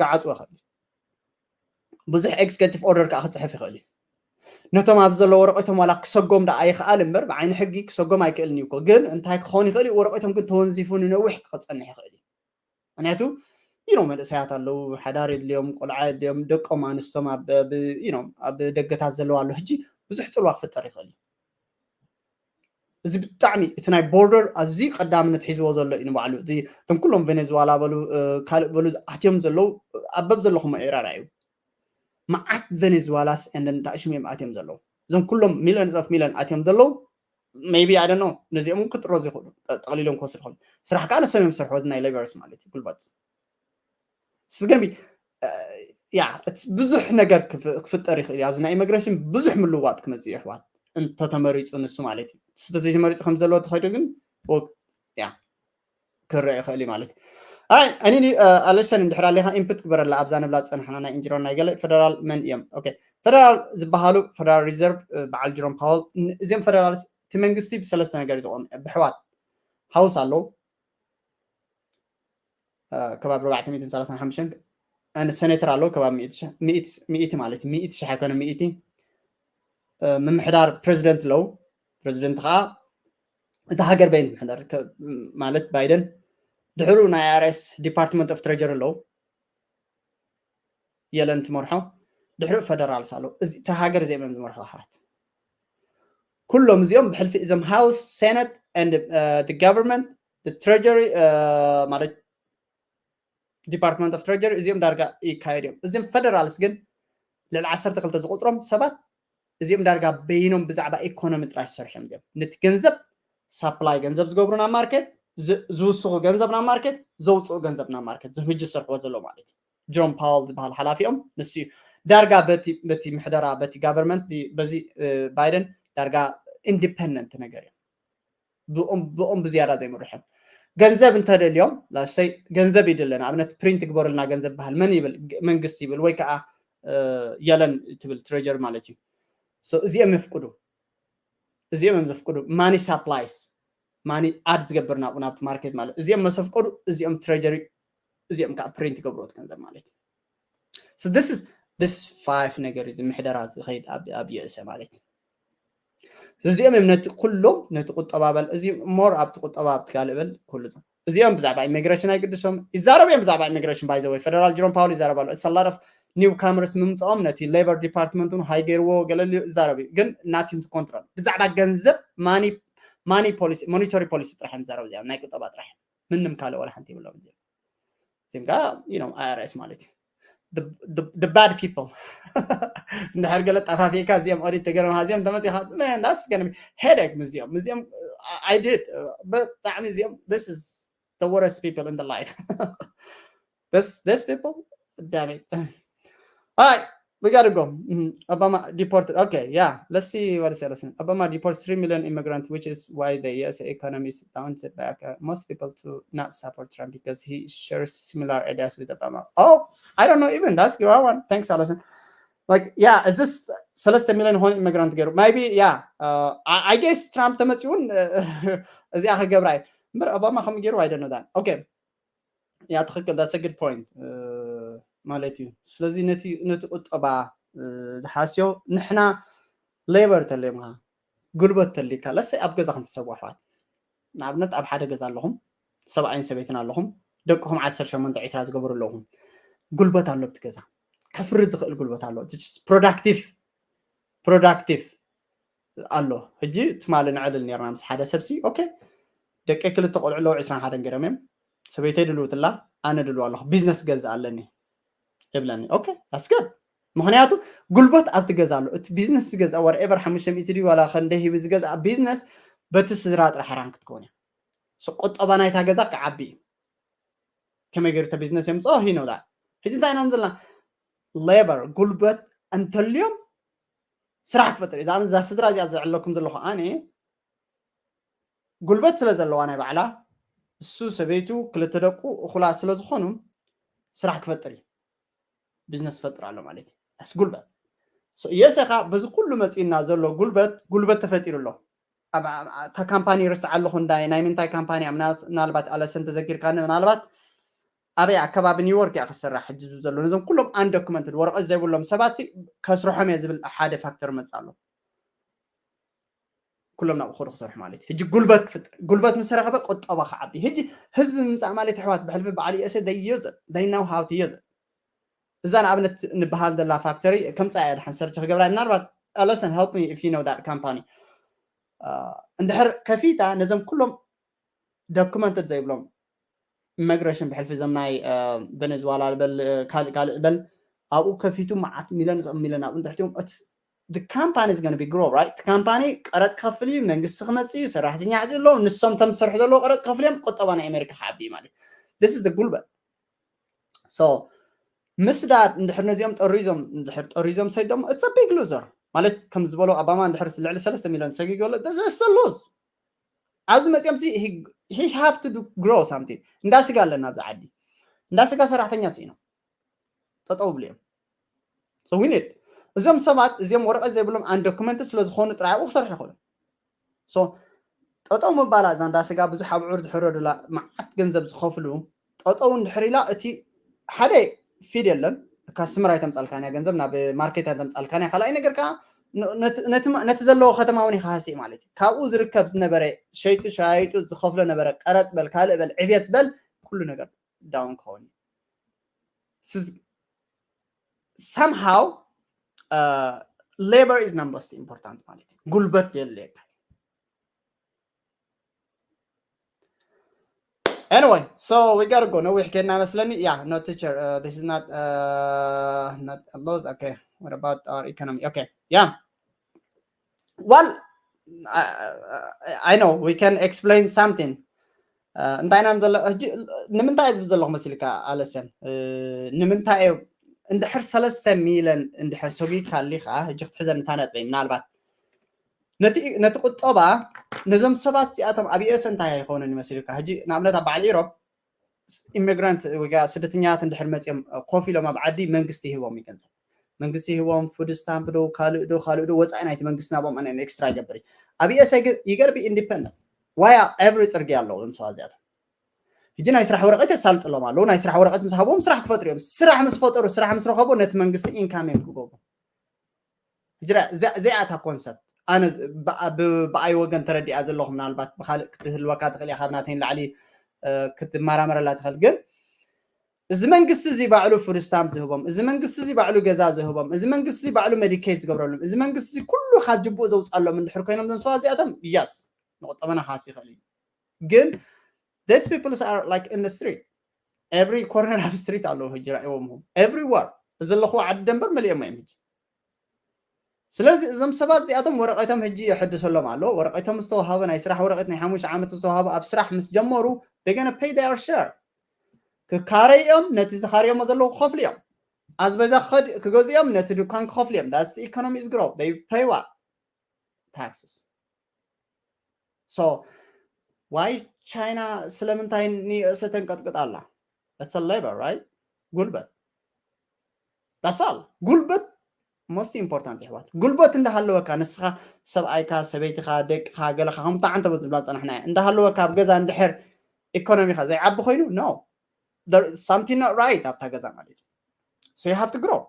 ክዓፅዎ ይኽእል ብዙሕ executive order ከዓ ክፅሕፍ ይኽእል እዩ። ነቶም ኣብዚ ዘሎ ወረቐቶም ዋላ ክሰጎም ደኣ ይኽኣል እምበር ብዓይኒ ሕጊ ክሰጎም ኣይክእልን እዩ እኮ። ግን እንታይ ክኸውን ይኽእል እዩ? ወረቐቶም ግን ተወንዚፉ ንነዊሕ ክፀንሕ ይኽእል እዩ። ምክንያቱ you know መንእሰያት ኣለዉ፣ ሓዳር የድልዮም፣ ቆልዓ የድልዮም፣ ደቆም ኣንስቶም ኣብ you know ኣብ ደገታት ዘለዉ ኣለዉ። ሕጂ ብዙሕ ፅልዋ ክፍጠር ይኽእል እዩ። እዚ ብጣዕሚ እቲ ናይ ቦርደር ኣዝዩ ቀዳምነት ሒዝዎ ዘሎ እዩ ንባዕሉ። እዚ እቶም ኩሎም ቬኔዙዋላ በሉ ካልእ በሉ ኣትዮም ዘለዉ ኣብ በብ ዘለኹም ኤራ ርኣዩ። መዓት ቬኔዙዋላስ and then ታእሽም እዮም ኣትዮም ዘለዉ። እዞም ኩሎም ሚሊዮንስ ኦፍ ሚሊዮን ኣትዮም ዘለዉ maybe I don't know ነዚኦም እውን ክጥረዙ ይኽእሉ ጠቕሊሎም ክወስዱ ይኽእሉ። ስራሕ ከዓ ንሶም እዮም ዝሰርሑ እዚ ናይ ሌበርስ ማለት እዩ ጉልበት። ስገሚ ያ ብዙሕ ነገር ክፍጠር ይኽእል እዩ። ኣብዚ ናይ ኢሚግሬሽን ብዙሕ ምልዋጥ ክመፅእ እዩ ኣሕዋት እንተተመሪፁ ንሱ ማለት እዩ። ንሱ ተዘይተመሪፁ ከም ዘለዎ ተኸይዱ ግን ያ ክረአ ይኽእል እዩ ማለት እዩ። ኣይ ኣኒኒ ኣለሸን እንድሕር ኣለኻ ኢንፑት ግበረላ ኣብዛ ንብላ ዝፀናሕና ናይ ኢንጅሮ ናይ ገለ ፌደራል መን እዮም? ኦኬ ፌደራል ዝበሃሉ ፌደራል ሪዘርቭ በዓል ጅሮም ፓወል እዚኦም ፌደራል እቲ መንግስቲ ብሰለስተ ነገር እዩ ዝቆም ብሕዋት ሃውስ ኣለዉ ከባቢ ኣርባዕተ ሚእትን ሰላሳን ሓሙሽተን ሰኔተር ኣለዉ ከባቢ ሚእቲ ማለት እዩ ሚእቲ ሽሕ ኣይኮነ ሚእቲ ምምሕዳር ፕሬዚደንት ኣለዉ ፕሬዚደንት ከዓ እታ ሃገር በይን ትምሕደር ማለት ባይደን ድሕሩ ናይ ኣርኤስ ዲፓርትመንት ኦፍ ትሬጀሪ ኣለዉ የለን ትመርሖ ድሕሪኡ ፌደራልስ ኣለዉ እታ ሃገር እዚኦም እዮም ዝመርሑ ኣሕዋት ኩሎም እዚኦም ብሕልፊ እዞም ሃውስ ሴነት and government ትሬጀሪ ማለት ዲፓርትመንት ኦፍ ትሬጀሪ እዚኦም ዳርጋ ይካየድ እዮም እዚም ፌደራልስ ግን ልዕሊ ዓሰርተ ክልተ ዝቁፅሮም ሰባት እዚኦም ዳርጋ በይኖም ብዛዕባ ኢኮኖሚ ጥራይ ዝሰርሑ እዮም እዚኦም ነቲ ገንዘብ ሳፕላይ ገንዘብ ዝገብሩ ናብ ማርኬት ዝውስኹ ገንዘብ ናብ ማርኬት ዘውፅኡ ገንዘብ ናብ ማርኬት ዝም ህጂ ዝሰርሕዎ ዘሎ ማለት እዩ ጆን ፓወል ዝበሃል ሓላፊኦም ንሱ እዩ ዳርጋ በቲ ምሕደራ በቲ ጋቨርንመንት በዚ ባይደን ዳርጋ ኢንዲፐንደንት ነገር እዮም ብኦም ብዝያዳ ዘይምርሑ እዮም ገንዘብ እንተደልዮም ላሰይ ገንዘብ ይድለና ኣብነት ፕሪንት ግበሩልና ገንዘብ በሃል መን ይብል መንግስቲ ይብል ወይ ከዓ የለን ትብል ትሬጀር ማለት እዩ እዚኦም የፍቅዱ እዚኦም እዮም ዘፍቅዱ ማኒ ሳፕላይስ ማኒ ኣድ ዝገብር ናብኡ ናብቲ ማርኬት ማለት እዚኦም መሰፍቀዱ እዚኦም ትሬጀሪ እዚኦም ከዓ ፕሪንት ይገብርዎ ገንዘብ ማለት እዩ this is this five ነገር እዩ ዝምሕደራ ዝኸይድ ኣብ USA ማለት እዩ። እዚኦም እዮም ነቲ ኩሎም ነቲ ቁጠባ በል እዚ more ኣብቲ ቁጠባ ኣብቲ ካልእ በል ኩሉ እዚኦም ብዛዕባ ኢሚግሬሽን ኣይግድሶም ይዛረቡ እዮም። ብዛዕባ ኢሚግሬሽን by the way ፌደራል ጀሮም ፓውል ይዛረብ ኣሎ። It's a lot of newcomers ምምፅኦም ነቲ ሌበር ዲፓርትመንት ውን ሃይ ገይርዎ ገለልዩ ይዛረብ እዩ። ግን nothing to control ብዛዕባ ገንዘብ ማኒ ፖሊሲ ሞኒተሪ ፖሊሲ ጥራሕ እዮም ዝዛረቡ እዚኦም ናይ ቁጠባ ጥራሕ ምንም ካልእ ወላ ሓንቲ ይብሎም እዚኦም እዚኦም ከዓ you know IRS ማለት እዩ። The bad people እንድሕር ገለ ጣፋፊካ እዚኦም ኦዲት ተገረምካ እዚኦም ተመፂኻ man that's gonna be headache ምስዚኦም ምስዚኦም I did ብጣዕሚ እዚኦም this is the worst people in the life this this people damn it. All right, we gotta go. Mm, Obama deported. Okay, yeah. Let's see what it said. Listen, Obama deports three million immigrants, which is why the USA economy is bounced back. Uh, most people do not support Trump because he shares similar ideas with Obama. Oh, I don't know even. That's the right one. Thanks, Allison. Like, yeah, is this ሰለስተ ሚሊዮን ሆን ኢሚግራንት ገይሩ maybe yeah. Uh, I, I guess ትራምፕ ተመፂውን እዚኣ ክገብራ እዩ እምበር ኦባማ ከም ገይሩ I don't know that. Okay, yeah, ትክክል that's a good point ማለት እዩ። ስለዚ ነቲ ቁጠባ ዝሓስዮ ንሕና ሌበር ተለምካ ጉልበት ተሊካ ለሰይ ኣብ ገዛኹም ትሰቡ ኣሕዋት ንኣብነት ኣብ ሓደ ገዛ ኣለኹም ሰብኣይን ሰበይትን ኣለኹም ደቅኹም ዓሰርተ ሸሞንተ ዒስራ ዝገበሩ ኣለኹም ጉልበት ኣሎ ኣብቲ ገዛ ከፍሪ ዝኽእል ጉልበት ኣሎ productive productive ኣሎ። ሕጂ ትማሊ ንዕልል ነርና ምስ ሓደ ሰብሲ okay ደቂ ክልተ ቆልዑ ኣለዉ ዕስራን ሓደን ገይሮም እዮም ሰበይተይ ድልውትላ ኣነ ድልው ኣለኹ ቢዝነስ ገዛ ኣለኒ ይብለኒ okay that's good ምክንያቱ ጉልበት ኣብቲ ገዛ ኣሎ እቲ ቢዝነስ ዝገዛ whatever ሓሙሽተ ሚእቲ ድዩ ዋላ ከንደ ሂቡ ዝገዛ ቢዝነስ በቲ ስድራ ጥራሕ ራን ክትከውን እያ ቁጠባ ናይታ ገዛ ክዓቢ እዩ ከመይ ገይሩ ተ ቢዝነስ የምፅኦ he know that ሕጂ እንታይ ኢና ዘለና ሌበር ጉልበት እንተልዮም ስራሕ ክፈጥር እዩ እዛ ስድራ እዚኣ ዘዕለኩም ዘለኹ ኣነ ጉልበት ስለ ዘለዋ ናይ ባዕላ እሱ ሰበይቱ ክልተ ደቁ እኩላ ስለ ዝኾኑ ስራሕ ክፈጥር እዩ ቢዝነስ ፈጥር ኣሎ ማለት እዩ ስ ጉልበት የሰኻ በዚ ኩሉ መፂና ዘሎ ጉልበት ጉልበት ተፈጢሩ ኣሎ እታ ካምፓኒ ርስዓ ኣለኹ እንዳይ ናይ ምንታይ ካምፓኒ ምናልባት ኣለሰን ተዘኪርካኒ ምናልባት ኣበይ ኣከባቢ ኒውዮርክ እያ ክሰራሕ ሕጂ ዘሎ ነዞም ኩሎም undocumented ወረቀት ዘይብሎም ሰባት ከስርሖም እየ ዝብል ሓደ ፋክተር መፅእ ኣሎ ኩሎም ናብኡ ከዱ ክሰርሑ ማለት እዩ ሕጂ ጉልበት ክፍጥር ጉልበት ምስ ረኸበ ቁጠባ ክዓቢ ሕጂ ህዝቢ ምምፃእ ማለት ኣሕዋት ብሕልፊ በዓል እየሰ ደየዘ they know how to use it እዛ ንኣብነት ንበሃል ዘላ ፋክተሪ ከምፃ እያ ድሓን ሰርች ክገብራ ምናልባት ኣለሰን help me if you know that company እንድሕር ከፊታ ነዞም ኩሎም documented ዘይብሎም ኢሚግሬሽን ብሕልፊ ዘም ናይ ቬኔዙዋላ በል ካልእ ካልእ በል ኣብኡ ከፊቱ መዓት ሚለን ዞም ሚለን ኣብኡ ንትሕቲኦም እቲ company is gonna be grow right እቲ company ቀረፅ ክኸፍል እዩ መንግስቲ ክመፅእ እዩ ሰራሕተኛ ሕዚ ኣለዉ ንሶም ተም ዝሰርሑ ዘለዎ ቀረፅ ክኸፍል እዮም ቁጠባ ናይ ኣሜሪካ ክዓቢ እዩ ማለት this is the ጉልበት so ምስዳድ እንድሕር ነዚኦም ጠሪዞም እንድሕር ጠሪዞም ሰይዶም it's a big loser ማለት ከም ዝበሎ ኣባማ እንድሕር ልዕሊ ሰለስተ ሚሊዮን ሰጊጎሎ this is a lose ኣብዚ መፅኦም ሲ he have to do grow something እንዳ ስጋ ኣለና ኣብዚ ዓዲ እንዳ ስጋ ሰራሕተኛ ስኢኖም ጠጠው ብልዮም so we need እዞም ሰባት እዚኦም ወረቀት ዘይብሎም undocumented ስለዝኾኑ ጥራይ ኣብኡ ክሰርሑ ይኽእሉ so ጠጠው ምባላ እዛ እንዳ ስጋ ብዙሕ ኣብዑር ዝሕረዱላ መዓት ገንዘብ ዝኸፍሉ ጠጠው እንድሕር ኢላ እቲ ሓደ ፊድ የለን ካስትመር ኣይተምፃልካን እያ ገንዘብ ናብ ማርኬት ኣይተምፃልካን እያ ካልኣይ ነገር ከዓ ነቲ ዘለዎ ከተማ እውን ይካሃሲ ማለት እዩ ካብኡ ዝርከብ ዝነበረ ሸይጡ ሸያይጡ ዝኸፍሎ ነበረ ቀረፅ በል ካልእ በል ዕብየት በል ኩሉ ነገር down ክኸውን እዩ somehow labor is the most important ማለት እዩ ጉልበት የድልየካ Anyway, so we gotta go. No, we can never sleep. Yeah, no teacher. Uh, this is not uh not a loss. Okay. What about our economy? Okay. Yeah. Well, I, I know we can explain something. እንታይ ኢና ዘሎ ሕጂ ንምንታይ ዝብል ዘለኹ መሲልካ ኣለሰን ንምንታይ እዩ እንድሕር ሰለስተ ሚለን እንድሕር ሰጉካ ኣሊኻ ሕጂ ክትሕዘ ንታ ነጥበይ ምናልባት ነቲ ቁጠባ ነዞም ሰባት እዚኣቶም ኣብ ዩኤስ እንታይ ኣይኮኑን ይመስልካ ሕጂ ንኣብነት ኣብ በዓል ኢሮብ ኢሚግራንት ወይ ስደተኛታት እንድሕር መፅኦም ኮፍ ኢሎም ኣብ ዓዲ መንግስቲ ይህቦም ይገንዘብ መንግስቲ ይህቦም ፉድ ስታምፕ ዶ ካልእ ዶ ካልእ ዶ ወፃኢ ናይቲ መንግስቲ ናብኦም ኣነ ኤክስትራ ይገብር ኣብ ዩኤስ ይገርቢ ኢንዲፐንደንት ዋያ ኤቭሪ ፅርግያ ኣለዎ ዞም ሰባት እዚኣቶም ሕጂ ናይ ስራሕ ወረቀት የሳልጥሎም ኣለዉ። ናይ ስራሕ ወረቀት ምስ ሃቦም ስራሕ ክፈጥሩ እዮም። ስራሕ ምስ ፈጠሩ፣ ስራሕ ምስ ረኸቡ ነቲ መንግስቲ ኢንካም እዮም ክገብሩ። ሕጂ ራ- እዚኣ እዚኣ እታ ኮንሰፕት ኣነ ዝ- ብኣ- ብ- ብኣይ ወገን ተረዲኣ ዘለኹ፣ ምናልባት ብካልእ ክትህልወካ ትኽእል እያ፣ ካብ ናተይ ንላዕሊ እ፣ ክትመራመረላ ትኽእል። ግን እዚ መንግስቲ እዚ ባዕሉ ፉድ ስታምፕ ዝህቦም፣ እዚ መንግስቲ እዚ ባዕሉ ገዛ ዝህቦም፣ እዚ መንግስቲ እዚ ባዕሉ ሜዲኬድ ዝገብረሎም፣ እዚ መንግስቲ እዚ ኩሉ ካብ ጅቡኡ ዘውፅኣሎም እንድሕር ኮይኖም፣ እዞም ሰባት እዚኣቶም ያስ ንቁጠበና ክሃሲ ይኽእል እዩ። ግን this people are like in the street, every corner ኣብ ስትሪት ኣለዉ። ሕጂ ራእዎም everywhere፣ እዚ ዘለኹዎ ዓዲ ደንበር መሊኦም እዮም። ሕጂ ስለዚ እዞም ሰባት እዚኣቶም ወረቐቶም ሕጂ የሐድሰሎም ኣሎ። ወረቐቶም ዝተዋሃበ፣ ናይ ስራሕ ወረቐት ናይ ሓሙሽተ ዓመት ዝተዋሃበ፣ ኣብ ስራሕ ምስ ጀመሩ they're gonna pay their share። ክካረይ እዮም፣ ነቲ ዝካርዮሞ ዘለዉ ክኸፍሉ እዮም። ኣስቤዛ ክኸድ- ክገዝኡ እዮም፣ ነቲ ድኳን ክኸፍሉ እዮም። That's the economy is grow, they pay what? Taxes. So why ቻይና ስለምንታይ ንየእሰ ተንቀጥቅጥ ኣላ? That's a labor, right? ጉልበት። That's all። ጉልበት most important ይሕዋት። ጉልበት እንዳሃለወካ ንስኻ ሰብኣይካ፣ ሰበይትኻ፣ ደቅኻ፣ ገለኻ ከምታ ዓንተ ዝብላ ዝጸናሕና እያ። እንዳሃለወካ ኣብ ገዛ እንድሕር ኢኮኖሚኻ ዘይዓቢ ኮይኑ no, there is something not right ኣብታ ገዛ ማለት እዩ። So you have to grow።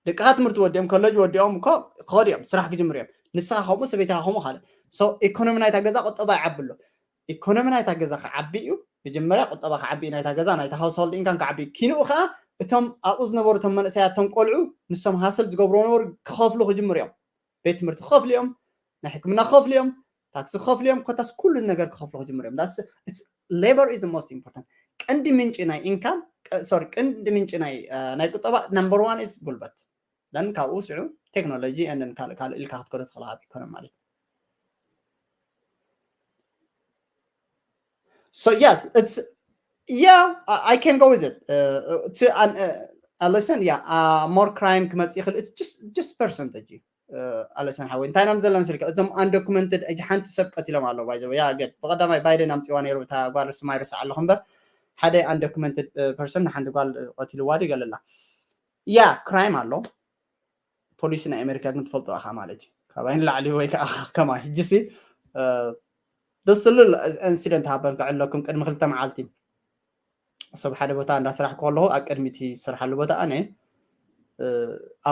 ደቅኻ ትምህርቲ ወዲኦም ኮሌጅ ወዲኦም እኮ ክኸዱ እዮም፣ ስራሕ ክጅምሩ እዮም። ንስኻ ከምኡ፣ ሰበይትኻ ከምኡ፣ ካልእ። So ኢኮኖሚ ናይታ ገዛ ቁጠባ ይዓቢ ኣሎ። ኢኮኖሚ ናይታ ገዛ ክዓቢ እዩ። መጀመርያ ቁጠባ ክዓቢ እዩ፣ ናይታ ገዛ፣ ናይታ ሃውስሆልድ ኢንካም ክዓቢ እዩ። ኪንኡ ከዓ እቶም ኣብኡ ዝነበሩ እቶም መንእሰያት፣ እቶም ቆልዑ ንሶም ሃስል ዝገብርዎ ነበሩ ክኸፍሉ ክጅምሩ እዮም። ቤት ትምህርቲ ክኸፍሉ እዮም፣ ናይ ሕክምና ክኸፍሉ እዮም፣ ታክሲ ክኸፍሉ እዮም፣ ኮታስ ኩሉ ነገር ክኸፍሉ ክጅምሩ እዮም። That's it's labor is the most important። ቀንዲ ምንጪ ናይ ኢንካም፣ ሶሪ፣ ቀንዲ ምንጪ ናይ እ፣ ናይ ቁጠባ number one is ጉልበት። Then ካብኡ ስዑ ቴክኖሎጂ and then ካልእ ካልእ ኢልካ ክትከዶ ትኽእል ኣብ ኢኮኖሚ ማለት እዩ። So yes, it's yeah, I, I can go with it. Uh, to an uh, a lesson, yeah, uh, more crime ክመጽእ ይኽእል። It's just just percentage. ኣለሰን ሓወይ፣ እንታይ ኢና ዘለና መሲልካ? እቶም undocumented ሕጂ ሓንቲ ሰብ ቀቲሎም ኣለዉ። ባይዘው ያ ገድ ብቐዳማይ ባይደን ኣምፅዋ ነይሩ፣ እታ ጓል ስማ ይርስዓ ኣለኹ እምበር ሓደ undocumented person ንሓንቲ ጓል ቀቲልዋ ድዩ ገለላ። ያ ክራይም ኣሎ። ፖሊሲ ናይ ኣሜሪካ ግን ትፈልጦ ኢኻ ማለት እዩ፣ ካባይ ንላዕሊ ወይ ከዓ ከማይ። ሕጂ ሲ ደስ ዝብል ኢንሲደንት ሃበን ከዕለኩም። ቅድሚ ክልተ መዓልቲ ሰብ ሓደ ቦታ እንዳስራሕ ከለኹ ኣብ ቅድሚ እቲ ዝሰርሓሉ ቦታ ኣነ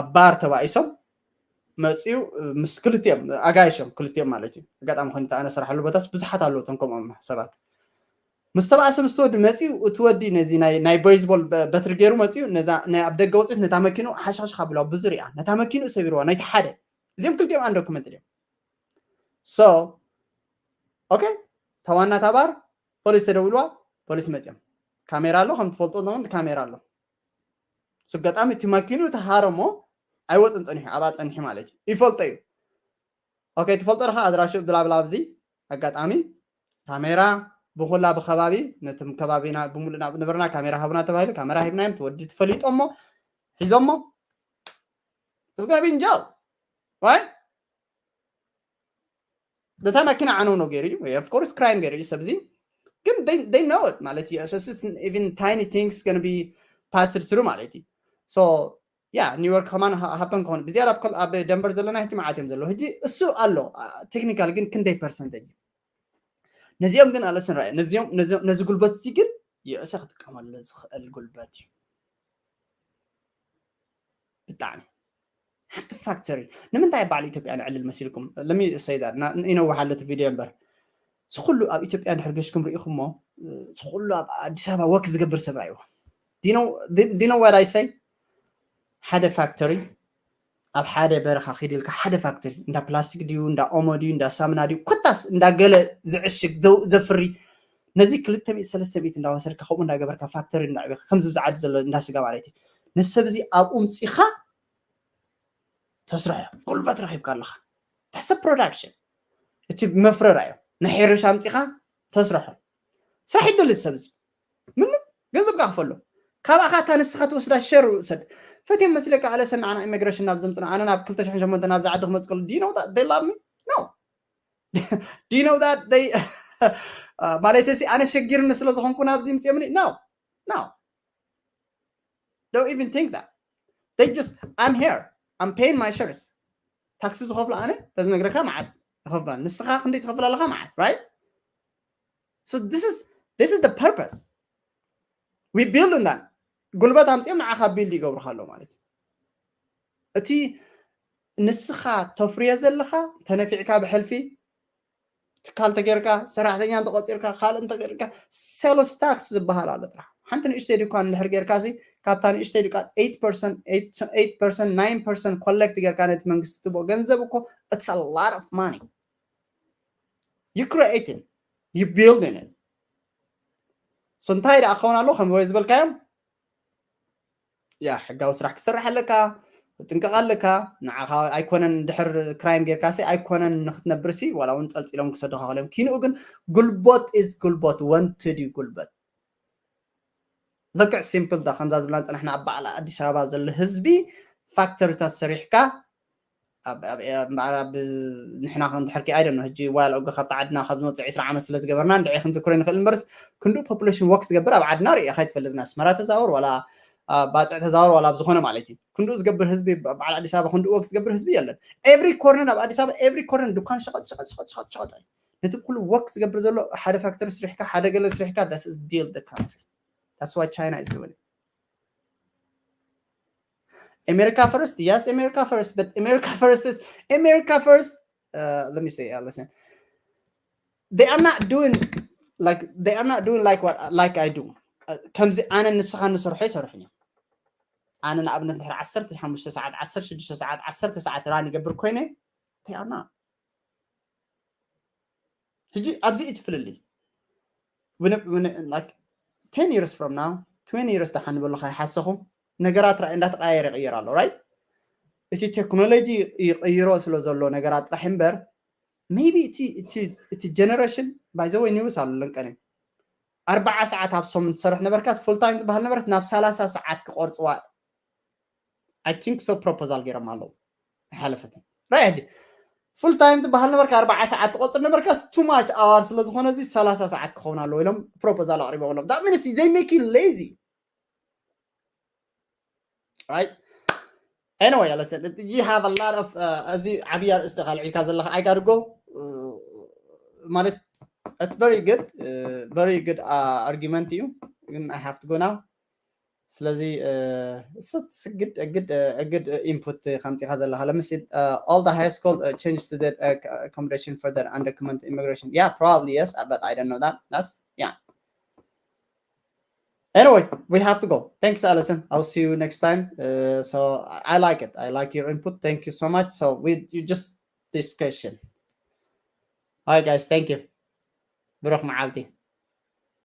ኣብ ባር ተባኢሶም መፅኡ ምስ ክልቲኦም ኣጋይሾም፣ ክልቲኦም ማለት እዩ። ኣጋጣሚ ኮይኑ ኣነ ስራሓሉ ቦታስ ብዙሓት ኣለዉ እቶም ከምኦም ሰባት። ምስ ተባእሰ ምስ ተወዲ መፅኡ፣ እቲ ወዲ ነዚ ናይ ቤዝቦል በትሪ ገይሩ መፅኡ፣ ነዛ ናይ ኣብ ደገ ወፅት ነታ መኪኑ ሓሽኽሽኽ ኣብላ ብዙርያ ነታ መኪኑ ሰቢርዋ፣ ናይቲ ሓደ። እዚኦም ክልቲኦም undocumented እዮም። So okay፣ ተዋና ታባር ፖሊስ ተደውልዋ፣ ፖሊስ መፅኦም። ካሜራ ኣሎ፣ ከም ትፈልጦ እውን ካሜራ ኣሎ። ስጋጣሚ እቲ መኪኑ ተሃረሞ፣ ኣይወፅን ፀኒሑ፣ ኣብኣ ፀኒሑ ማለት እዩ። ይፈልጦ እዩ። ኦኬ፣ ትፈልጦ ዲኻ ኣድራሽኡ ብላብላ ኣብዚ ኣጋጣሚ ካሜራ ብኹላ ብከባቢ ነቲ ከባቢና ብምሉእ ናብ ነበርና ካሜራ ሃቡና ተባሂሉ ካሜራ ሂብናዮም፣ እቲ ወዲ ተፈሊጦ እሞ ሒዞሞ። It's gonna be in jail, right? ነታ መኪና ዓነው ነው ገይሩ እዩ። Of course ክራይም ገይሩ እዩ ሰብ እዚ። ግን they know it ማለት እዩ። Even tiny things gonna be passed through ማለት እዩ። So yeah, ኒውዮርክ ከማን ሃፐን ክኾን ብዝያዳ ኣብ ደንበር ዘለና ሕጂ መዓት እዮም ዘለዉ። ሕጂ እሱ ኣሎ ቴክኒካል ግን ክንደይ ፐርሰንተጅ እዩ? ነዚኦም ግን ኣለስን ራእየ ነዚኦም ነዚ ጉልበት እዚ ግን የእሰ ክጥቀመሉ ዝኽእል ጉልበት እዩ። ብጣዕሚ ሓንቲ ፋክተሪ ንምንታይ በዓል ኢትዮጵያ ንዕልል መሲልኩም? ለሚ ሰይዳ ይነውሓለት ቪድዮ እምበር ዝኩሉ ኣብ ኢትዮጵያ እንድሕር ገሽኩም ርኢኹሞ ዝኩሉ ኣብ ኣዲስ ኣበባ ወክ ዝገብር ሰብ ራእይዎ። ዲኖ ዋዳይሳይ ሓደ ፋክተሪ ኣብ ሓደ በረኻ ኪድ ኢልካ ሓደ ፋክተሪ እንዳ ፕላስቲክ ድዩ እንዳ ኦሞ ድዩ እንዳ ሳምና ድዩ ኮታስ እንዳ ገለ ዝዕሽግ ዘፍሪ ነዚ ክልተ ሚእቲ ሰለስተ ሚእቲ እንዳወሰድካ ከምኡ እንዳገበርካ ፋክተሪ እንዳዕበ ከምዚ ብዝዓዲ ዘሎ እንዳ ስጋ ማለት እዩ። ንሰብ እዚ ኣብኡ ምፂኻ ተስርሖ ጉልበት ረኺብካ ኣለኻ። ታሰብ ፕሮዳክሽን እቲ መፍረራ እዮም ናይ ሕርሻ ምፂኻ ተስርሖ ስራሕ ይደሊ ሰብ እዚ ምንም ገንዘብ ክኣኽፈሎ ካባኻ እታ ንስኻ ትወስዳ ሸር ውሰድ። ፈትዮም መስለካ ኣለሰን ንዓና ኢሚግሬሽን ናብ ዘምፅና ኣነ ናብ ክልተ ሽሕን ሸሞንተ ናብዚ ዓዲ ክመፅእ ከሎ do you know that they love me? No. Do you know that they ማለት ሲ ኣነ ሸጊርኒ ስለ ዝኾንኩ ናብዚ ምፅኦምኒ? No. No. Don't even think that. They just I'm here. I'm paying my shares. ታክሲ ዝኸፍሎ ኣነ ተዝነግረካ መዓት ይኸፍላ ንስኻ ክንደይ ትኸፍል ኣለኻ መዓት right? So this is This is the purpose. We build on that. ጉልበት ኣምፅኦም ንዓኻ build ይገብሩኻ ኣለዉ ማለት እዩ። እቲ ንስኻ ተፍርዮ ዘለኻ ተነፊዕካ ብሕልፊ ትካል ተጌርካ ሰራሕተኛ እንተቆፂርካ ካልእ እንተጌርካ sales tax ዝበሃል ኣሎ ጥራሕ። ሓንቲ ንእሽተይ ድኳን እንድሕር ጌርካ ሲ ካብታ ንእሽተይ ድኳን eight percent eight percent nine percent collect ጌርካ ነቲ መንግስቲ ትቦ ገንዘብ እኮ it's a lot of money. You creating, you building it. So እንታይ ደኣ ክኸውን ኣለዎ ከም ዝበልካዮም ያ ሕጋዊ ስራሕ ክሰርሕ ኣለካ፣ ጥንቀቕ ኣለካ። ንዓኻ ኣይኮነን ድሕር ክራይም ጌርካ ሲ ኣይኮነን ንክትነብር ሲ ዋላ እውን ፀልፂሎም ክሰዱኻ ከሎም ኪንኡ ግን ጉልቦት is ጉልቦት ወንትድ እዩ ጉልበት። ልክዕ ሲምፕል ዳ ከምዛ ዝብላ ዝፀናሕና ኣብ በዓል ኣዲስ ኣበባ ዘሎ ህዝቢ ፋክተሪታት ሰሪሕካ ንሕና ክንድሕርኪ ኣይደኖ ሕጂ ዋል ኦገ ካብቲ ዓድና ካብ ዝመፅእ ዕስራ ዓመት ስለ ዝገበርና እንድዒ ክንዝክሮ ንኽእል እምበርስ ክንዱ ፖፑሌሽን ወክ ዝገብር ኣብ ዓድና ርእኻ ይትፈልጥና ኣስመራ ተዛወር ዋላ ባፅዕ ተዛወር ዋላ ኣብ ዝኾነ ማለት እዩ ክንዱ ዝገብር ህዝቢ በዓል ኣዲስ ኣበባ ክንዱ ወክ ዝገብር ህዝቢ የለን ኤቭሪ ኮርነር ኣብ ኣዲስ ኣበባ ኤቭሪ ኮርነር ድኳን ሸቐጥ ሸቐጥ ሸቐጥ ሸቐጥ ሸቐጥ ነቲ ኩሉ ወክ ዝገብር ዘሎ ሓደ ፋክተሪ ስሪሕካ ሓደ ገለ ስሪሕካ that's build the country that's why China is doing it America first, yes, America first, but America first is America first. Uh, let me say, uh, listen, they are not doing like they are not doing like what like I do. ከምዚ ኣነ ንስኻ ንሰርሖ ይሰርሑን እዮም ኣነ ንኣብነት ድሕሪ ዓሰርተ ሓሙሽተ ሰዓት ዓሰርተ ሽዱሽተ ሰዓት ዓሰርተ ሰዓት ራን ይገብር ኮይነ they are not ሕጂ ኣብዚ እዩ ትፍልልይ ten years from now twenty years ደሓን በሉ ከይሓሰኹ ነገራት ራእይ እንዳተቀያየረ ይቅየር ኣሎ right እቲ ቴክኖሎጂ ይቅይሮ ስለ ዘሎ ነገራት ጥራሕ እምበር maybe እቲ generation by the way news ኣሎ ለንቀነ ኣርባዓ ሰዓት ኣብ ሰሙን ትሰርሕ ነበርካስ full time ትበሃል ነበረት ናብ ሰላሳ ሰዓት ክቆርፅዋ I think so proposal ገይሮም ኣለዉ ሓለፈትን right full time ትበሃል ነበርካ ኣርባዓ ሰዓት ትቆፅር ነበርካስ too much hour ስለ ዝኾነ እዚ ሰላሳ ሰዓት ክኸውን ኣለዎ ኢሎም proposal ኣቅሪቦም ኣለዎም that means they make you lazy right anyway listen you have a lot of እዚ ዓብይ ኣርእስቲ ካልዒልካ ዘለካ I gotta go ማለት it's very good uh, very good uh, argument እዩ ግን I have to go now ስለዚ ስግድ ግድ ግድ ኢንፑት ከምፂኻ ዘለካ ለምስ all the high school change to the accommodation for their undocumented immigration yeah probably yes but I don't know that that's yeah anyway we have to go thanks Allison I'll see you next time uh, so I like it I like your input thank you so much so we you just discussion all right guys thank you ብሩኽ መዓልቲ